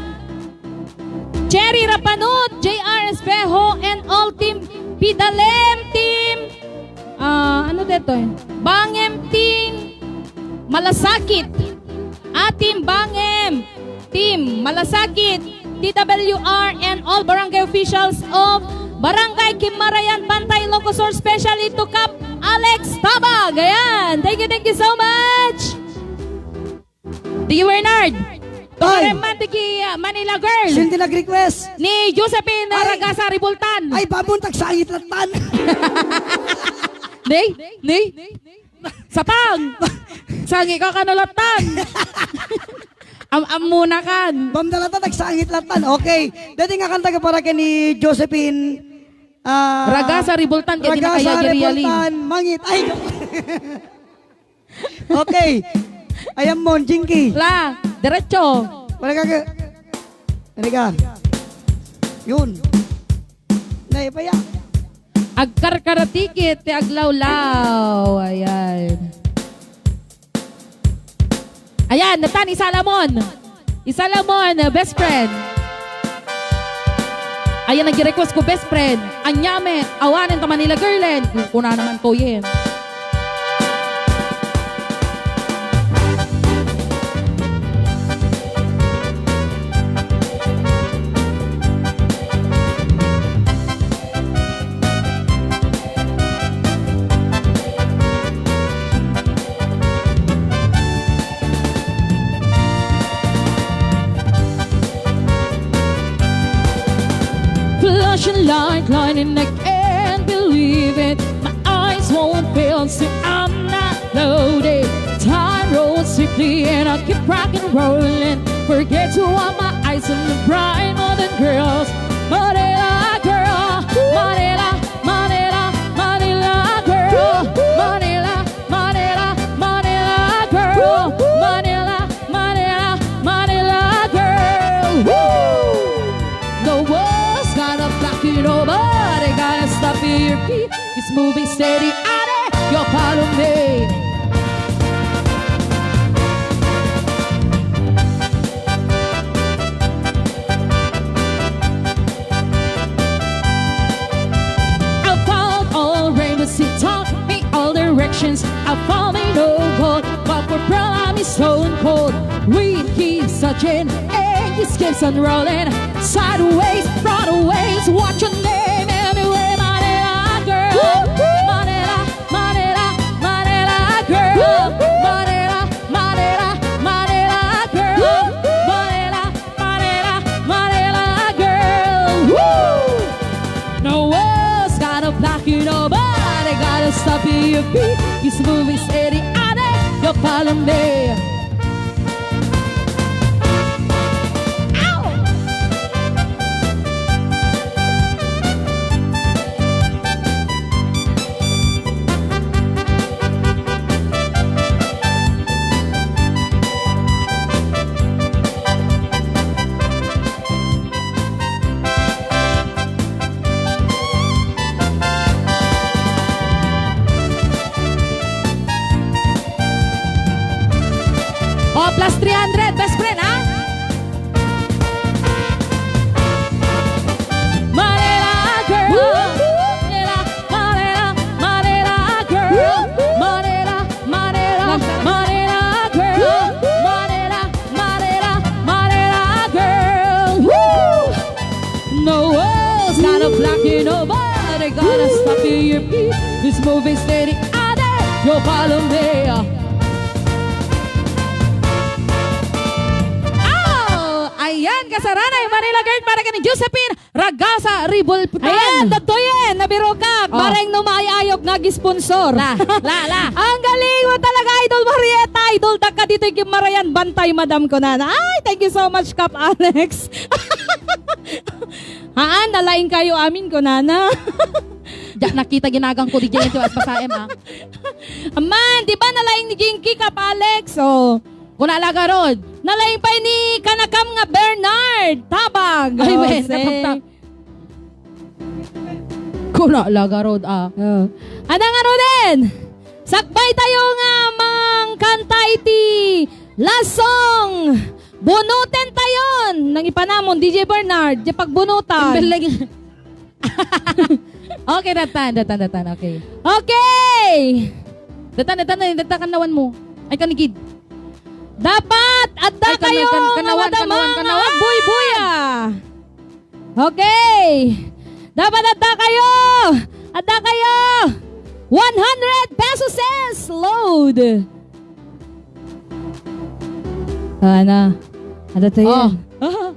Cherry Rapanot, J R Espejo, and all team Pidalem, team, ah, ano detoy? Bangem, team Malasakit, ah, team Bangem, team Malasakit, T W R, and all barangay officials of Barangay Kimarayan, Bantay, Ilocos Sur, especially to Kap Alex Tabag. Ayan. Thank you, thank you so much. Di Bernard. Ay! Pagkaremman ti ki, ah, Manila Girl. Sino ti nag-request? Ni Josephine Ay! Ragasa Ribultan. Ay, babon, tagsangit latan. Ni? Ni? Sapang! Sangi ka ka nalatan. Am-, ammunakan. Bam na latan, tagsangit latan. Okay. Dati nga kanta ka para kay ni Josephine, ah, Ragasa Ribultan, kaya di na Ragasa kaya di reali. Ribultan, mangit. Ay, Okay. Ayan mo, Jinky. La, diretso. Wala ka, ka-, Wala ka. Yun. Nay, paya. Agkarkaratikit ti aglawlaw. Ayan. Ayan, natan, isalamon. Isalamon, best friend. Ayan, nag-request ko, best friend. Anya met, awanen ta Manila Girl, eh. Kuna naman to, yen. Flashing light, lightning, I can't believe it. My eyes won't fail, see, I'm not loaded. Time rolls swiftly and I keep rocking, rolling. Forget who are my eyes and the bright modern girls. Manila girl, Manila, Manila, Manila girl. Manila, Manila, Manila girl. Manila, Manila, Manila girl. Woo! No one's gonna block you, nobody gonna stop you. Your feet is moving steady, ade. You follow me. I found all rainbows, he taught me all directions. I found me no gold, but for promise so cold. We keep searching, and just keeps on rolling. Sideways, broadways, what's your name anyway? Manila girl, Manila, Manila, Manila girl, Manila, Manila, Manila girl, Manila, Manila, Manila girl. Woo! No one's gonna block you, nobody gonna stop you. This movie's any other, you follow me. Ow! Oh, plus three hundred, best friend, ha? Manila girl. Manila, Manila, Manila girl. Manila, Manila, Manila girl. Manila, Manila, Manila girl. Woo! No one's gonna block you, nobody gonna stop you. Your beat, this movie's steady. Other, you follow me. Oh, ayan, kasarana, Manila Girl para kay Josephine Ragasa Ribulputan. Ayan, totoo yan. Nabirokak. Oh. Bareng no maayayok nga ag-sponsor. La, la, la. Ang galing mo talaga, Idol Marietta. Idol, taka dito yung Marayan Bantay, madam ko na. Ay, thank you so much, Kap Alex. Haan, nalaing kayo amin, kunana. Diak nakita ginagang ko, di dyan yung tiwas basaem, ha? Aman, di ba nalaing ni Jinky, Kap Alex? Oh. Kuna la garod. Nalaing pa ni kanakam nga Bernard Tabag. Ay, oh, wen, say. Napagta-, kuna la garod, ah. Oh. Ada nga Roden. Sakbay tayo nga mangkanta iti love song. Bunoten tayon. Nangipanamon, D J Bernard, di pagbunotan. Timberlake. Okay, datan, datan, datan. Okay. Okay. Datan, datan, datan, datan, kanawan mo. Ay, kanigid. Dapat, adda kayo nga madama nga agbuybuya. Okay. Dapat adda kayo. Adda kayo. One hundred pesos is load. Ana. Ada tayo. Oh.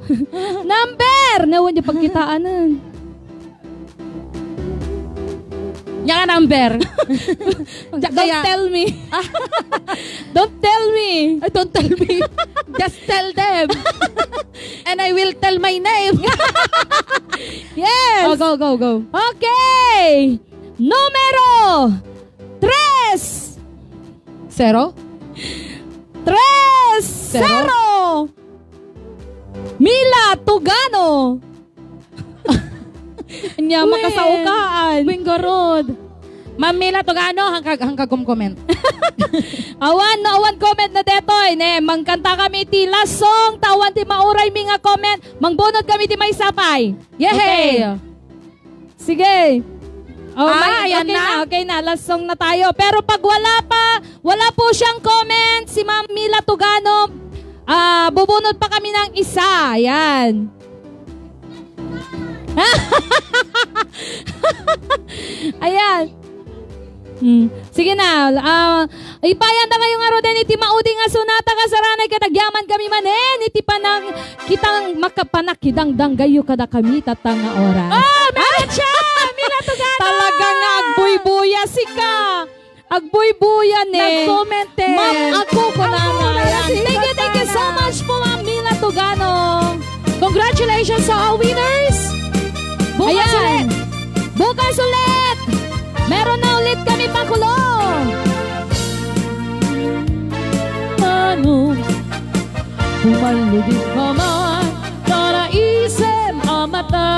Number! Nawan di pagkitaanan. Nya nga number. Don't tell me. Don't tell me. Ay, don't tell me. Just tell them. And I will tell my name. Yes. Oh, go, go, go. Okay. Numero tres. Zero? Tres! Zero? Zero! Mila Tugano! Anya, makasaukaan. Wing garod. Ma'am Mila Tugano, hangkag, hangkag comment. Awan, no, awan comment na detoy, ne. Mangkanta kami ti last song, ta awan ti mauray mi nga comment. Mangbunot kami ti maysapay. Yehey! Okay. Sige. Oh, ah, may, ayan okay na, okay na. Last song na tayo. Pero pag wala pa, wala po siyang comment, si Ma'am Mila Tugano, ah, bubunot pa kami ng isa. Ayan. Ayan. Hmm. Sige na. Ah, ipayanta kayo nga Roden iti maudi nga sonata, kasarana, ket agyaman kami manen iti panang-, kitang makapanakidangdanggayo kadakami tatta nga oras. Oh, Mila Cha! Mila Tugano! Talaga nga agbuybuya sika. Agbuybuya ne. Nag-comment eh. Ma'am, ako ko na nga yan. Thank you, thank you so much po, Ma'am Mila Tugano. Congratulations sa all winners. Bukas ulit. Bukas ulit. Meron na ulit kami pakulo. Mano, pumalugit ka man, para isem a mata.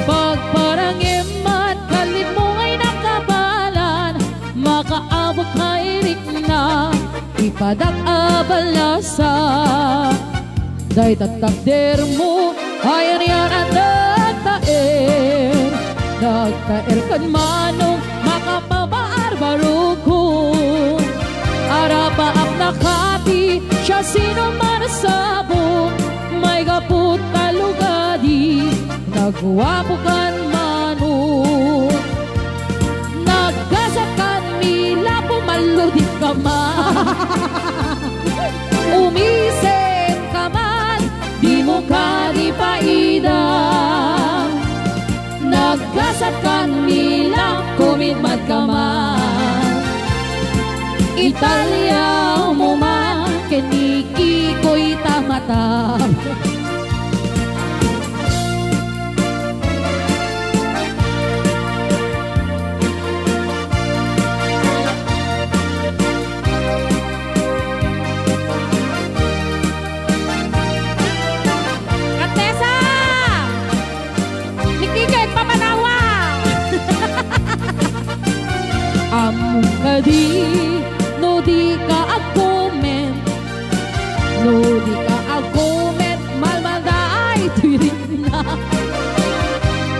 Pagparangem man, kalit mo ngay nakabalan. Ipadak a balasa, dayta takdermo, ayan yan a nagtaer. Nagtaer kan manong makapabaarbarukon. Arapaap na kati, siasino man a sabong, may gaput a lugadi. Naguapo kan manok, naggasat kan milako, malludik ka man. Umisem ka man, di mo kadi paida. Naggasat kan milako, mitmad ka man. Italyaw mo man, ken ni Kikoy ta matam. Katesa! Ni Kikoy, papanawa! Ammom kadi, no di ka ag-comment, no di ka ag-comment, malmalda ay tuirik na.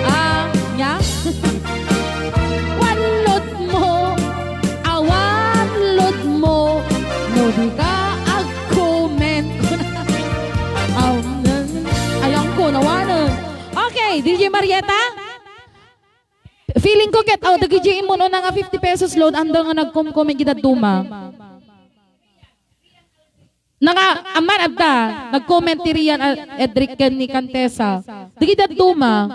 Ah, nya? Wanlod mo, awan lod mo, no di ka ag-comment. Aw, ayangko, nawanen. Okay, D J Marietta? Feeling ko ket, oh, dagiti immun-una nga fifty pesos load, anda nga nagkom-comment iti dadduma. Nanga, amman adda, nag-comment ti Rian, ah, Edric ken ni Cantesa. Dagiti dadduma.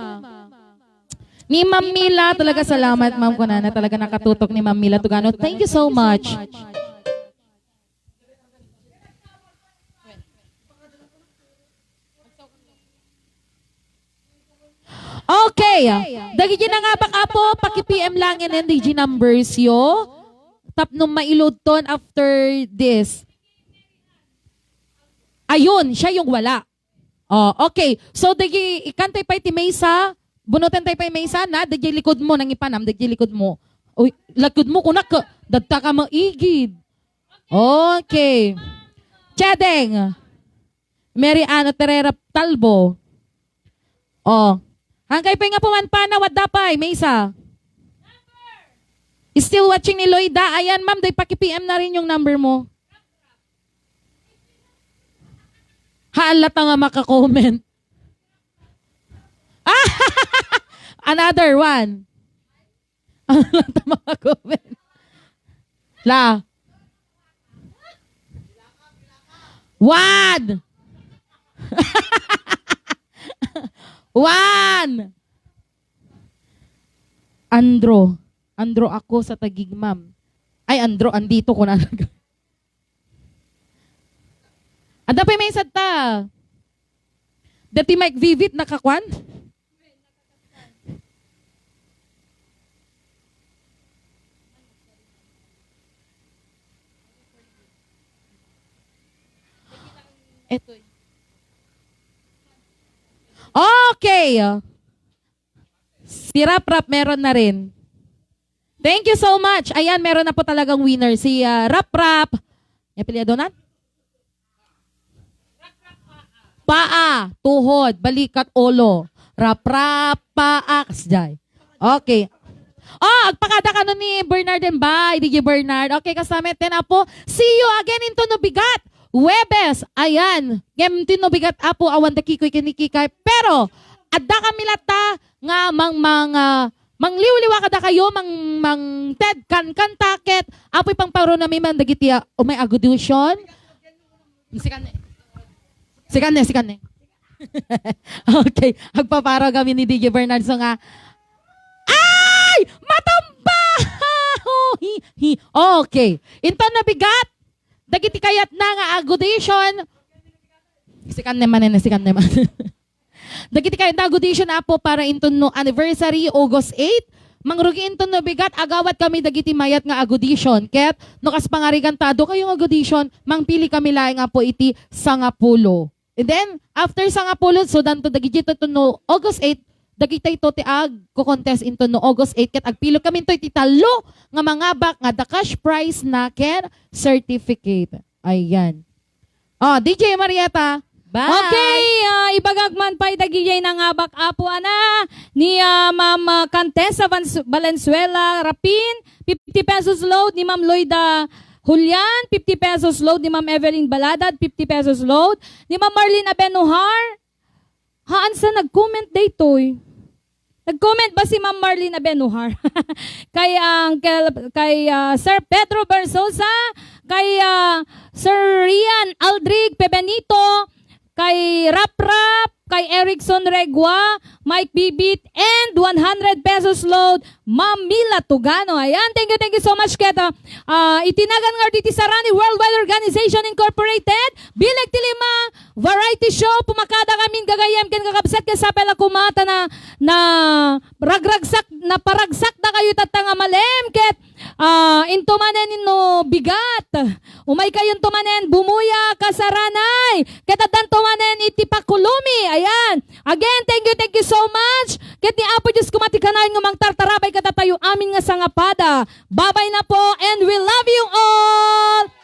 Ni Ma'am Mila, talaga salamat, ma'am, kunana, talaga nakatutok ni Ma'am Mila Tugano. Thank you so much. Okay. Dagiti nangabak, Apo, paki-P M lang nen D J numbers yo. Tapno mailodton after this. Ayun, siya yung wala. Oh, okay. So, dagi, ikantay pay ti maysa, bunoten tay pay maysa na, dagi likod mo, nangipanam, dagi likod mo. Uy, likod mo, kunak, dadta ka maigid. Okay. Chedeng. Mary Ann Terera Talbo. Oh. Hangkay pay nga pumanpanaw, adda pay, maysa. Still watching ni Loida. Ayan, ma'am, day paki-P M na rin yung number mo. Haan latta nga maka-comment. Another one. Haan latta maka-comment. La. One. One. Andro. Andro ako sa Taguig, ma'am. Ay, Andro, andito ko na. Adda pay maysa ta. Dati Mike Vivit nakakuan? Eto. Okay. Si Rap Rap meron na rin. Thank you so much. Ayan, meron na po talagang winner. Si, ah, Rap Rap. May apelyido na? Paa, tuhod, balikat, ulo. Rap, rap, paa, kasjay. Okay. Oh, agpakada kano ni Bernard and Bay, D J Bernard. Okay, kasama ten, Apo. See you again into no bigat. Webes, ayan. Ngem ti no bigat, Apo, awan da Kikoy ken ni Kikay. Pero, adda kami latta nga mang, mang, ah, mangliwliwa kadakayo, mang, mang ted kan, kan taket. Apoy pangparo nami man dagiti, ah, umay agudution. Sikan ne. Sikan ne, sikan ne. Okay, agpaparo kami ni D J Bernard so nga, ay! Matumba! Hi, hi. Okay. Inton nabigat, dagiti kayat na nga agudition. Sikan ne manen, sikan ne man. Dagiti kayat na agudition, Apo, para inton no anniversary, August eight. Mangrugi inton no bigat, agawat kami dagiti mayat nga agudition. Ket no kas pangarigan ta adu kayo nga agudition, mangpili kami laeng, Apo, iti sangapulo. And then, after sangapulo, so danto dagiti to no August eight, dagitayto ti agko-contest inton no August eight, ket agpilot kaminto iti tallo nga mangabak nga the cash prize na ken certificate. Ayan. Oh, D J Marietta. Bye. Okay, ah, ibagak man pay dagiti nangabak, Apo, ana, ni, ah, Ma'am, ah, Contessa Vans-, Valenzuela Rapin, fifty pesos load, ni Ma'am Loida Julian, fifty pesos load, ni Ma'am Evelyn Baladad, fifty pesos load, ni Ma'am Marlene Abenuhar. Haan sa nag-comment daytoy. Nag-comment ba si Ma'am Marlene Abenuhar? Kay Uncle, kay, ah, Sir Pedro Versosa, kay, ah, Sir Rian Aldrig Pebenito, kay Rap Rap, kay Erickson Regua, Mike Bibit, and one hundred pesos load, Ma'am Mila Tugano. Ayan, thank you, thank you so much, ket, ah, ah, iti nagan nga diti Sarani Worldwide Organization Incorporated, bileg ti lima, variety show, pumakada kamin gagayyem ken kakabsat, ket sapay la koma ta na, na ragragsak, naparagsakdakayo tatta nga malem, ket, ah, into manen no bigat. Umaykayonto manen, bumuya, kasaranay. Ket addanto manen iti pakulumi. Ayan. Again, thank you, thank you so much. Ket ni Apo Dios koma ti kanayon nga mangtartarabay kadatayo amin nga sangapada. Babay na po, and we love you all.